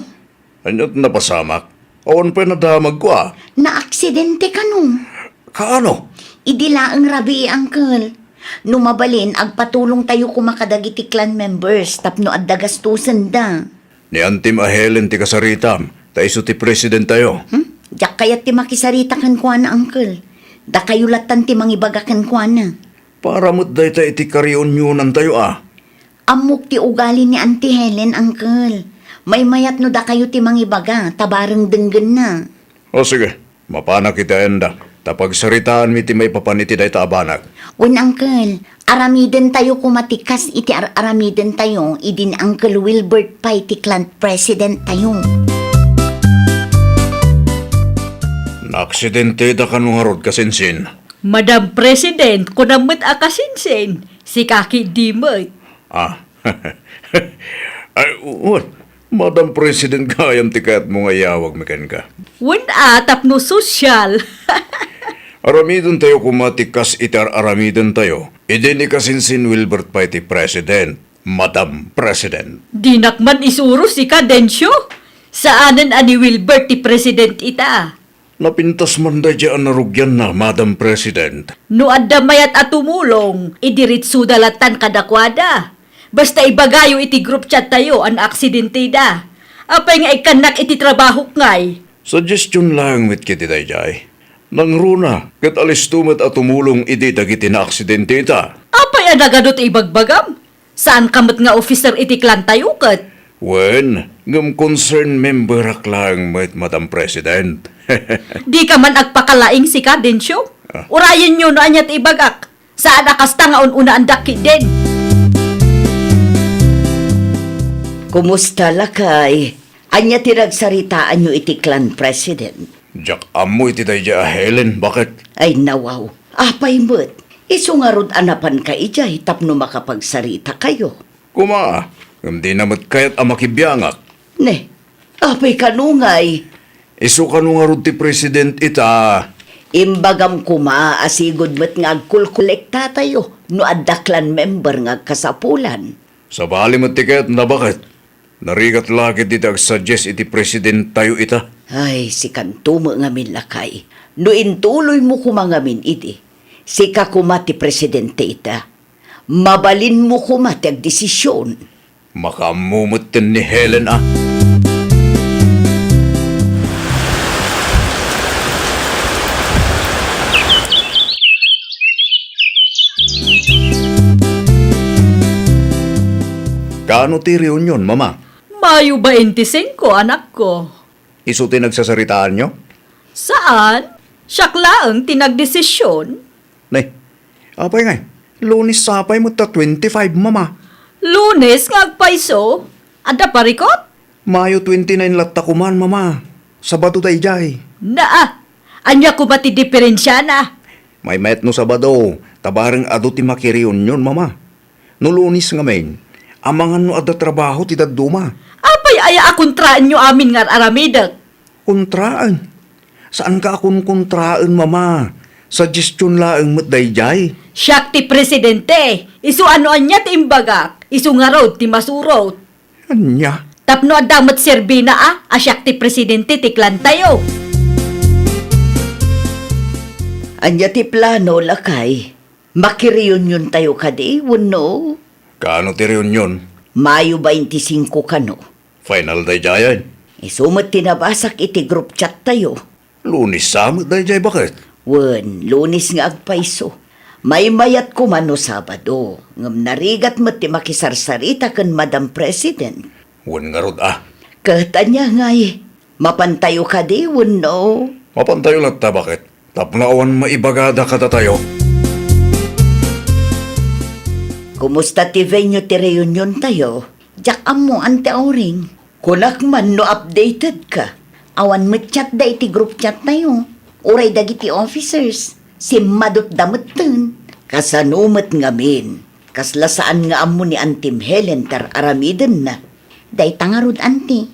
Ania ti napasamak? Awan pay nadamagko a. Naaksidente kano. Kaano? Idi laeng rabii, Uncle. No mabalin, agpatulongtayo koma kadagiti clan members tapno adda gastosenda. Ni Antim a Helen ti kasaritam, ta isu ti presidentayo. Hmm? Diak kayat ti makisarita kenkuana, Uncle. Dakayo lattan ti mangibaga kenkuana. Para met dayta iti kareunionantayo a. Ammok ti ugali ni Auntie Helen, Uncle. Maymayat no dakayo ti mangibaga, ta bareng denggenna. O sige, mapanak iti ayandak, ta pagsaritaanmi ti maipapan iti dayta a banag. Wen, Uncle, aramidentayo koma ti kas iti ar-aramidentayo idi ni Uncle Wilbert pay ti clan presidentayo. Naaksidente ita kano ngarud, kasinsin? Madam President, kunam met a kasinsin, sika ketdi met. Ah. Ay, wen, Madam President, gayam ti kayatmo nga iyawagmi kenka. Wen a, tapno sosyal. Aramidentayo koma ti kas iti ar-aramidentayo idi ni kasinsin Wilbert pay ti president, Madam President. Dinak man isuro sika, Dencio. Saanen a ni Wilbert ti president ita. Napintas man daydiay a narugianna, Madam President. No adda mayat a tumulong, idiretsoda lattan kadakuada. Basta ibagayo iti group chattayo a naaksidenteda. Apay nga ikkannak iti trabahok ngay? Suggestion laeng met ketdi daydiay. Nangruna, ket alisto met a tumulong idi dagiti naaksidenteta. Apay a nagadu ti ibagbagam? Saanka met nga officer iti clantayo ket? Wen, ngem concerned memberak laeng met, Madam President. Dika man agpakalaing sika, Dencio. Ah. Urayenyo no ania ti ibagak. Saan a kasta nga un-unaandak ketdin. Kumusta, lakay? Ania ti nagsaritaanyo iti clan president? Diak ammo iti daydiay a Helen, baket? Ay, nawaw. Apay met? Isu ngarud a napanka idiay tapno makapagsarita kayo. Koma, ngem dina met kayat a makibiangak. Ne, apay kano ngay? Isu kano ngarud ti president ita? Imbagam koma a sigud met nga agkulkolektatayo no adda clan member nga agkasapulan. Sabali met ti kayatna, baket? Narigat la ketdi ti agsuggest iti presidentayo ita. Ay, sikanto met ngamin, lakay. No intuloymo koma ngamin idi, sika koma ti presidente ita. Mabalinmo koma ti agdesision. Makaammo metten ni Helen a. Kaano ti reunion, Mama? Mayo baintisingko, anakko. Isu ti nagsasaritaanyo? Saan. Siak laeng ti nagdesisyon. Nay, apay ngay? Lunes sapay met ta twenty-five, Mama. Lunes nga agpayso? Adda parikut? Mayo twenty-nine latta koman, Mama. Sabado daydiay. Naa, ania koma ti diferensiana? Maymayat no Sabado, ta bareng adu ti makireunion, Mama. No Lunes ngamin, amangan no adda trabaho ti dadduma. Apay aya a kontraenyo amin nga ar-aramidek? Kontraen? Saanka a konkontraen, Mama. Suggestion laeng met daydiay. Siak ti presidente. Isu a no ania ti imbagak, isu ngarud ti masurot. Ania? Tapno adda met serbina a, a siak ti presidente ti clan tayo. Ania ti plano, lakay? Makireunion tayo kadi, wenno? Kaano ti reunion? Mayo baintisingko kano. Final daydiayen? Isu met ti nabasak iti group chat tayo. Lunes sa met daydiay, baket? Wen, Lunes nga agpayso. Maymayat koma no Sabado, ngem narigat met ti makisarsarita ken Madam President. Wen ngarud a. Ket ania ngay, mapantayo kadi wenno? Mapantayo latta, baket? Tapno awan maibagada kadatayo. Kumusta ti venue ti reunion tayo? Diak ammo, Auntie Auring. Kunak man no updated ka. Awan met chat da iti group chat tayo. Uray dagiti officers, simmadutda metten. Kasano met ngamin? Kasla saan nga ammo ni Auntie Helen ti ar-aramidenna? Dayta ngarud, Auntie.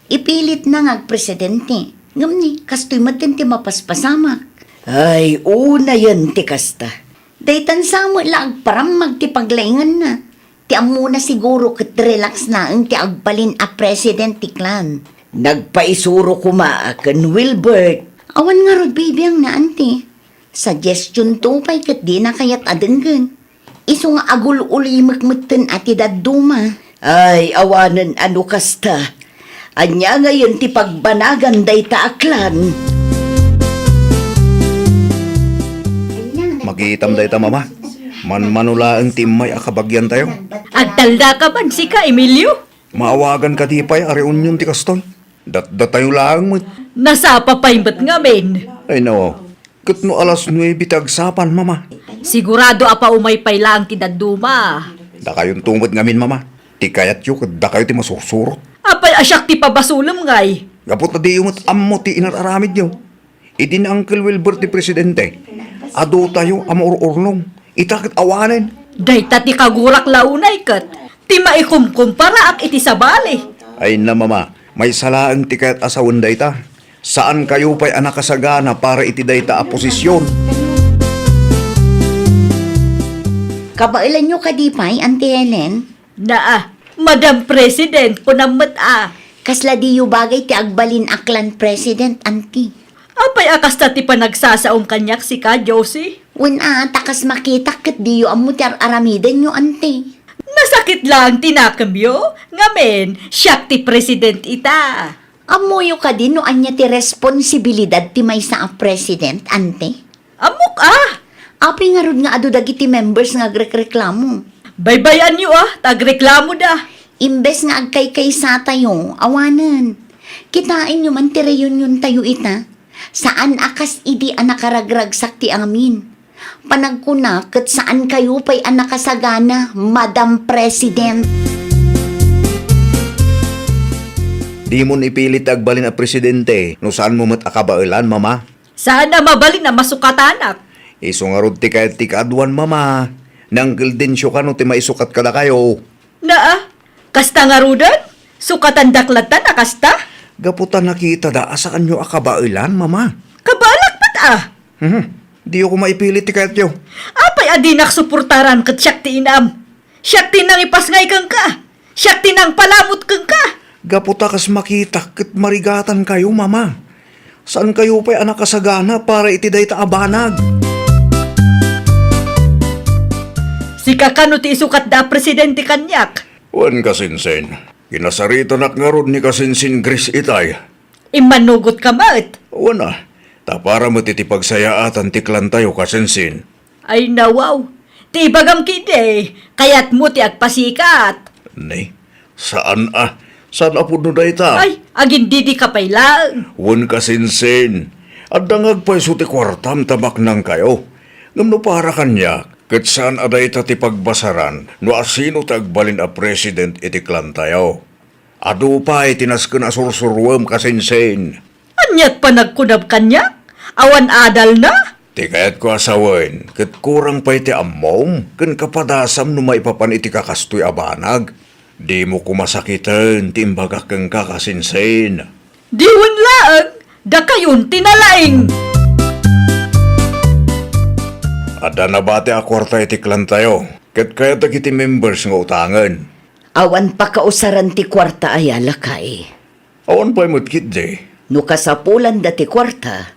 Ipilitna nga agpresidente. Ngem ni, kastoy metten ti mapaspasamak. Ay, unayen ti kasta. Daytan sa met la agparammag ti paglainganna. Ti ammona siguro ket relax laeng ti agbalin a president ti clan. Nagpaisuro koma ken Wilbert. Awan ngarud bibiangna, Auntie. Suggestion to pay ket dina kayat a denggen. Isu nga agul-ulimek metten a ti dadduma. Ay, awanen a no kasta. Ania ngayen ti pagbanagan dayta a clan? Makitam dayta, Mama. Manmano laeng ti immay a kabagiantayo. Agtalda ka man, sika, Emilio? Maawagan kadi pay a reunion ti kastoy? Datdatayo laeng met. Nasapa pay met ngamin. Ay, no. Ket no alas nuebe ti agsapan, Mama? Sigurado a paumay pay laeng ti dadduma. Dakayonto met ngamin, Mama. Ti kayatyo ket dakayo ti masursurot. Apay a siak ti pabasolem ngay? Gapu ta diyo met ammo ti inar-aramidyo. Idi ni Uncle Wilbert ti presidente, adutayo a maur-urnong. Ita ket awanen. Dayta ti kagurak la unay ket ti maikumkumparaak iti sabali. Ay na, Mama, maysa laeng ti kayat a sawen dayta. Saankayo pay a nakasagana para iti dayta a posisyon. Kabaelanyo kadi pay, Auntie Helen? Naa, Madam President, kunam met a. Kasla diyo bagay ti agbalin a clan president, Auntie? Apay a kasta ti panagsasaom kaniak, sika, Josie? Wen a, ta kas makitak ket diyo ammo ti ar-aramidenyo, Auntie. Nasakit laeng ti nakemyo, ngamin, siak ti president ita. Ammoyo kadi no ania ti responsibilidad ti maysa a president, Auntie? Ammok a! Apay ngarud nga adu dagiti members nga agrekreklamo? Baybay-anyo a, ta agreklamoda. Imbes nga agkaykaysatayo, awanen. Kitaenyo man ti reuniontayo ita. Saan a kas idi a nakaragragsak ti amin. Panagkuna ket saankayo pay a nakasagana, Madam President. Dimon ipilit ti agbalin a presidente no saanmo met a kabaelan, Mama. Saan a mabalin a masukatanak. Isu ngarud ti kayat ti kaaduan, Mama. Ni Uncle Dencio kano ti maisukat kadakayo. Naa, kasta ngaruden? Sukatandak latta a kasta? Gapu ta nakitada a saanyo a kabaelan, Mama. Kabaelak met a. Mhm. Diyo koma ipilit ti kayatyo. Apay a dinak suportaran ket siak ti inam? Siak ti nangipasngay kenka. Siak ti nangpalamut kenka. Gapu ta kas makitak ket marigatankayo, Mama. Saankayo pay a nakasagana para iti dayta a banag. Sika kano ti isukatda a presidente kaniak? Wen, kasinsin. Kinasaritanak ngarud ni kasinsin Grace itay. Immanugotka met. Wen a, ta para met iti pagsayaatan ti clan tayo, kasinsin. Ay, nawaw. Ti ibagam kidi, kayatmo ti agpasikat. Ni, saan a. Saan a pudno dayta? Ay, agindidika pay laeng. Wen, kasinsin. Adda nga agpayso ti kuartam ta maknangkayo. Ngem no para kaniak, ket saan a dayta ti pagbasaran no asino ti agbalin a president iti clan tayo. Adu pay ti nasken a sursuruem, kasinsin. Aniat panagkunam kaniak? Awan adalna? Ti kayatko a sawen, ket kurang pay ti ammom ken kapadasam no maipapan iti kakastoy a banag. Dimo koma sakiten ti imbagak kenka, kasinsin. Diwen laeng, dakayon ti nalaing. Adda nabati a kuarta iti clan tayo, ket kayat dagiti members nga utangen. Awan pakausaran ti kuarta aya, lakay? Awan pay met ketdi. No kasapulanda ti kuarta,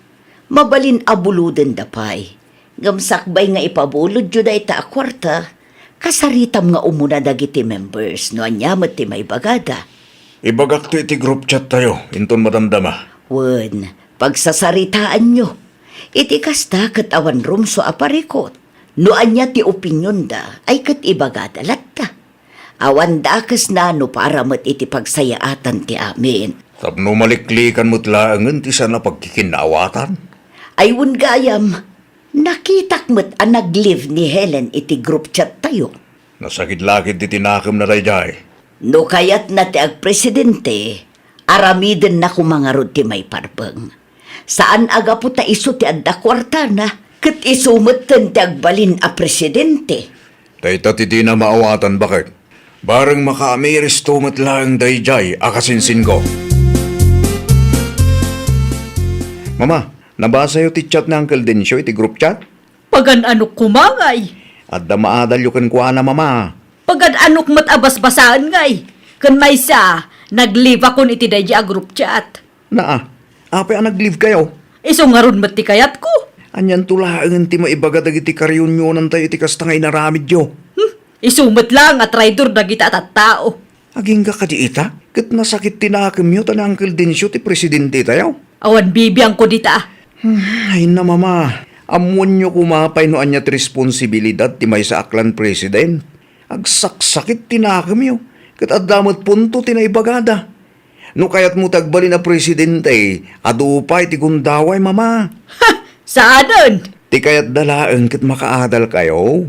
mabalin a bulodenda pay. Ngem sakbay nga ipabulodyo dayta a kuarta, kasaritam nga umuna dagiti members no ania met ti maibagada. Ibagakto iti group chat tayo, inton madamdama. Wen, pagsasaritaanyo. Iti kasta ket awan rumsua a parikut. No ania ti opinionda, ay ket ibagada latta. Awan dakesna no para met iti pagsayaatan ti amin. Tapno maliklikan met laengen ti saan a pagkikinnaawatan. Ay wen gayam, nakitak met a nag-leave ni Helen iti group chat tayo. Nasakit la ketdi ti nakemna daydiay. No kayatna ti agpresidente, aramidenna koma ngarud ti maiparbeng. Saan a gapu ta isu ti adda kuartana, ket isu metten ti agbalin a presidente. Dayta ti dina maawatan, baket. Bareng makaamiristo met laeng daydiay a kasinsinko. Mama, nabasayo ti chat ni Uncle Dencio iti group chat? Pagan-anok koma ngay? Adda maadalyo kenkuana, Mama. Pagan-anok met a basbasaen ngay? Ken maysa, nag-leave akon iti daydiay a group chat. Naa, apay a nag-leave kayo? Isu ngarud met ti kayatko. Anianto laengen ti maibaga dagiti kareunionantayo iti kasta nga inaramidyo? Hmm, isu met laeng a traidor dagita a tattao. Agingga kadi ita, ket nasakit ti nakemyo ta ni Uncle Dencio ti presidente tayo. Awan bibiangko dita. Hmm, ay na, Mama. Ammoenyo koma pay no ania ti responsibilidad ti maysa a clan president. Agsaksakit ti nakemyo, ket adda met punto ti naibagada. No kayatmo ti agbalin a presidente, adu pay ti gundaway, Mama. Ha! Saanen! Ti kayatda laeng ket makaadalkayo.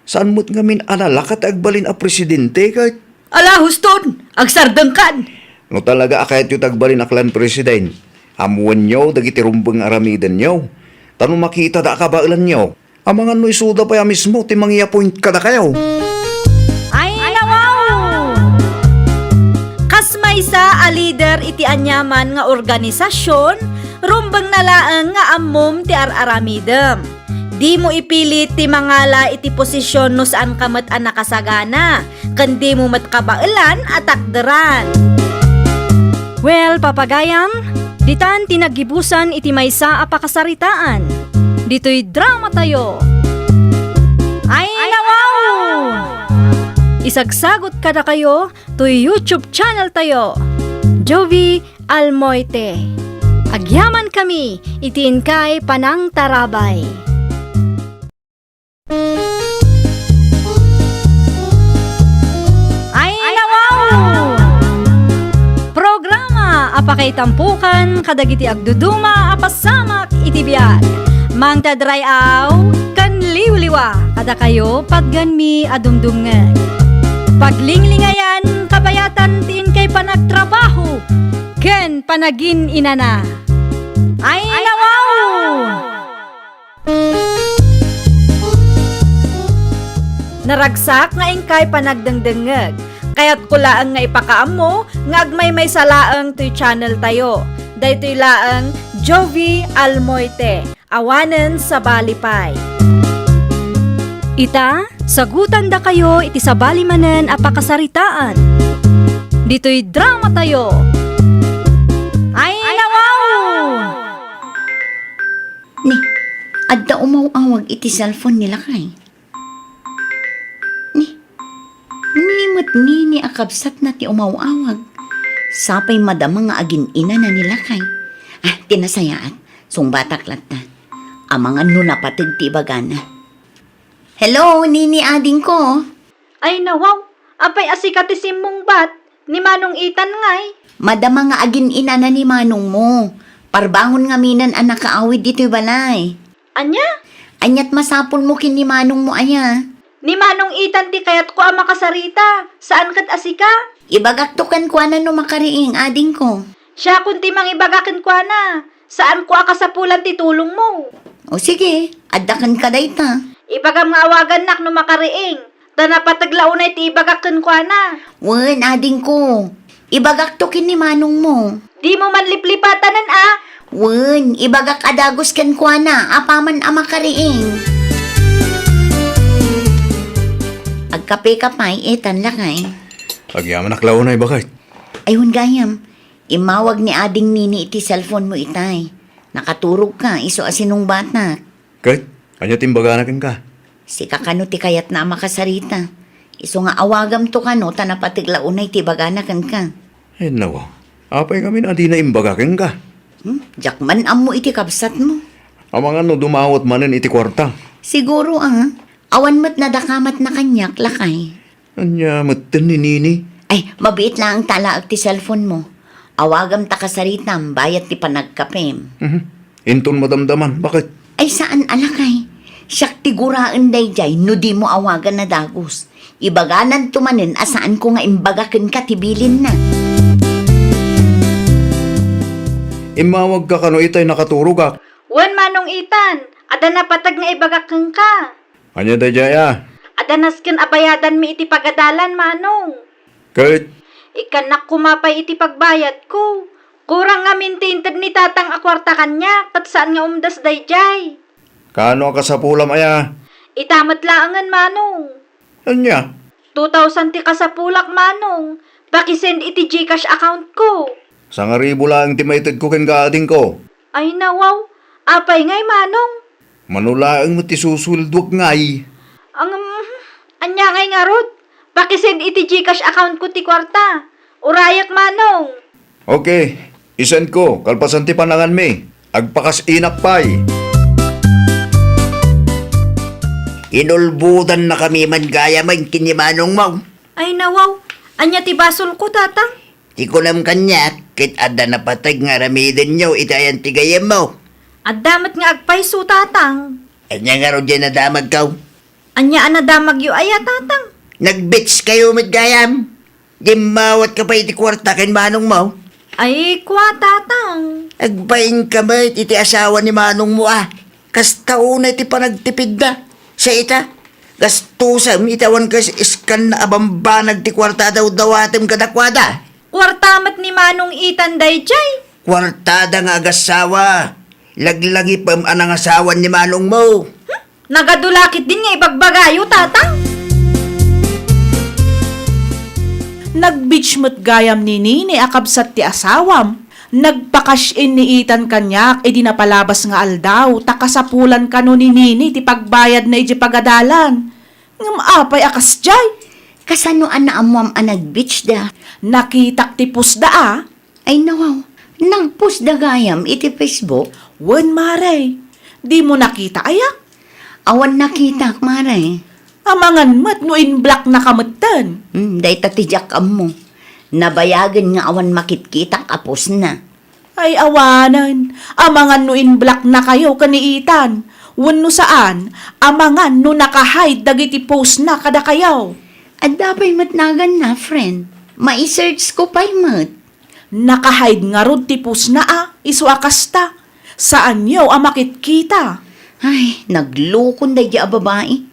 Saan met ngamin a nalaka ti agbalin a presidente ket. Ala, huston! Agsardengkan! No talaga a kayatyo ti agbalin a clan president, ammoenyo dagiti rumbeng nga aramidenyo. Ta no makitada a kabaelanyo, amangan no isuda pay a mismo ti mangi-appoint kadakayo. Ay, nawaw! Kas maysa a lider iti aniaman nga organisasyon, rumbengna laeng nga ammom ti ar-aramidem. Dimo ipilit ti mangala iti posisyon no saanka met a nakasagana, ken dimo met kabaelan a takderan. Well, papagayam, ditan ti naggibusan iti maysa a pakasaritaan. Ditoy dramatayo. Ay, nawaw! Isagsagot kadakayo toy YouTube channel tayo, Jovie Almoite. Agyamankami iti inkay panangtarabay. Ay, nawaw! Programa a pakaitampokan kadagiti agduduma a pasamak iti biag. Mangted ray-aw ken liwliwa kadakayo patgenmi a dumdumngeg. Paglinglingayan, kabayatan ti inkay panagtrabaho ken panagin-inana. Ay, nawaw! Naragsak nga inkay panagdengdengngeg. Kayatko laeng nga ipakaammo nga agmaymaysa laeng toy channel tayo. Daytoy laeng Jovie Almoite, awanen sabali pay. Ita, sagutandakayo iti sabali manen a pakasaritaan. Ditoy dramatayo. Ay, nawaw! Ni, adda umaw-awag iti cellphone ni lakay. Ni, ni met Nini a kabsatna ti umaw-awag. Sapay madama nga agin-inana ni lakay. Ah, ti nasayaat, sungbatak latta. Amangan no napateg ti ibagana. Hello, Nini adingko. Ay, nawaw, apay a sika ti simmungbat? Ni Manong Ethan ngay? Madama nga agin-inana ni manongmo. Parbangon ngaminen a nakaawid ditoy balay. Ania? Ania't masapulmo ken ni manongmo aya? Ni Manong Ethan ti kayatko a makasarita, saan ket a sika. Ibagakto kenkuana no makariing, adingko. Siakon ti mangibaga kenkuana, saanko a kasapulan ti tulongmo. O sige, adda kenka dayta. Ibagam nga awagannak no makariing, ta napateg la unay ti ibagak kenkuana. Wen, adingko. Ibagakto ken ni manongmo. Dimo man liplipatanen a. Wen, ibagak a dagus kenkuana apaman a makariing. Agkapeka pay, Ethan, lakay. Agyamanak la unay, baket. Ay, wen gayam. Immawag ni Ading Nini iti cellphone mo itay. Nakaturogka, isu a sinungbatak. Ket, ania ti imbagana kenka? Sika kano ti kayatna a makasarita. Isu nga awagamto kano ta napateg la unay ti ibagana kenka. Ay, nawa. Apay ngamin a dina imbaga kenka? Hmm? Diak man ammo iti kabsatmo. Amangan no dumawat manen iti kuarta. Siguro, ah. Awan met nadakamatna kaniak, lakay. Ania metten ni Nini? Ay, mabiit laeng ta alaek ti cellphone mo. Awagam ta kasaritam bayat ti panagkapem. Mhm. Inton madamdaman, baket? Ay, saan a lakay. Siak ti guraen daydiay no dimo awagan a dagus. Ibagananto manen a saanko nga imbaga kenka ti bilinna. Immawagka kano itay nakaturogak? Wen, Manong Ethan, adda napateg nga ibagak kenka. Ania daydiay a? Adda nasken a bayadanmi iti pagadalan, Manong. Ket? Ikkannak koma pay iti pagbayadko. Kurang ngamin ti inted ni Tatang a kuarta kaniak, ket saan nga umdas daydiay. Kaano a kasapulam aya? Ita met laengen, Manong. Ania? Two thousand ti kasapulak, Manong. Pakisend iti GCash account ko. Sangaribu laeng ti maitedko kenka, adingko. Ay, nawaw. Apay ngay, Manong? Mano laeng met ti susueldoak ngay. Ang, ania ngay ngarud? Pakisend iti GCash account ko ti kuarta. Urayek, Manong. Okay, isend ko, kalpasan ti pananganmi. Agpakas-inak pay. Inulbodannakami man gayamen ken ni manongmo. Ay, nawaw. Ania ti basolko, Tatang? Ti kunam kaniak, ket adda napateg nga aramidenyo iti ayan ti gayyemmo. Adda met nga agpayso, Tatang. Ania ngarud diay nadamagko? Ania a nadamagyo aya, Tatang? Nag-beach kayo met gayam. Dimmawatka pay iti kuarta ken manongmo. Ay, kua, Tatang. Agbainka met iti asawa ni manongmo a. Kasta unay ti panagtipidda. Sa ita, gastusem iti awan kas-, iskanna a bambanag ti kuarta a dawdawatem kadakuada. Kuarta met ni Manong Ethan daydiay. Kuartada nga agasawa. Laglagipem a nangasawan ni manongmo. Hmm? Nagadu la ketdin nga ibagbagayo, Tatang. Nag-beach met gayam ni Nini a kabsat ti asawam. Nagpa-cash in ni Ethan kaniak idi napalabas nga aldaw, ta kasapulan kano ni Nini ti pagbayadna idiay pagadalan. Ngem apay a kasdiay? Kasano a naammoam a nag-beach da? Nakitak ti post da a. Ay, nawaw, nag-post da gayam iti Facebook? Wen, mare. Dimo nakita aya? Awan nakitak, mare. Amangan met no in-blocknaka metten. Hmm, dayta ti diak ammo. Nabayagen nga awan makitkitak a postna. Ay, awanen. Amangan no in-blocknakayo ken ni Ethan. Wenno saan, amangan no naka-hide dagiti postna kadakayo. Adda pay met naganna, friend. Mai-search ko pay met. Naka-hide ngarud ti postna a, isu a kasta. Saanyo a makitkita. Ay, naglukon daydiay a babai.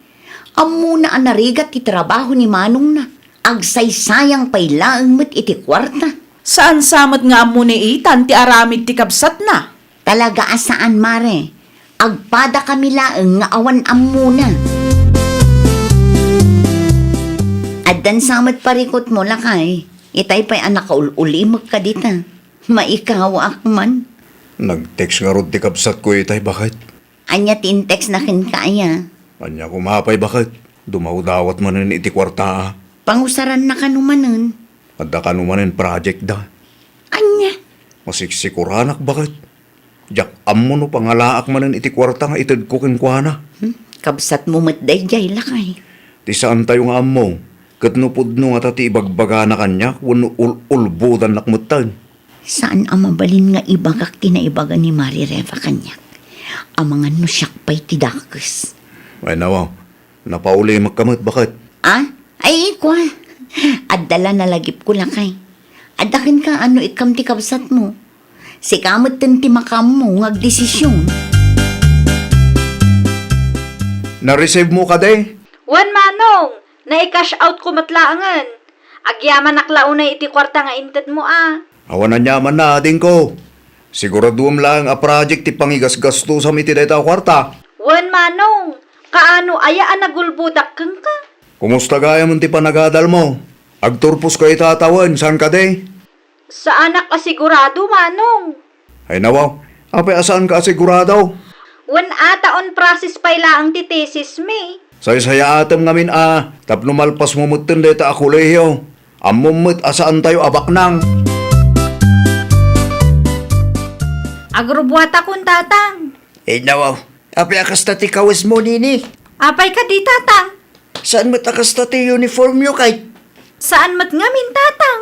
Ammona a narigat ti trabaho ni manongna. Agsaysayang pay laeng met iti kuarta. Saan sa met nga ammo ni Ethan ti aramid ti kabsatna? Talaga a saan, mare. Agpadakami laeng nga awan ammona. Addan sa met parikutmo, lakay. Itay pay a nakaul-ulimekka dita. Maikawaak man. Nag-text ngarud ti kabsatko itay, baket. Ania ti in-textna kenka aya? Ania koma pay, baket? Dumawdawat manen iti kuarta a. Pangusaranna kano manen? Adda kano manen project da. Ania? Masiksikoranak, baket. Diak ammo no pangalaak manen iti kuarta nga itedko kenkuana. Hmm? Kabsatmo met daydiay, lakay. Ti saantayo nga ammo, Ket no pudno ngata ti ibagbagana kaniak wenno ul-, ulbodannak metten? Saan a mabalin nga ibagak ti naibaga ni Mari Reva kaniak. Amangan no siak pay ti dakes. Ay, nawaw. Napaulimekka met, baket. Ah? Ay, kua. Adda la nalagipko, lakay. Adda kenka no ikkam ti kabsatmo. Sika metten ti makaammo nga agdesisyon. Na-receive mo kadi? Wen, Manong. Nai-cash out ko met laengen. Agyamanak la unay iti kuarta nga intedmo a. Awan aniamanna, adingko. Siguraduem laeng a project ti pangigasgastusam iti dayta a kuarta. Wen, Manong. Kaano aya a nagulbodak kenka? Kumusta gayam ti panagadalmo? Agturposka ita a tawen, saan kadi? Saanak a sigurado, Manong. Ay, nawaw. Apay a saanka a sigurado? Wen, ata on process pay laeng ti thesis mi. Saysayaatem ngamin a tapno malpasmo metten dayta a kolehiyo. Ammom met a saantayo a baknang. Agrubbuatakon, Tatang. Ay, nawaw. Apay a kasta ti kawesmo, Nini? Apay kadi, Tatang? Saan met a kasta ti uniformyo, kay? Saan met ngamin, Tatang.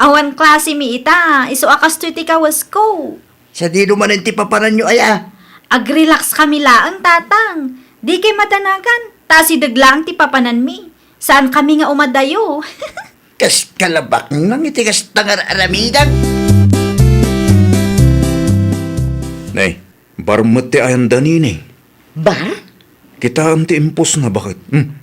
Awan klase mi ita, isu a kastoy ti kawesko. Sadino manen ti papananyo aya? Ag-relax kami laeng, Tatang. Dikay madanagan, ta asideg laeng ti papananmi. Saan kami nga umadayo. Kas kalabaknang iti kasta nga ar-aramidem. Nay, bar met ti ayanda, Nini. Bar? Kitaem ti impos na, baket. Hmm.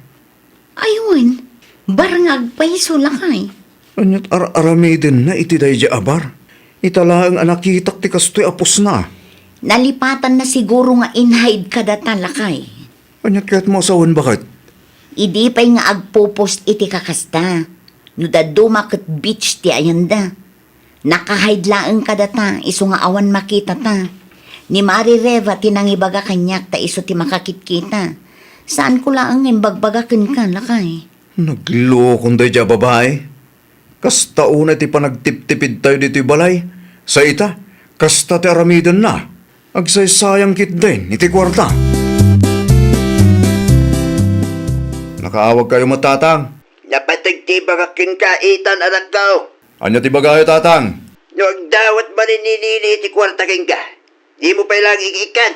Ay wen, bar nga agpayso, lakay. Aniat ar-aramidenna iti daydiay a bar? Ita laeng a nakitak ti kastoy a pusna. Nalipatanna siguro nga in-hide kadata, lakay. Aniat kayatmo a sawen, baket? Idi pay nga agpo-post iti kakasta, no dadduma ket beach ti ayanda. Naka-hide laeng kadata, isu nga awan makitata. Ni Mari Reva ti nangibaga kaniak ta isu ti makakitkita. Saanko laeng nga imbagbaga kenka, lakay. Naglokon daydiay a babai. Kasta unay ti panagtiptipidtayo ditoy balay. Sa ita, kasta ti aramidenna. Agsaysayang ketdin iti kuarta. Nakaawagkayo met, Tatang? Napateg ti ibagak kenka, Ethan, anakko. Ania ti ibagayo, Tatang? No agdawat manen ni Nini iti kuarta kenka, dimo pay laeng ikiikkan.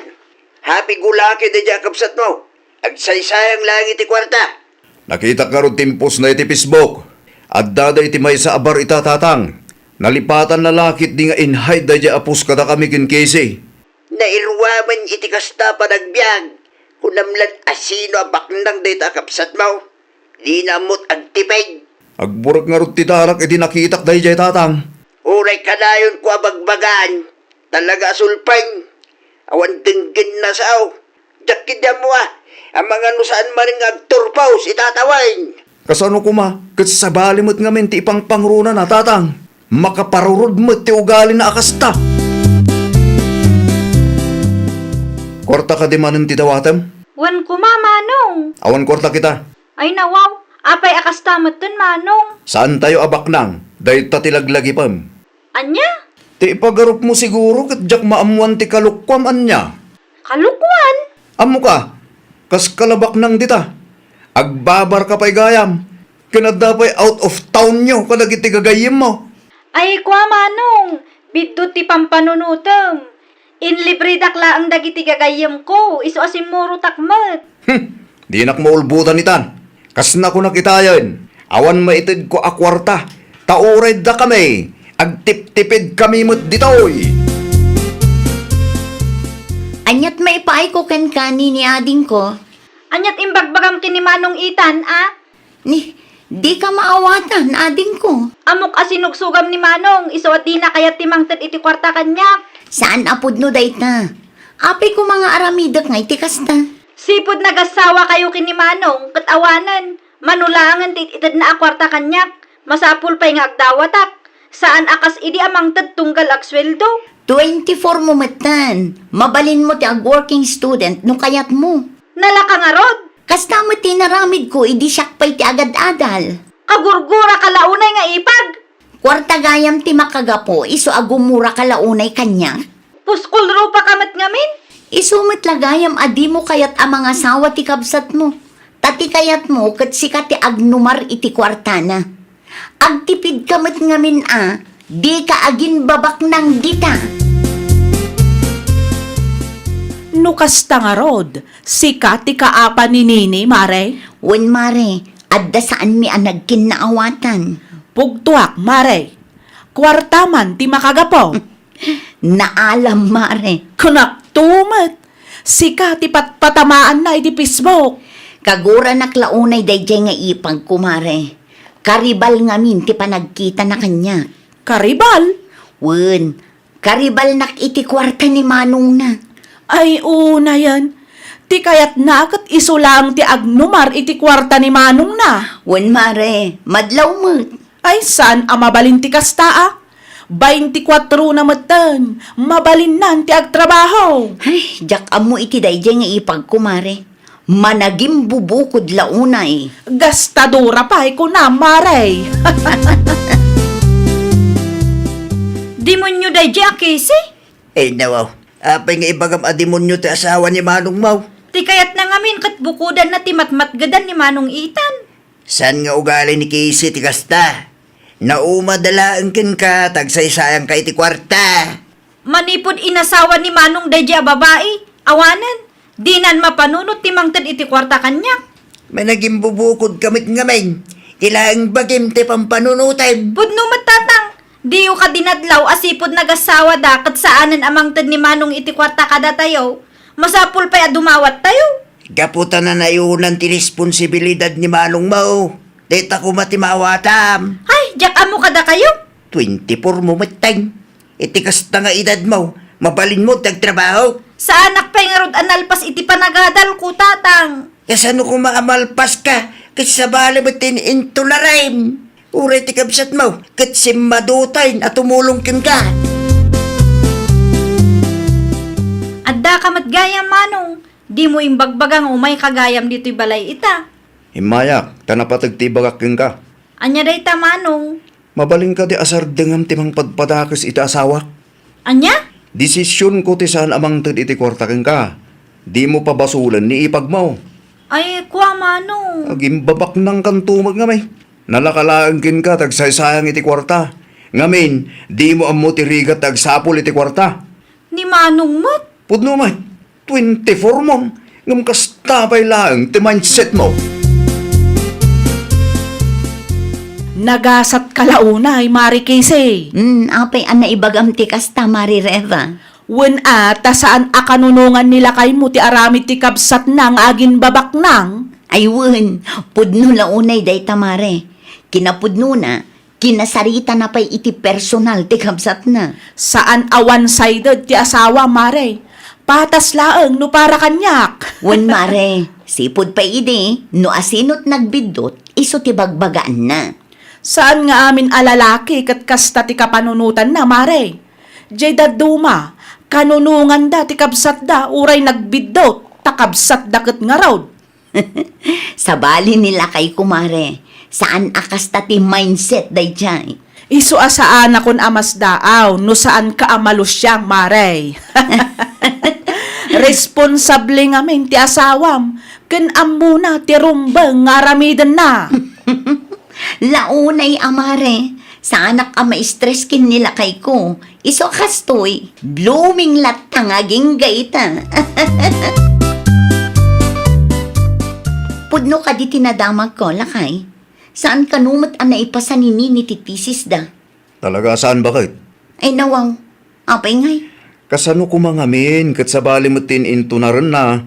Happy go lucky daydiay a kabsatmo. Agsaysayang laeng iti kuarta. Nakitak ngarud ti impos na iti Facebook. Adda da iti maysa a bar ita, Tatang. Nalipatanna la ketdi nga in-hide daydiay a post kadakami ken Casey. Nairuamen iti kasta a panagbiag. Kunam laeng a sino a baknang dayta a kabsatmo. Dina met agtiped. Agburek ngarud ti darak idi nakitak daydiay, Tatang. Uray kanayonko a bagbagaan, talaga a sulpeng. Awan denggenna sao. Diak ketdi ammo a, amangan no saan manen nga agturpos ita a tawen. Kasano koma, ket sabali met ngamin ti ipangpangrunana, Tatang. Makaparurod met ti ugalina a kasta. Kuarta kadi manen ti dawatem? Wen koma, Manong. Awan kuarta kita. Ay, nawaw. Apay a kasta metten, Manong? Saantayo a baknang. Dayta ti laglagipem. Ania? Ti ipagarupmo siguro ket diak maammuan ti kalokuam, ania? Kalokuan? Ammoka, kas kalabaknang dita. Agbabarka pay gayam. Ken adda pay out of townyo kadagiti gagayyemmo. Ay, kua, Manong, biddut ti pampanunotem. Inlibredak laeng dagiti gagayyemko, isu a simmurotak met. Hmm, dinak maulbodan itan. Kas nakunak itayen, awan maitedko a kuarta, ta uray dakami, agtiptipidkami met ditoy. Aniat maipaayko kenka, Nini, adingko? Aniat imbagbagam ken ni Manong Ethan, a? Ni, dika maawatan, adingko. Ammok a sinugsogam ni Manong, isu a dina kayat ti mangted iti kuarta kaniak. Saan a pudno dayta. Apay koma nga aramidek nga iti kasta? Sipud nagassawakayo ken ni Manong, ket awanen, mano laengen ti itedna a kuarta kaniak, masapul pay nga agdawatak. Saan a kas idi a mangted tunggal agsueldo. Twenty-four mo metten. Mabalinmo ti ag-working student no kayatmo. Nalaka ngarud? Kasta met ti inaramidko idi siak pay ti agad-adal. Kagurguraka la unay nga ipag. Kuarta gayam ti makagapu, isu a gumuraka la unay kaniak. Puskulrupaka met ngamin? Isu met la gayam a dimo kayat a mangasawa ti kabsatmo. Ta ti kayatmo ket sika ti agnumar iti kuartana. Agtipidka met ngamin a, dika aginbabaknang dita. No kasta ngarud, sika ti kaapa ni Nini, Mare? Wen, Mare, adda saanmi a nagkinnaawatan. Pugtoak, Mare. Kuarta man ti makagapu. Naalam, Mare. Kunakto met. Sika ti patpatamaanna iti Facebook. Kaguranak la unay daydiay nga ipagko, Mare. Karibal ngamin ti panagkitana kaniak. Karibal? Wen, karibalnak iti kuarta ni manongna. Ay, unayen. Ti kayatna ket isu laeng ti agnumar iti kuarta ni manongna. Wen, Mare, madlaw met. Ay, saan a mabalin ti kasta a? Bainti kuatro na metten, mabalinnan ti agtrabaho. Ay, diak ammo iti daydiay nga ipagko, Mare. Managimbubukod la unay. Gastadora pay, kunam, Mare. Demonio daydiay a Casey? Ay, nawaw. Apay nga ibagam a demonio ti asawa ni Manong Mau? Ti kayatna ngamin ket bukodanna ti matmatgedan ni Manong Ethan. Saan nga ugali ni Casey ti kasta? Naumada laeng kenka, ta agsaysayangka iti kuarta. Manipud inasawa ni Manong daydiay a babai, awanen, dinan mapanunot ti mangted iti kuarta kaniak. Managimbubukodka met ngamin, ti laeng bagim ti pampanunotem. Pudno met, Tatang, diyo kadi nadlaw a sipud nagasawada ket saanen a mangted ni Manong iti kuarta kadatayo. Masapul pay a dumawattayo. Gapu ta nanayonan ti responsibilidad ni Manong Mau, dayta koma ti maawatam. Ay, diak ammo kadakayo. Twenty-four mo metten. Iti kasta nga edadmo, mabalinmo ti agtrabaho. Saanak pay ngarud a nalpas iti panagadalko, Tatang. Kasano koma a malpaska, ket sabali met ti intularim? Uray ti kabsatmo, ket simmadutayen a tumulong kenka. Addaka met gayam, Manong. Dimo imbagbaga nga umayka gayam ditoy balay ita. Immayak, ta napateg ti ibagak kenka. Ania dayta, Manong? Mabalin kadi a sardengam ti mangpadpadakes iti asawak? Ania? Desisionko ti saan a mangted iti kuarta kenka. Dimo pabasolen ni ipagmo. Ay, kua, Manong. Agimbabaknangkanto met ngamin. Nalaka laeng kenka ti agsaysayang iti kuarta. Ngamin, dimo ammo ti rigat ti agsapul iti kuarta. Ni Manong met? Pudno met, twenty-four mo, ngem kasta pay laeng ti mindset mo. Nagasat ka la unay, Mari Casey. Hmm, apay a naibagam ti kasta, Mari Reva? Wen a, ta saan a kanunongan ni lakaymo ti aramid ti kabsatna nga aginbabaknang? Ay wen, pudno la unay dayta, Mare. Kinapudnona, kinasaritana pay iti personal ti kabsatna. Saan a one-sided ti asawa, Mare. Patas laeng no para kaniak. Wen, Mare, sipud pay idi, no asinot nagbiddut, isu ti bagbagaanna. Saan nga amin a lalaki ket kasta ti kapanunotanna, Mare. Diay dadduma, kanunonganda ti kabsatda uray nagbiddut, ta kabsatda ket ngarud. Sabali ni lakay, kumare. Saan a kasta ti mindset daydiay. Isu a saanakon a masdaaw no saanka a malusiang, mare. Responsable ngamin ti asawam, ken ammona ti rumbeng nga aramidenna. Launay a mare, saanak a ma-stress ken ni lakayko. Isu a kastoy, blooming latta nga agingga ita. Pudno kadi ti nadamagko, lakay. Saan kano met a naipasan ni Nini ti thesis da? Talaga a saan, baket? Ay, nawaw. Apay ngay? Kasano koma ngamin ket sabali met ti in-intunarenna?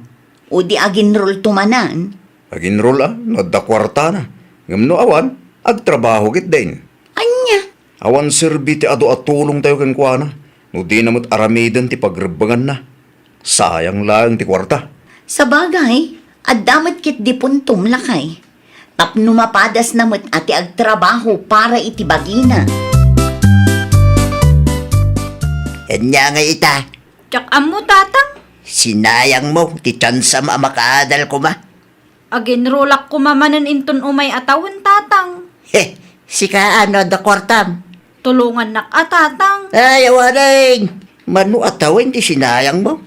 O di aginrolto manen? Aginrol a, no adda kuartana. Ngem no awan, agtrabaho ketdin. Ania? Awan serbi ti adu a tulongtayo kenkuana, no dina met aramiden ti pagrebbenganna. Sayang laeng ti kuarta. Sabagay, adda met ketdi puntom, lakay. Tapno mapadasna met a ti agtrabaho para iti bagina. Ania nga ita? Diak ammo, Tatang. Sinayangmo ti tiansam a makaadal koma. Aginrolak koma manen inton umay a tawen, Tatang. He, sika a no adda kuartam? Tulongannak a, Tatang. Ay, awanen. Mano a tawen ti sinayangmo?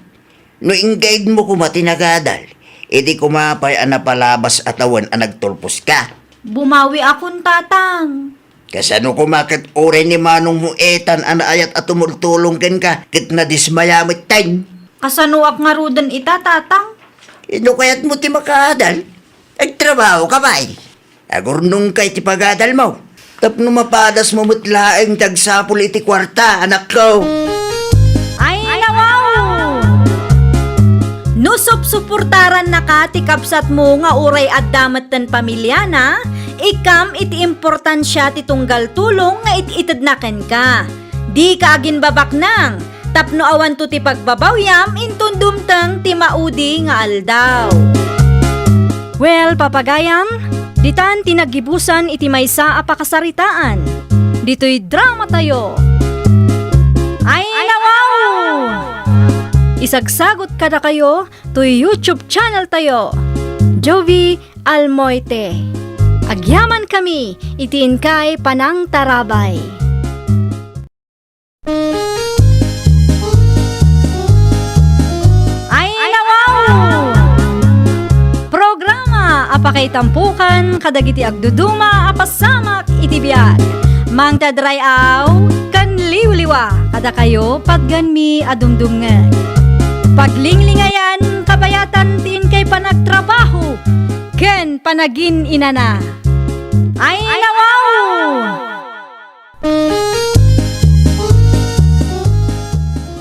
No inggaidmo koma ti nagadal, Idi koma pay a napalabas a tawen a nagtulposka. Bumawiakon, Tatang. Kasano koma ket uray ni manongmo Ethan a naayat a tumultulong kenka ket nadismaya metten? Kasanoak ngaruden ita, Tatang? Inno kayatmo ti makaadal? Agtrabahoka pay. Agurnongka iti pagadalmo tapno mapadasmo met laeng ti agsapul iti kuarta, anakko. Ay, nawaw! No supsuportarannaka ti kabsatmo nga uray adda metten pamiliana, ikkam iti importansia ti tunggal tulong nga it-itedna kenka. Dika aginbabaknang, tapno awanto ti pagbabawiam inton dumteng ti maudi nga aldaw. Well, papagayam, ditan ti naggibusan iti maysa a pakasaritaan. Ditoy dramatayo. Ay, nawaw! Isagsagot kadakayo toy YouTube channel tayo, Jovi Almoite. Agyamankami iti inkay panangtarabay. Ay, nawaw! Programa a pakaitampukan kadagiti agduduma a pasamak iti biag. Mangted ray-aw ken liwliwa kadakayo, patganmi a dumdumngeg. Paglinglingayan, kabayatan ti inkay panagtrabaho ken panagin-inana. Ay, nawaw!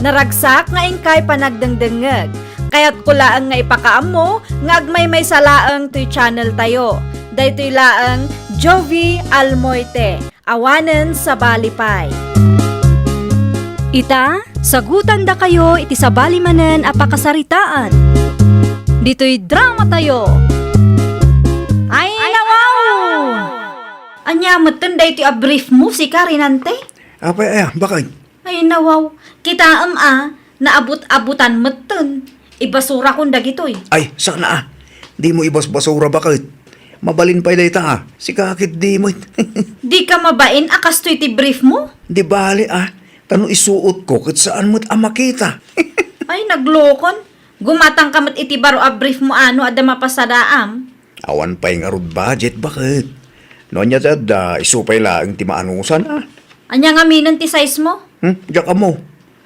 Naragsak nga inkay panagdengdengngeg. Kayatko laeng nga ipakaammo nga agmaymaysa laeng toy channel tayo. Daytoy laeng Jovi Almoite, awanen sabali pay. Ita, sagutandakayo iti sabali manen a pakasaritaan. Ditoy dramatayo. Ay, nawaw! Ania metten daytoy a brief mo, sika, Rinante? Apay aya, bakit? Ay, nawaw. Kitaem a, naabut-abutan metten. Ibasurakon dagitoy. Ay, sana a. Dimo ibasbasura, bakit? Mabalin pay dayta a. Sika ket dimo. Dika mabain a kastoy ti brief mo? Di bale a. Ta no isuotko ket saan met a makita. Ay, naglokon. Gumatangka met iti baro a brief mo a no adda mapasadaam. Awan pay ngarud budget, bakit? No ania ti adda, isu pay laeng ti maanusan a. Ania ngaminen ti size mo? Hmm? Diak ammo.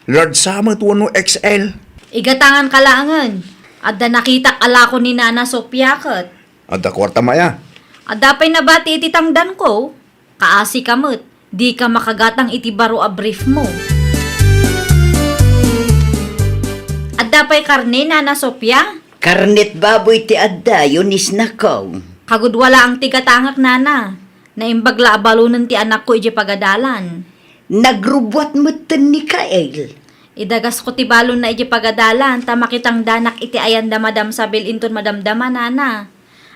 Large sa met wenno X L. Igatanganka laengen. Adda nakitak a lako ni Nana Sofia ket. Adda kuartam aya? Adda pay nabati iti tangdanko. Kaasika met, dika makagatang iti baro a brief mo. Adda pay karne, Nana Sofia? Karnet baboy ti adda, Eunice, nako. Kagudua laeng ti gatangek, Nana. Naimbag la a balonen ti anakko idiay pagadalan. Nagrubbuat metten ni Kael. Idagasko ti balonna idiay pagadalan, ta makitangdanak iti ayan da Madam Sabel inton madamdama, Nana.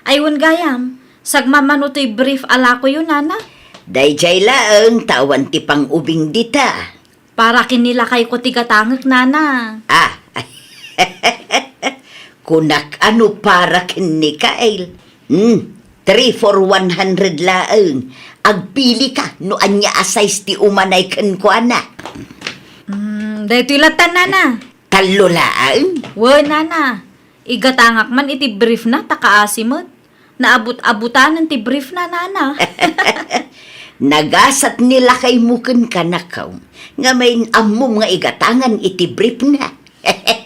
Ay, wen gayam, sagmamano toy brief a lakoyo, Nana? Daydiay laeng ta awan ti pang-ubing dita. Para ken ni lakayko ti gatangek, Nana. Ah. Kunak a no para ken ni Kael. Hmm, three for one hundred laeng. Agpilika no ania a size ti umanay kenkuana. Hmm, daytoy latta, Nana. Tallo laeng? Wen, Nana. Igatangak man iti brief na, ta kaasi met. Naabut-abutanen ti brief na, Nana. Nagasat ni lakaymo kenka, nako. Ngamin ammom nga igatangan iti brief na.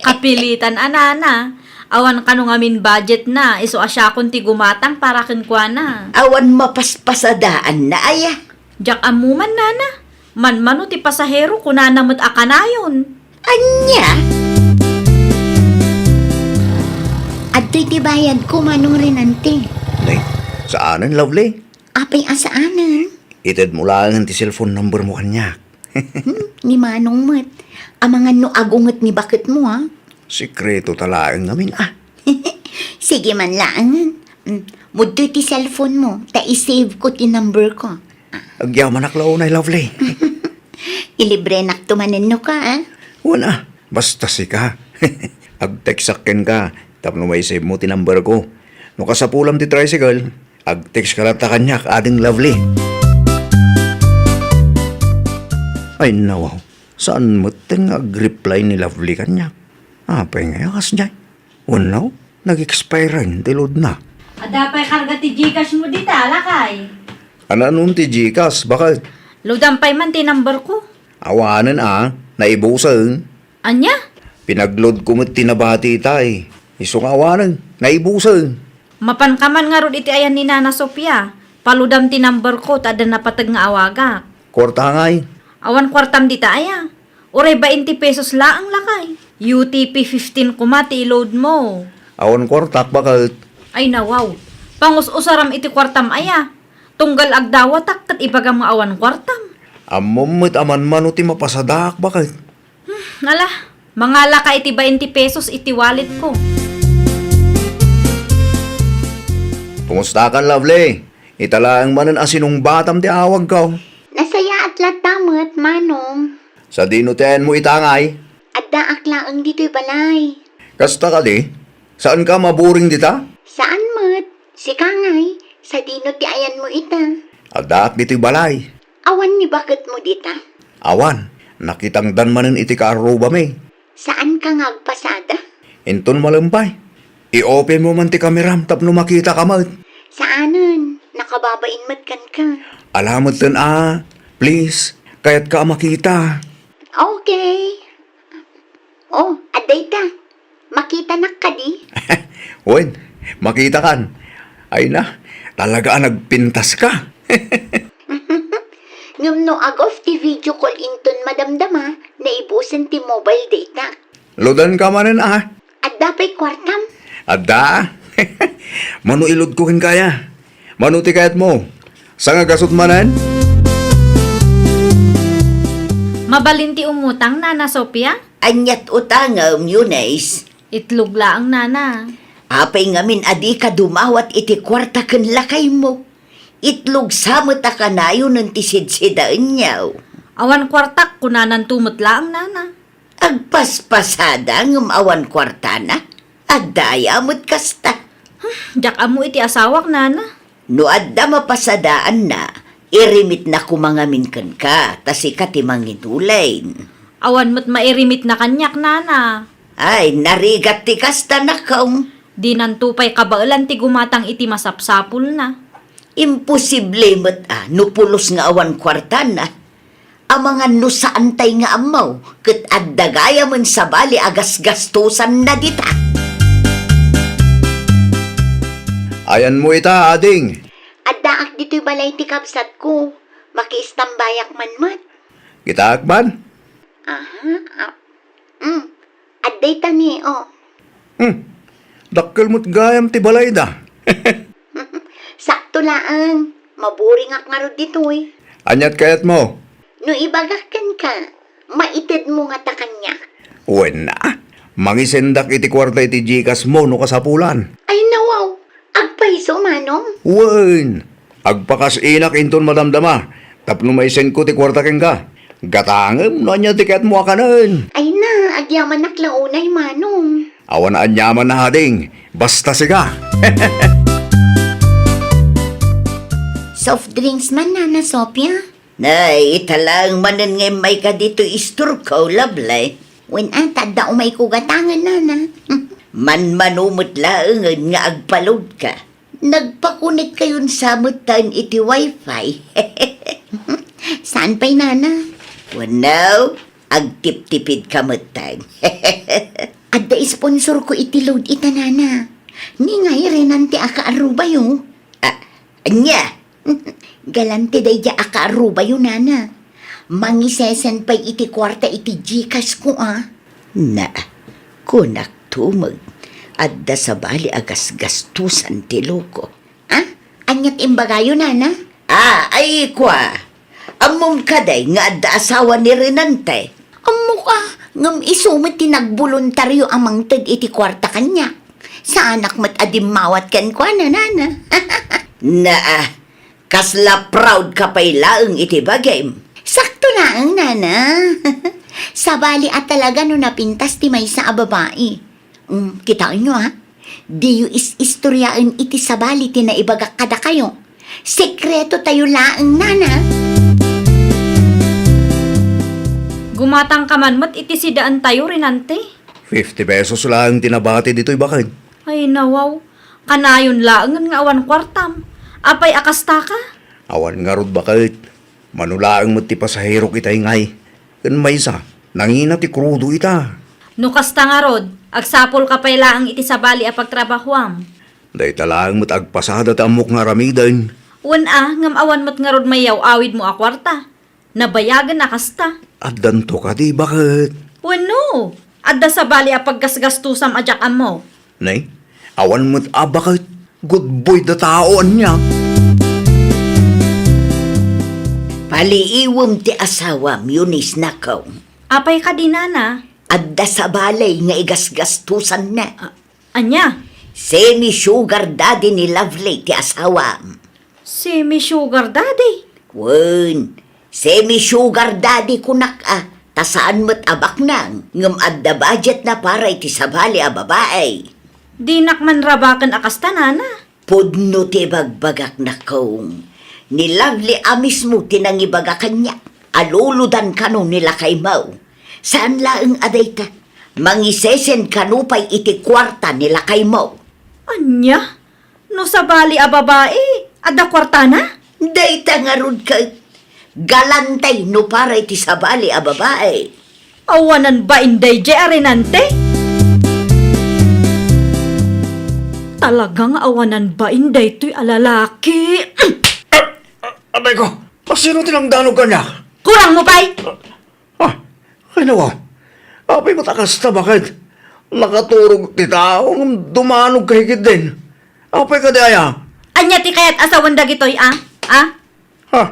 Kapilitan a, Nana. Awan kano ngamin budget na, isu a siakon ti gumatang para kenkuana. Awan mapaspasadaanna aya? Diak ammo man, Nana. Manmano ti pasahero, kunana met a kanayon. Ania? Adtoy ti bayadko, Manong Renante. Nay, saanen, Lovely? Apay a saanen? Itedmo laengen ti cellphone number mo kaniak. Hmm, ni Manong met. Amangan no agunget ni baketmo, a? Sekreto ta laeng ngamin, a. Sige man laengen. Mm, mudtoy ti cellphone mo, ta i-save ko ti number ko. Agyamanak la unay, Lovely. Ilibrenakto manen no ka, a? Wen a, basta sika. Agtextak kenka, tapno maisave mo ti number ko. No kasapulam ti tricycle, agtext ka latta kaniak, Ading Lovely. Ay, nawaw. Saan metten nga agreply ni Lovely kaniak? Apay nga kasdiay? Wenno, Nag-expiren ti loadna. Adda pay karga ti GCash mo dita, lakay? Ania no ti GCash, baket? Loadan pay man ti number ko. Awanen a, naibusen. Ania? Pinagload ko met ti nabati itay. Isu nga awanen, naibusen. Mapanka man ngarud iti ayan ni Nana Sofia. Palodam ti number ko ta adda napateg nga awagak. Kuarta ngay? Awan kuartam dita aya. Uray bainte pesos laeng, lakay. U T P fifteen koma ti i-load mo. Awan kuartak, baket. Ay, nawaw. Pangus-usaram iti kuartam aya. Tunggal agdawatak ket ibagam nga awan kuartam. Ammom met a manmano ti mapasadaak, baket. Hmm, ala, mangalaka iti bainte pesos iti wallet ko. Kumustakan, Lovely? Ita laeng manen a sinungbatam ti awagko. Nasayaat latta met, Manong. Sadino ti ayanmo ita ngay? Addaak laeng ditoy balay. Kasta kadi? Saanka maburing dita? Saan met. Sika ngay, sadino ti ayanmo ita? Addaak ditoy balay. Awan ni baketmo dita? Awan. Nakitangdan manen iti kaarrubami. Saanka nga agpasada? Inton malem pay, i-open mo man ti kameram tapno makitaka met. Saanen, nakababain met kenka. Ala metten a, please, kayatka a makita. Okay. Oh, adda ita. Makitanak kadi? Wen, makitakan. Ay na, talaga a nagpintaska. Ngem no ag-off ti video call inton madamdama, naibusen ti mobile data. Loadanka manen a. Adda pay kuartam? Adda. Mano i-load ko kenka aya? Mano ti kayatmo? Sangagasut manen? Mabalin ti umutang, Nana Sofia? Aniat utangem, Eunice? Itlog laeng, Nana. Apay ngamin a dika dumawat iti kuarta ken lakaymo? Itlog sa met a kanayonen ti sidsidaenyo. Awan kuartak, kunananto met laeng, Nana. Agpaspasada ngem awan kuartana? Adda aya met kasta? Hmm, diak ammo iti asawak, Nana. No adda mapasadaanna, irimitna koma ngamin kenka, ta sika ti mangidulin. Awan met mairimitna kaniak, Nana. Ay, narigat ti kasta, nakong. Dinanto pay kabaelan ti gumatang iti masapsapulna. Imposible met a no pulos nga awan kuartana. Amangan no saantay nga ammo, ket adda gayamen sabali a gasgastosanna dita. Ayanmo ita, ading? Addaak ditoy balay ti kabsatko. Makiistambayak man met. Kitaak man? Aha, ah, mm. Adda ita ni, oh. Hmm. Dakkel met gayam ti balayda. Sakto laeng. Maburingak ngarud ditoy. Aniat kayatmo? No ibagak kenka, maitedmo ngata kaniak? Wen a. Mangisendak iti kuarta iti GCash mo no kasapulan. Ay, nawaw. Agpayso, Manong? Wen. Agpakas-inak inton madamdama tapno maisendko ti kuarta kenka. Gatangem no ania ti kayatmo a kanen. Ay na, agyamanak la unay, Manong. Awan aniaman a ading, basta sika. Soft drinks man, Nana Sofia? Nay, ita laeng manen nga immayka ditoy istorko, Lovely. Wen a, ta adda umayko gatangen, Nana. Manmano met laengen nga agpa-load ka. Nagpakonekkayon sa metten iti wifi. Saan pay, Nana? Wenno, agtiptipid ka metten. Adda sponsorko iti load ita, Nana. Ni ngay Renante a kaarrubayo. Ah, ania? Galante daydiay a kaarrubayo, Nana. Mangisesend pay iti kuarta iti GCash ko, a. Na, kunak tumeng, adda sabali a gasgastosan ti loko. A? Ania ti imbagayo, Nana? A, ay, kua. Ammom kadi nga adda asawa ni Renante? Ammok a, ngem isu met ti nagboluntario a mangted iti kuarta kaniak. Saanak met a dimmawat kenkuana, Nana. Na, a, kasla proud ka pay laeng iti bagim. Sakto laeng, Nana. Sabali a talaga no napintas ti maysa a babai. Mm, kitaenyo, a. Diyo is-istoriaen iti sabali ti naibagak kadakayo. Sekreto tayo laeng, Nana. Gumatang ka man met iti sidaentayo, Renante. Fifty pesos laeng ti nabati ditoy baket. Ay, nawaw. Kanayon laengen nga awan kuartam. Apay a kastaka? Awan ngarud, baket. Mano laeng met ti pasahero ita ngay. Ken maysa, nangina ti krudo ita. No kasta ngarud, agsapulka pay laeng iti sabali a pagtrabahoam. Dayta laeng met agpasada ti ammok nga aramiden. Wen a, ngem awan met ngarud mayaw-awidmo a kuarta. Nabayagen a kasta. Addanto kadi, baket? Wenno, adda sabali a paggasgastusam a diak ammo. Nay, awan met a baket. Good boy da tao ania. Paliiwem ti asawam, Eunice, nako. Apay kadi, nana? Adda sabali nga igasgastusanna. A-, ania? Semi-sugar daddy ni Lovely ti asawam. Semi-sugar daddy? Wen, semi-sugar daddy kunak a, ta saan met a baknang, ngem adda budgetna para iti sabali a babai. Dinak man rabaken a kasta, nana. Pudno ti ibagbagak, nakong. Ni Lovely a mismo ti nangibaga kaniak a luludan kano ni lakaymo. Saan laeng a dayta, mangisesend kano pay iti kuarta ni lakaymo. Ania? No sabali a babai, adda kuartana? Dayta ngarud ket galante no para iti sabali a babai. Awanan bain daydiay a Renante? Talaga nga awanan bain daytoy a lalaki. Ah, ah, abay ko, asino ti nangdanog kaniak? Kurang mo pay! Ah, ay nawa, apay met a kasta, baket? Nakaturog ti tao ngem dumanog ka ketdin. Apay kadi aya? Ania ti kayat a sawen dagitoy, a? A? Ha?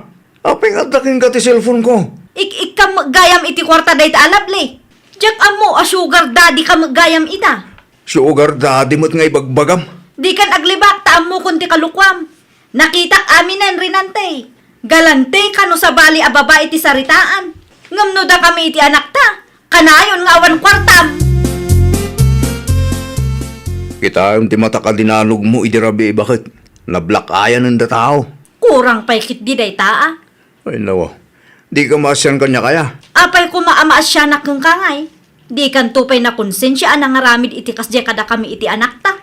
Apay nga adda kenka ti cellphone ko? Ik-, ikka met gayam iti kuarta dayta a Lovely. Diak ammo a sugar daddy ka met gayam ita. Sugar daddy met nga ibagbagam. Dikan aglibak ta ammokon ti kalukuam. Nakitak aminen, Renante. Galante kano sabali a babai ti saritaan. Ngem no dakami iti anakta, kanayon nga awan kuartam. Kitaem ti matak a dinanogmo idi rabii, baket? Nablakayan da tao. Kurang pay ketdi dayta, a. Ay, nawa. Dika maasian kaniak aya? Apay koma a maasianak kenka ngay? Dikanto pay nakonsensia a nangaramid iti kasdiay kadakami iti anakta.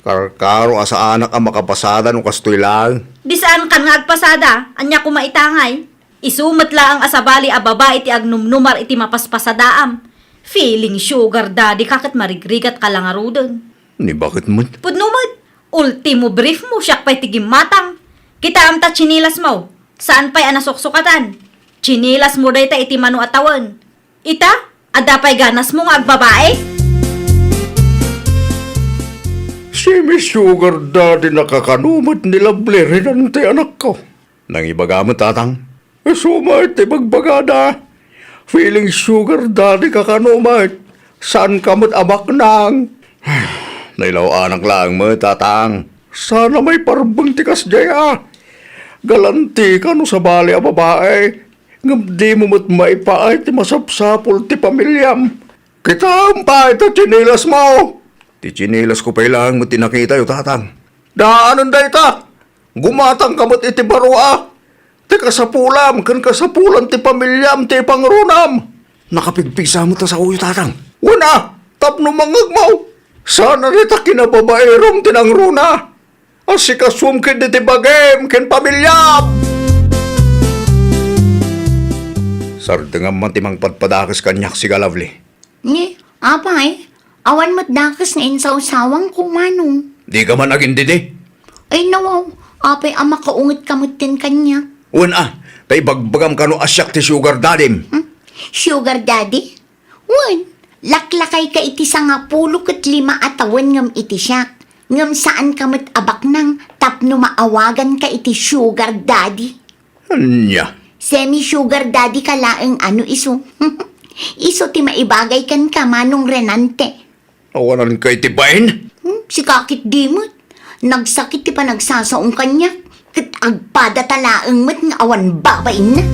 Karkaro a saanak a makapasada no kastoy laeng. Di saankan nga agpasada, ania koma ita ngay? Isu met laeng a sabali a babai ti agnumnumar iti mapaspasadaam. Feeling sugar daddy ka ket marigrigat ka la ngaruden. Ni baket met? Pudno met. Ultimo brief mo, siak pay ti gimmatang. Kitaem ta tsinilas mo. Saan pay a nasuksukatan? Tsinilas mo dayta iti mano a tawen. Ita, adda pay ganas mo nga agbabai? Semi-sugar daddy na kakano met ni Lovely, Renante, anakko. Nangibaga met, tatang. Isu met ti bagbagada. Feeling sugar daddy ka kano met. Saanka met a baknang. Nailaw-anak laeng met, tatang. Sana maiparbeng ti kasdiay a. Galantika no sabali a babai. Ngem dimo met maipaay ti masapsapul ti pamiliam. Kitaem pay ta tsinelas mo. Ti tsinelas ko pay laeng met ti nakitayo, tatang. Daanen dayta. Gumatangka met iti baro a. Ti kasapulam ken kasapulan ti pamiliam ti ipangrunam. Nakapigpigsa met a saoyo, tatang. Wen a, tapno mangngegmo. Saan a dayta kinababairam ti nangruna. Asikasuem ketdi ti bagim ken pamiliam. Sardengam man ti mangpadpadakes kaniak, siga Lovely. Ni, apay, awan met dakes nga insawsawangko, manong. Dika man agindidi? Ay, nawaw, apay a makaungetka metten kaniak? Wen a, ta ibagbagam kano a siak ti sugar daddym. Hmm? Sugar daddy? Wen, laklakayka iti sangapulo ket lima a tawen ngem iti siak. Ngem saanka met a baknang tapno maawaganka iti sugar daddy. Ania? Semi-sugar daddy ka laeng a no isu. Isu ti maibagay kenka, Manong Renante. Awananka iti bain? Hmm, sika ketdi met. Nagsakit ti panagsasaom kaniak, ket agpadata laeng met nga awan babainna.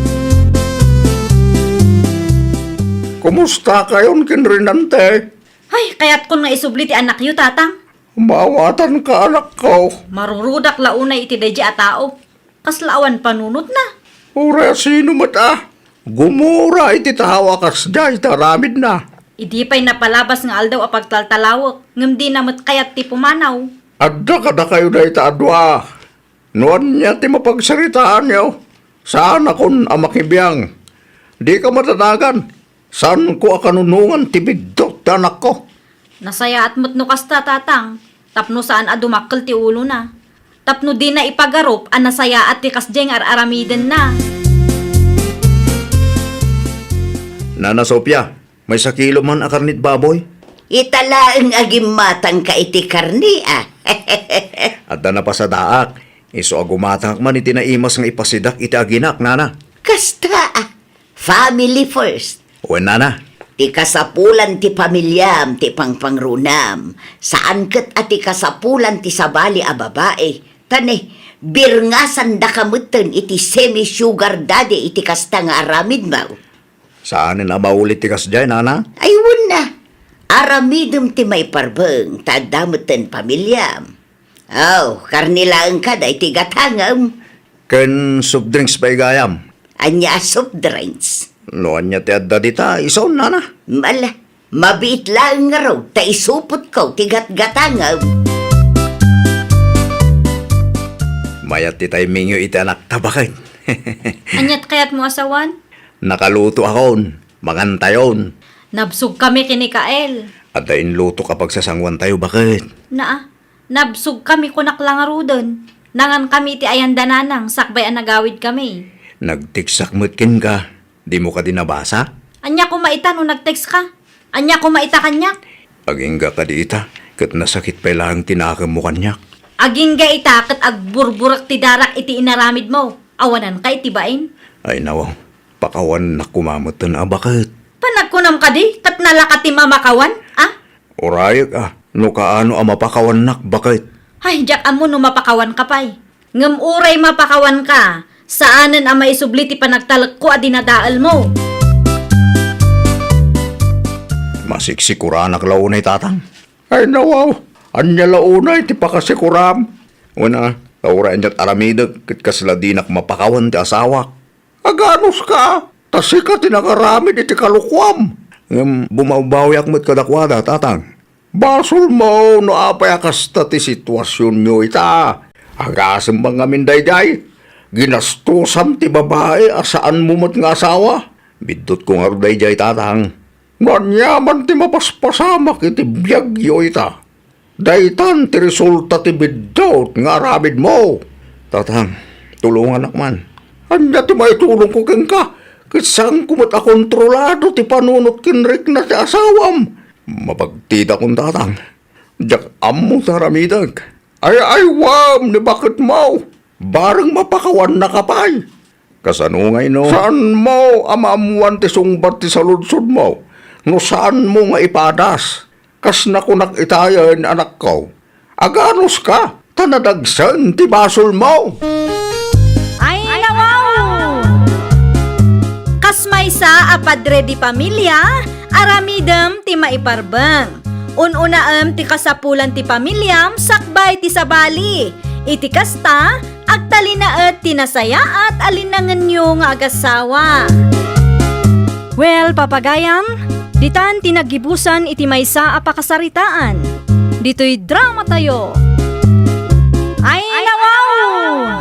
Kumustakayon ken Renante? Ay, kayatkon nga isubli ti anakyo, tatang. Maawatanka, anakko. Marurudak la unay iti daydi a tao. Kasla awan panunotna. Uray a sino met a gumura iti tao a kasdiay ti aramidna. Idi pay napalabas nga aldaw a pagtaltalawek, ngem dina met kayat ti pumanaw. Adda kadakayo dayta a dua. No ania ti mapagsaritaanyo, saanakon a makibiang. Dika madanagan. Saanko a kanunongan ti biddut ti anakko. Nasayaat met no kasta, Tatang, tapno saan a dumakkel ti ulona. Tapno dina ipagarup a nasayaat ti kasdiay nga ar-aramidenna. Nana Sofia, maysa kilo man a karnit baboy? Ita laeng a gimmatangka iti karne, a. Adda napasadaak. Isu a gumatangak man iti naimas nga ipasidak iti aginak, nana. Kasta, a. Family first. Wen, nana. Ti kasapulan ti pamiliam ti pangpangrunam. Saan ket a ti kasapulan ti sabali a babai. Ta ne, birngasandaka metten iti semi-sugar daddy iti kasta nga aramidmo. Saanen a maulit ti kasdiay, nana? Ay, wen a. Aramidem ti maiparbeng, ta adda metten pamiliam. Aw, karne laeng kada iti gatangem. Ken soft drinks pay gayam. Ania a soft drinks? No ania ti adda dita, isun, nana? Mala, mabiit laeng ngarud, ta isupotko ti gatgatangem. Mayat ti timingyo iti anakta, baket. Aniat kayatmo a sawan? Nakaluto akon, mangantayon. Nabsogkami ken ni Kael. Adda inlutok a pagsasanguantayo, baket. Naa, nabsogkami, kunak la ngaruden. Nangankami iti ayan da nanang sakbay a nagawidkami. Nagteksak met kenka. Dimo kadi nabasa? Ania koma ita no nagtekska? Ania koma ita kaniak? Agingga kadi ita, ket nasakit pay laeng ti nakemmo kaniak. Agingga ita ket agburburek ti darak iti inaramidmo. Awananka iti bain? Ay, nawaw. Pakawannak koma metten a, baket. Panagkunam kadi, ket nalaka ti mamakawan, a? Urayek, a, no kaano a mapakawannak, baket. Ay, diak ammo no mapakawanka pay. Ngem uray mapakawanka, saanen a maisubli ti panagtalekko a dinadaelmo. Masiksikuranak la unay, Tatang. Ay, nawaw, ania la unay ti pakasikuram? Wen a, ta uray aniat aramidek, ket kasla dinak mapakawan ti asawak. Aganuska, ta sika ti nangaramid iti kalokuam. Ngem bumawbawiak met kadakuada, Tatang. Basolmo no apay a kasta ti situasionyo ita. Agasem man ngamin daydiay. Ginastosam ti babai a saanmo met nga asawa. Biddutko ngarud daydiay, Tatang. No ania man ti mapaspasamak iti biagyo ita. Daytan ti resulta ti biddut nga aramidmo. Tatang, tulonganak man. Ania ti maitulongko kenka? Ket saanko met a kontrolado ti panunot ken rikna ti asawam. Mapagtidakon, Tatang. Diak ammo ti aramidek. Ay-aywam ni baketmo. Bareng mapakawannaka pay. Kasano ngay no? Saanmo a maammuan ti sungbat ti saludsodmo no saanmo nga ipadas? Kas nakunak itayen, anakko, aganuska, ta nadagsen ti basolmo. Ay, nawaw! Kas maysa a padre di pamilya, aramidem ti maiparbeng. Un-unaem ti kasapulan ti pamiliam sakbay ti sabali. Iti kasta, agtalinaed ti nasayaat a linangenyo nga agasawa. Well, papagayam, ditan ti naggibusan iti maysa a pakasaritaan. Ditoy dramatayo. Ay, nawaw!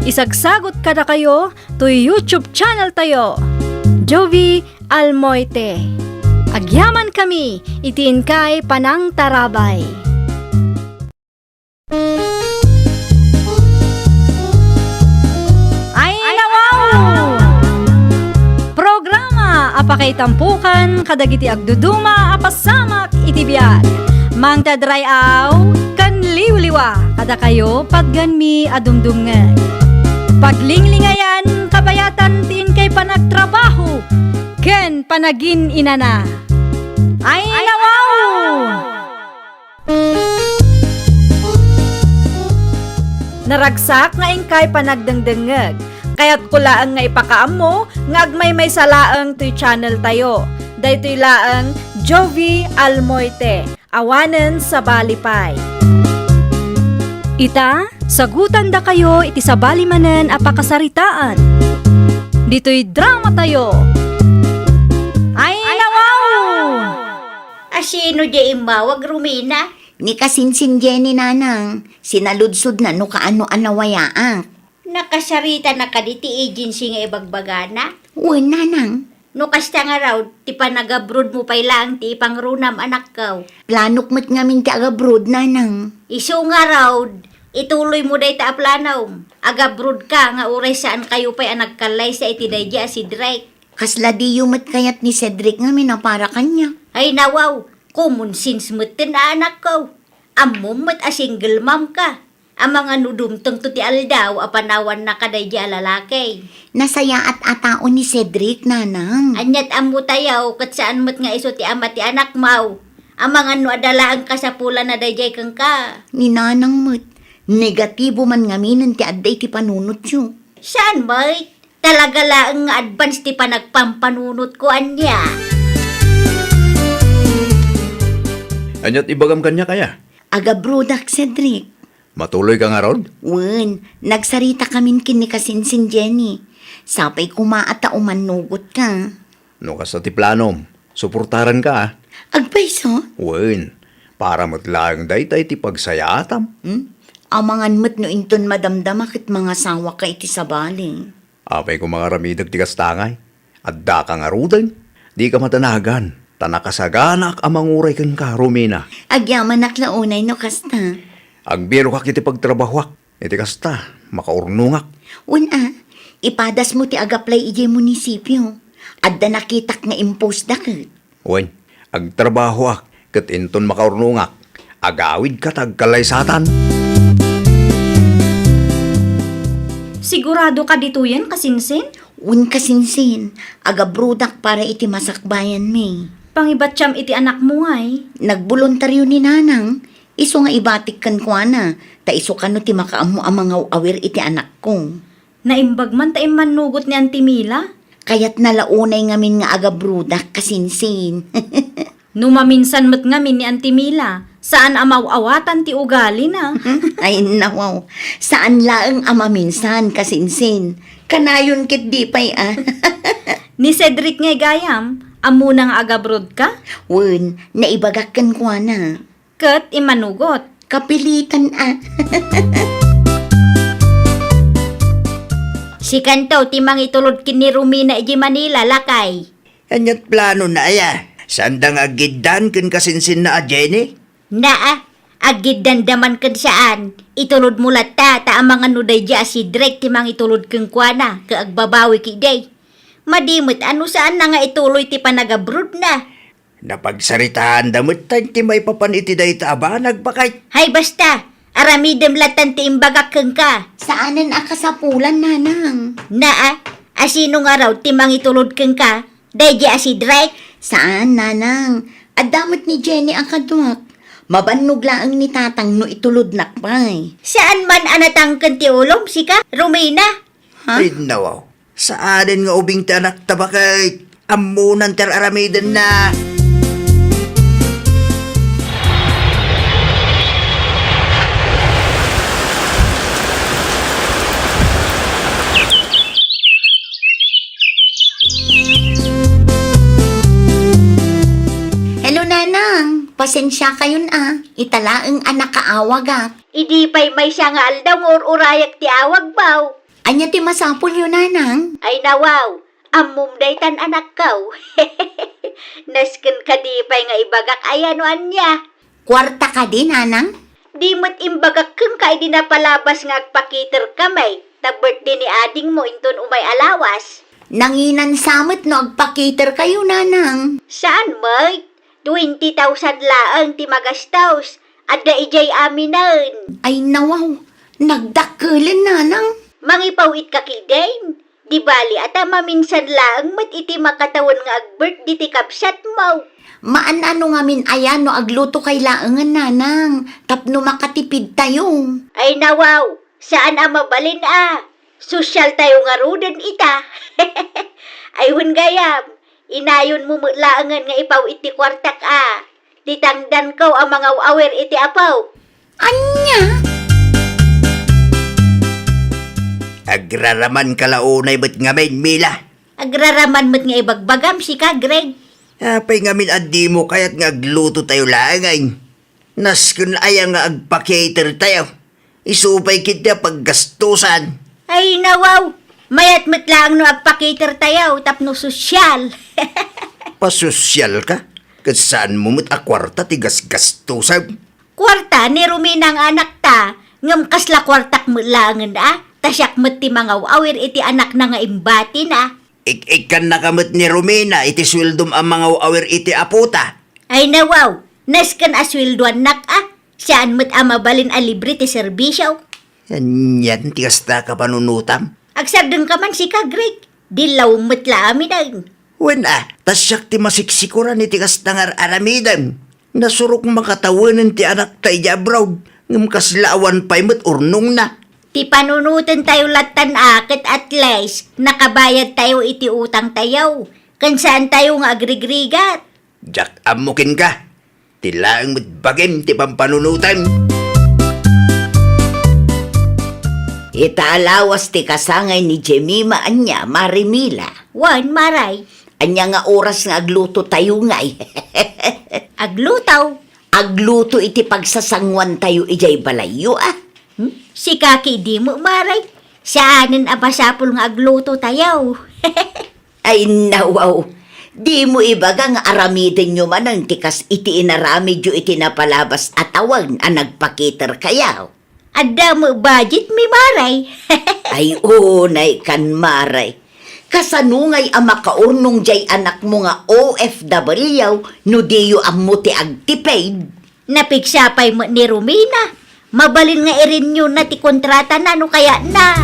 Isagsagot kadakayo toy YouTube channel tayo, Jovie Almoite. Agyamankami iti inkay panangtarabay. Ay, nawaw! Programa a pakaitampokan kadagiti agduduma a pasamak iti biag. Mangted ray-aw ken liwliwa kadakayo patgenmi a dumdumngeg. Paglinglingayan, kabayatan ti inkay panagtrabaho ken panagin-inana. Ay, nawaw! Naragsak nga inkay panagdengdengngeg. Kayatko laeng nga ipakaammo nga agmaymaysa laeng toy channel tayo. Daytoy laeng Jovie Almoite, awanen sabali pay. Ita, sagutandakayo iti sabali manen a pakasaritaan. Ditoy dramatayo. Ay, nawaw! Sino diay immawag, Romina? Ni kasinsin Jenny, nanang. Sinaludsodna no kaano a nawayaak. Nakasarita na kadi ti agency nga ibagbagana? Wen, nanang. No kasta ngarud, ti panagabroad mo pay laeng ti ipangrunam, anakko. Planok met ngamin ti agabroad, nanang. Isu ngarud, ituloy mo dayta a planom. Agabroad ka nga uray saan kayo pay a nagkallaysa iti daydi a Cedric. Kasla diyo met kayat ni Cedric ngamin a para kaniak? Ay, nawaw, common sense metten a, anakko. Ammom met a single mom ka. Amangan no dumtengto ti aldaw a panawanna kadaydi a lalaki. Nasayaat a tao ni Cedric, nanang. Aniat ammo tayo, ket saan met nga isu ti ama ti anakmo. Amangan no adda laeng kasapulanna daydiay kenka. Ni nanang met, negatibo man ngaminen ti adda iti panunotyo. Saan met? Talaga laeng nga advance ti panagpampanunotko ania. Aniat ibagam kaniak aya? Agabroadak, Cedric. Matuloy ka ngarud? Wen, nagsarita kamin ken ni kasinsin Jenny. Sapay koma a ta umannugot ka. No kasta ti planom, suportaran ka, a. Agpayso? Wen, para met laeng dayta iti pagsayaatam. Hmm? Amangan met no inton madamdama ket mangasawa ka iti sabali. Apay koma nga aramidek ti kasta ngay? Adda ka ngaruden? Di ka madanagan, ta nakasaganaak a manguray kenka, Romina. Agyamanak la unay no kasta. Agbirokak iti pagtrabahoak. Iti kasta, makaurnongak. Wen a, ipadasmo ti agaplay idiay munisipio. Adda nakitak nga imposda ket. Wen, agtrabahoak, ket inton makaurnongak, agawidka ta agkallaysatan. Sigurado ka ditoyen, kasinsin? Wen, kasinsin, agabroadak para iti masakbayanmi. Pangibatiam iti anakmo ngay? Nagboluntario ni nanang, isu nga ibatik kenkuana, ta isu kano ti makaammo a mangaw-awir iti anakko. Naimbag man ta immannugot ni Auntie Mila? Kayatna la unay ngamin nga agabroadak, kasinsin. No maminsan met ngamin ni Auntie Mila, saan a maw-awatan ti ugalina. Ay, nawaw. Saan laeng a maminsan, kasinsin. Kanayon ket di pay, a. Ni Cedric ngay gayam, ammona nga agabroad ka? Wen, naibagak kenkuana. Ket immanugot. Kapilitan, a. Sikanto ti mangitulod ken ni Romina idiay Manila, lakay. Aniat planona aya? Saanda nga aggiddan ken kasinsinna a Jenny? Naa, aggiddanda man ken saan. Itulod mo latta, ta amangan no daydi a Cedric ti mangitulod kenkuana, ket agbabawi ketdi. Madi met a no saanna nga ituloy ti panagabroadna. Napagsaritaanda met ti maipapan iti dayta a banag, baket. Hay, basta! Aramidem latta ti imbagak kenka. Saanen a kasapulan, nanang. Naa, a sino ngarud ti mangitulod kenka? Daydi a Cedric? Saan, nanang. Adda met ni Jenny a kaduak. Mabannog laeng ni tatang no itulodnak pay. Saan man a natangken ti ulom, sika, Romina? Ha? Ay, nawaw. Saanen nga ubing ti anakta, baket. Ammonan ti ar-aramidenna. Hello, nanang. Pasensiakayon, a. Ita laeng a nakaawagak. Idi pay maysa nga aldaw nga ur-urayak ti awagmo. Ania ti masapulyo, nanang? Ay, nawaw, ammom daytan, anakko. Nasken kadi pay nga ibagak aya no ania? Kuarta kadi, nanang? Di met imbagak kenka idi napalabas nga agpakiterkami ta birthday ni adingmo inton umay a lawas. Nanginansa met no agpakiterkayo, nanang. Saan met? Twenty thousand laeng ti magastos. Adda idiay aminen. Ay, nawaw, nagdakkelen, nanang. Mangipaw-itka ketdin. Di bali a ta maminsan laeng met iti makatawen nga agbirthday ti kabsatmo. Maan-ano ngamin aya no aglutokay laengen, nanang, tapno makatipidtayo. Ay, nawaw, saan a mabalin a. Sosyaltayo ngaruden ita. Ay, wen gayam, inayonmo met laengen nga ipaw-it ti kuartak a. Ti tangdanko a mangaw-awir iti apo. Ania? Agraramanka la unay met ngamin, Mila. Agraraman met nga ibagbagam, sika, Greg. Apay ngamin a dimo kayat nga aglutotayo laeng ay? Nasken aya nga agpa-cater tayo? Isu pay ketdi a paggastusan. Ay, nawaw! Mayat met laeng no agpa-cater tayo tapno sosyal. Pasosyal ka? Ket saanmo met a kuarta ti gasgastusem? Kuarta ni Romina nga anakta, ngem kasla kuartak met laengen a, ta siak met ti mangaw-awir iti anakna nga imbatina. Ik-ikkannaka met ni Romina iti sueldom a mangaw-awir iti apota. Ay nawaw, nasken a sueldoannak a, saan met a mabalin a libre ti serbisio. Anian ti kasta a kapanunotam? Agsardengka man sika, Greg. Dillaw met la aminen. Wen a, ta siak ti masiksikuran iti kasta nga ar-aramidem. Nasurok makatawenen ti anakta idiay abroad, ngem kasla awan pay met urnongna. Ti panunotentayo lattan a ket at least nakabayadtayo iti utangtayo, ken saantayo nga agrigrigat. Diak ammo kenka. Ti laeng met bagim ti pampanunotem. Ita a lawas ti kasangay ni Jemima, ania, Mare Mila? Wen, Mare. Ania nga oras nga aglutotayo ngay? Agluto? Agluto iti pagsasanguantayo idiay balayyo, a? Hmm? Sika ketdi met, Mare. Saanen a masapul nga aglutotayo. Ay, nawaw. Dimo ibaga nga aramidenyo manen ti kas iti inaramidyo iti napalabas a tawen a nagpa-cater kayo? Adda met budget mi, Mare. Ay, unay kan, Mare. Kasano ngay a makaurnong diay anakmo nga O F W no diyo ammo ti agtipid? Napigsa pay met ni Romina. Mabalin nga irenew na ti kontratana no kayatna.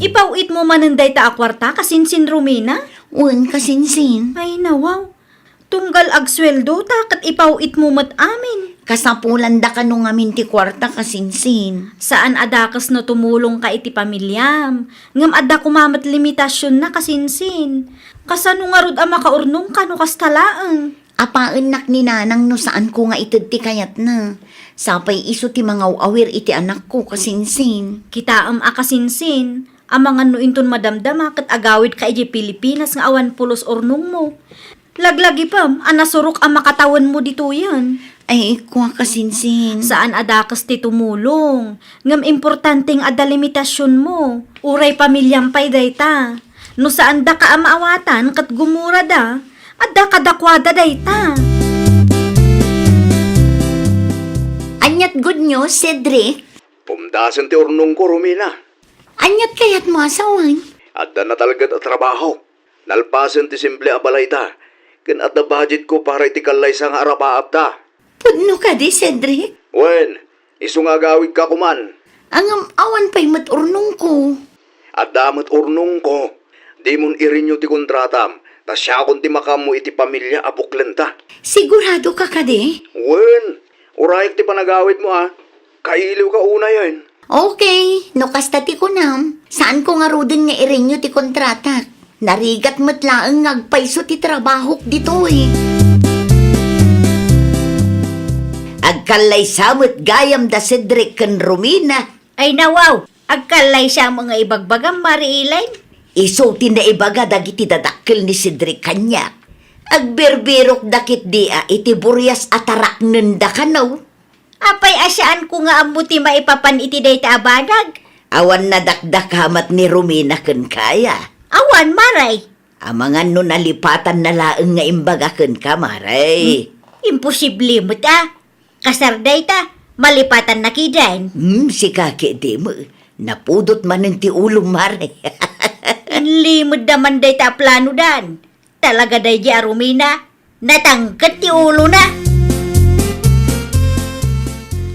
Ipaw-itmo manen dayta a kuarta, kasinsin, Romina? Wen, kasinsin. Ay, nawaw. Tunggal agsueldo ta ket ipaw-itmo met amin. Kasapulanda kano ngamin ti kuarta, kasinsin. Saan a dakes no tumulongka iti pamiliam, ngem adda koma met limitasionna, kasinsin. Kasano ngarud a makaurnongka no kasta laeng? Apaennak ni Nanang no saanko nga ited ti kayatna. Sapay isu ti mangaw-awir iti anakko, kasinsin. Kitaem a, kasinsin, amangan no inton madamdama ket agawidka idiay Pilipinas nga awan pulos urnongmo. Laglagipem a nasurok a makatawenmo ditoyen. Ay, kua, kasinsin. Saan a dakes ti tumulong, ngem importante nga adda limitasionmo. Uray pamiliam pay dayta. No saandaka a maawatan ket gumurada, adda kadakuada dayta. Aniat good news, Cedric? Pumdasen ti urnongko, Romina. Aniat kayatmo a sawen? Adda natalged a trabaho. Nalpasen ti simple a balayta, ken adda budgetko para iti kallaysa nga arapaapta. Pudno kadi, Cedric? Wen, isu nga agawidka koman. Ngem awan pay met urnongko. Adda met urnongko. Dimon irenew ti kontratam, ta siakon ti makaammo iti pamilia a buklenta. Siguradoka kadi? Wen, urayek ti panagawidmo a. Kailiwka unayen. Okay, no kasta ti kunam, saanko ngaruden nga irenew ti kontratak. Narigat met laeng nga agpayso ti trabahok ditoy. Agkallaysa met gayam da Cedric ken Romina. Ay, nawaw, agkallaysa met nga ibagbagam, Mare Elaine. Isu ti naibaga dagiti dadakkel ni Cedric kaniak. Agbirbirokda ketdi a iti burias a taraknenda kano. Apay a saanko nga ammo ti maipapan iti dayta a banag? Awan nadakdakamat ni Romina kenka aya? Awan, Mare. Amangan no nalipatanna laeng nga imbaga kenka, Mare. Hmm, imposible met a. Kasar dayta, malipatanna kiden. Hmm, sika ketdi met. Napudot manen ti ulom, Mare. Inlimedda man dayta a planodan. Talaga daydi a Romina, natangket ti ulona.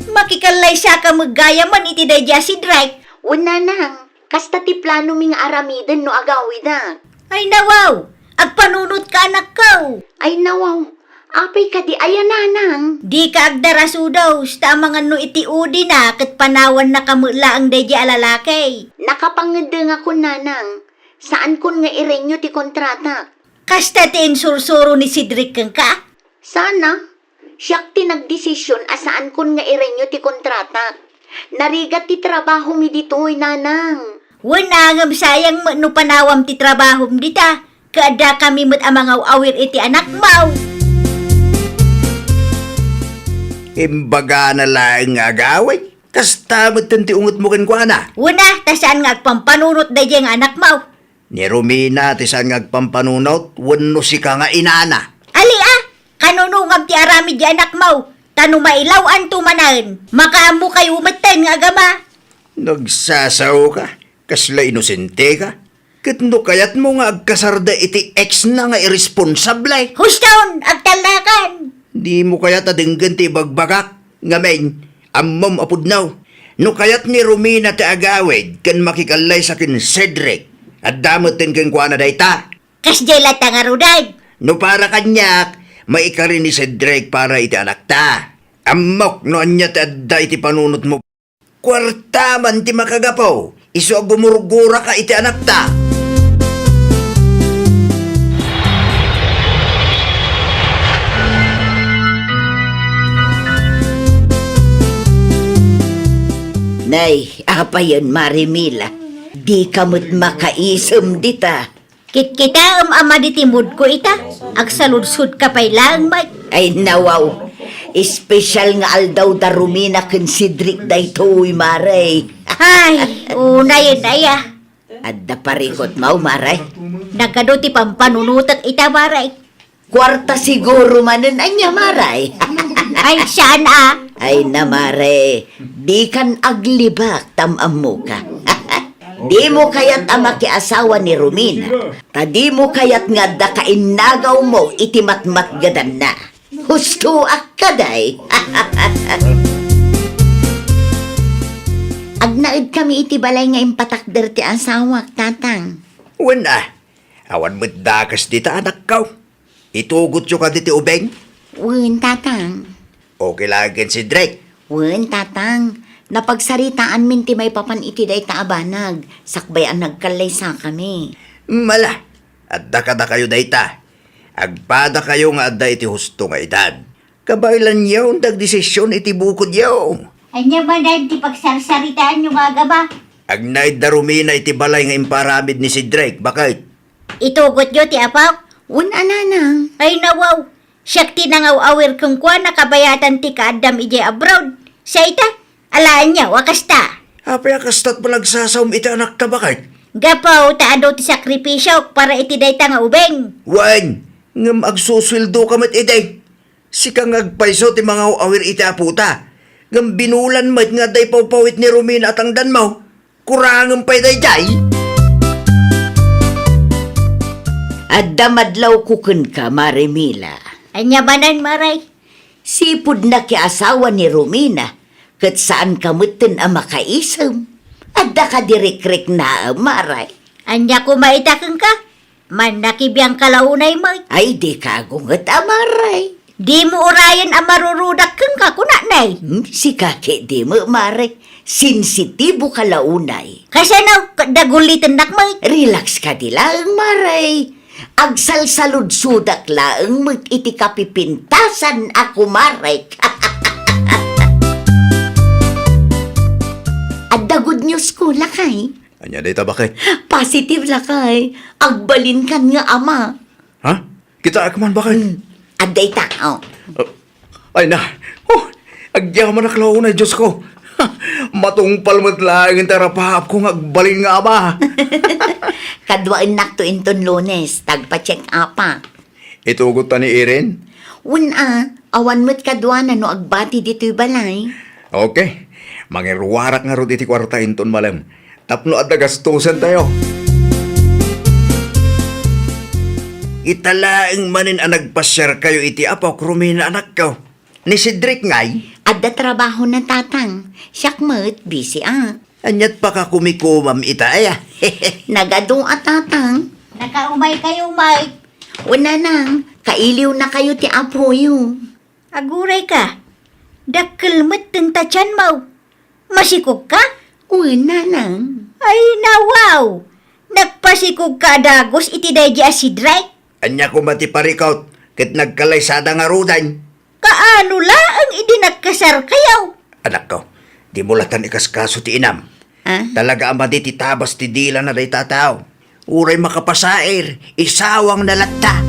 Makikallaysaka met gayamen iti daydi a Cedric. Wen, Nanang, kasta ti planomi nga aramiden no agawidak. Ay, nawaw, agpanunotka, anakko. Ay, nawaw, apay kadi aya, Nanang? Dika agdarasudos, ta amangan no iti udina ket panawannaka met laeng daydi a lalaki. Nakapangeddengakon, Nanang. Saankon nga irenew ti kontratak. Kasta ti insursuro ni Cedric kenka? Sana. Siak ti nagdesision a saankon nga irenew ti kontratak. Narigat ti trabahomi ditoy, Nanang. Wen, ngem sayang met no panawam ti trabahom dita. Ket addakami met a mangaw-awir iti anakmo. Imbagana laeng nga agawid. Kasta metten ti ungetmo kenkuana. Wen a, ta saan nga agpampanunot daydiay nga anakmo. Ni Romina ti saan nga agpampanunot wenno sika nga inana? Ali a, kanunongam ti aramid diay anakmo, ta no mailaw-anto manen, makaammokayo metten nga agama. Nagsasaoka, kasla inosenteka. Ket no kayatmo nga agkasarda iti ex na nga irresponsable. Huston, agtallakan! Dimo kayat a denggen ti ibagbagak, ngamin, ammom a pudno. No kayat ni Romina ti agawid ken makikallaysa ken Cedric, adda metten kenkuana dayta. Kasdiay latta ngaruden. No para kaniak, maikari ni Cedric para iti anakta. Ammok no ania ti adda iti panunotmo. Kuarta man ti makagapu, isu a gumurguraka iti anakta. Nay, apayen, Mare Mila, dika met makaisem dita. Kitkitaem a madi ti moodko ita, agsaludsodka pay laeng met. Ay, nawaw. Espesyal nga aldaw da Romina ken Cedric daytoy, Mare. Ay, unayen aya. Adda parikutmo, Mare? Nagadu ti pampanunotek ita, Mare. Kuarta siguro manen ania, Mare? Ay, saan a? Ay na, Mare, dikan aglibak ta am-ammoka. Dimo kayat a makiasawa ni Romina, ta dimo kayat nga adda kainnagawmo iti matmatgedanna. Hustoak kadi. Agnaedkami iti balay nga impatakder ti asawak, Tatang. Wen a, awan met dakes dita, anakko. Itugotyo kadi ti ubing? Wen, Tatang. Okay laeng ken Cedric? Wen, Tatang. Napagsaritaanmin ti maipapan iti dayta a banag, sakbay a nagkallaysakami. Mala, adda kadakayo dayta. Agpadakayo nga adda iti husto nga edad. Kabaelanyo ti agdesisyon iti bukodyo. Ania manen ti pagsarsaritaanyo nga agama? Agnaed da Romina iti balay nga imparamid ni Cedric, baket? Itugotyo ti apok? Wen a, Nanang. Ay, nawaw. Siak ti nangaw-awir kenkuana kabayatan ti kaaddam idiay abroad. Sa ita, alaenyo a kasta. Apay a kasta't panagsasaom iti anakta, baket? Gapu ta adu ti sakripisiok para iti dayta nga ubing. Wen, ngem agsusueldoka met idi. Sika nga agpayso ti mangaw-awir iti apota, ngem binulan met nga adda ipawpawit ni Romina a tangdanmo. Kurangem pay daydiay. Adda madlawko kenka, Mare Mila. Ania manen, Mare? Sipud nakiasawa ni Romina, ket saanka metten a makaisem. Adda kadi rikriknaem, Mare? Ania koma ita kenka? Mannakibiangka la unay met. Ay, dika agunget a, Mare. Dimo urayen a marurudak kenka, kunanay. Hmm, sika ketdi met, Mare. Sensitiboka la unay. Kasano, ket dagulitennak met. Relax kadi laeng, Mare. Agsalsaludsodak laeng met iti kapipintasan a kumarek. Adda good news ko, lakay. Ania dayta, baket? Positive, lakay. Agbalinkan nga ama. Ha? Kitaek man, baket? Hmm. Adda ita, oh. Uh, ay na. Oh, agyamanak la unay, Diosko. Matungpal met laeng ti arapaapko nga agbalin nga ama. Kaduaennakto inton Lunes, tagpa-check up-ak. Itugotta ni Irene? Wen a, awan met kaduana no agbati ditoy balay. Okay. Mangiruarak ngarud iti kuarta inton malem. Tapno adda gastusantayo. Ita laeng manen a nagpasiarkayo iti apok, Romina, anakko. Ni Cedric ngay? Adda trabahona, Tatang. Siak met, busy-ak. Ania't pakakumikomam ita, aya? Nagadu a, Tatang. Nakaumaykayo, Mike. O, Nanang, kailiwnakayo ti apoyo. Agurayka, dakkel metten ta tianmo. Masikogka? Wen, Nanang. Ay, nawaw! Nagpasikogka a dagus iti daydi a Cedric? Ania koma ti parikut ket nagkalaysada ngaruden? Kaano laeng idi nagkasarkayo? Anakko, dimo latan ikaskaso ti inam. Ah? Talaga a madi ti tabas ti dilana dayta a tao. Uray makapasair, isawangna latta.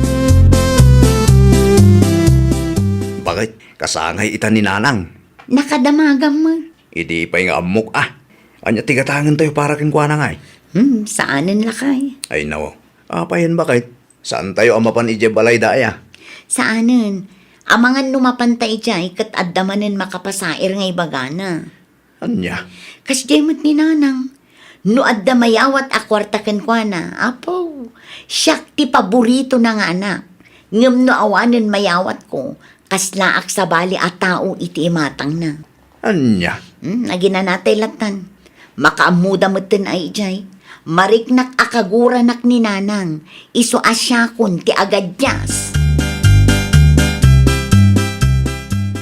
Bakit? Kasangay ita ni Nanang. Nakadamagam met. Idi pay nga ammok, ah. Ania ti gatangentayo para kenkuana ngay? Hmm, saanen lakay. Ay, nawaw. Apayen bakit? Saantayo a mapan idiay balayda aya? Saanen. Amangan no mapanta idiay ket adda manen makapasair nga ibagana. Ania? Kasdiay met ni Nanang. No adda mayawat a kuarta kenkuana, apo, siak ti paboritona nga anak. Ngem no awanen mayawatko, kaslaak sabali a tao iti imatangna. Ania? Hmm, aginanatay lattan. Makaammoda metten a idiay. Mariknak a kaguranak ni Nanang. Isu a siakon ti agadias.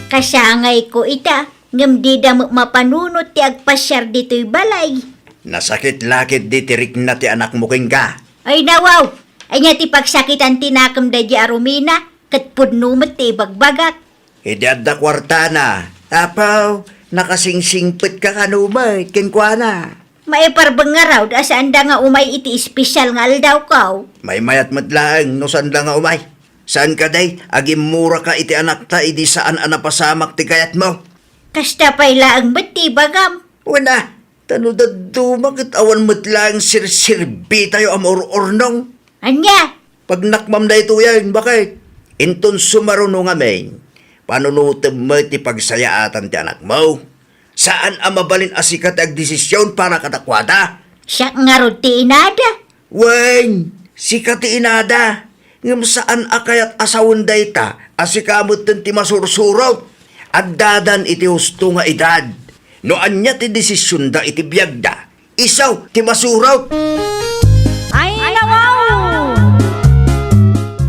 Kasangayko ita, ngem dida met mapanunot ti agpasiar ditoy balay. Nasakit la ketdi ti rikna ti anakmo kenka. Ay, nawaw! Ania ti pagsakitan ti nakemda idiay a rumina, ket pudno met ti ibagbagak. Idi adda kuartana, apaw, nakasingsingpetka kano met kenkuana. Maiparbeng ngarud a saanda nga umay iti espesyal nga aldawko. Maymayat met laeng no saanda nga umay. Saan kadi, agimmuraka iti anakta idi saan a napasamak ti kayatmo. Kasta pay laeng met ti ibagam. Wen a, ta no dadduma ket awan met laeng sirsirbitayo a maur-urnong. Ania? Pagnakmam daytoyen, bakit? Inton sumaruno ngamin, panunotem met ti pagsayaatan ti anakmo. Saan a mabalin a sika ti agdesisyon para kadakuada. Siak ngarud ti inada. Wen, sika ti inada. Ngem saan a kayat a sawen dayta a sika metten ti masursurot. Addadan iti husto nga edad. No ania ti desisyonda iti biagda, isu ti masurot. Ay, nawaw!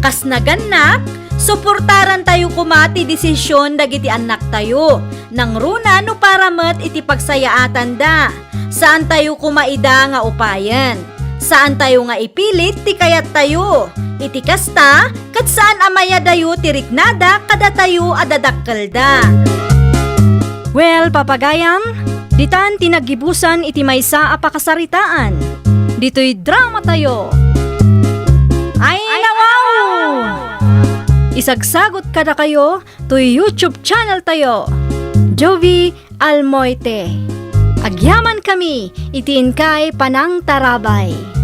Kas nagannak, suportarantayo koma ti desisyon dagiti annaktayo. Nangruna no para met iti pagsayaatanda. Saantayo koma ida nga upayen. Saantayo nga ipilit ti kayattayo. Iti kasta, ket saan a mayadayo ti riknada kadatayo a dadakkelda. Well, papagayam, ditan ti naggibusan iti maysa a pakasaritaan. Ditoy dramatayo. Ay, nawaw! Isagsagot kadakayo toy YouTube channeltayo, Jovie Almoite. Agyamankami iti inkay panangtarabay.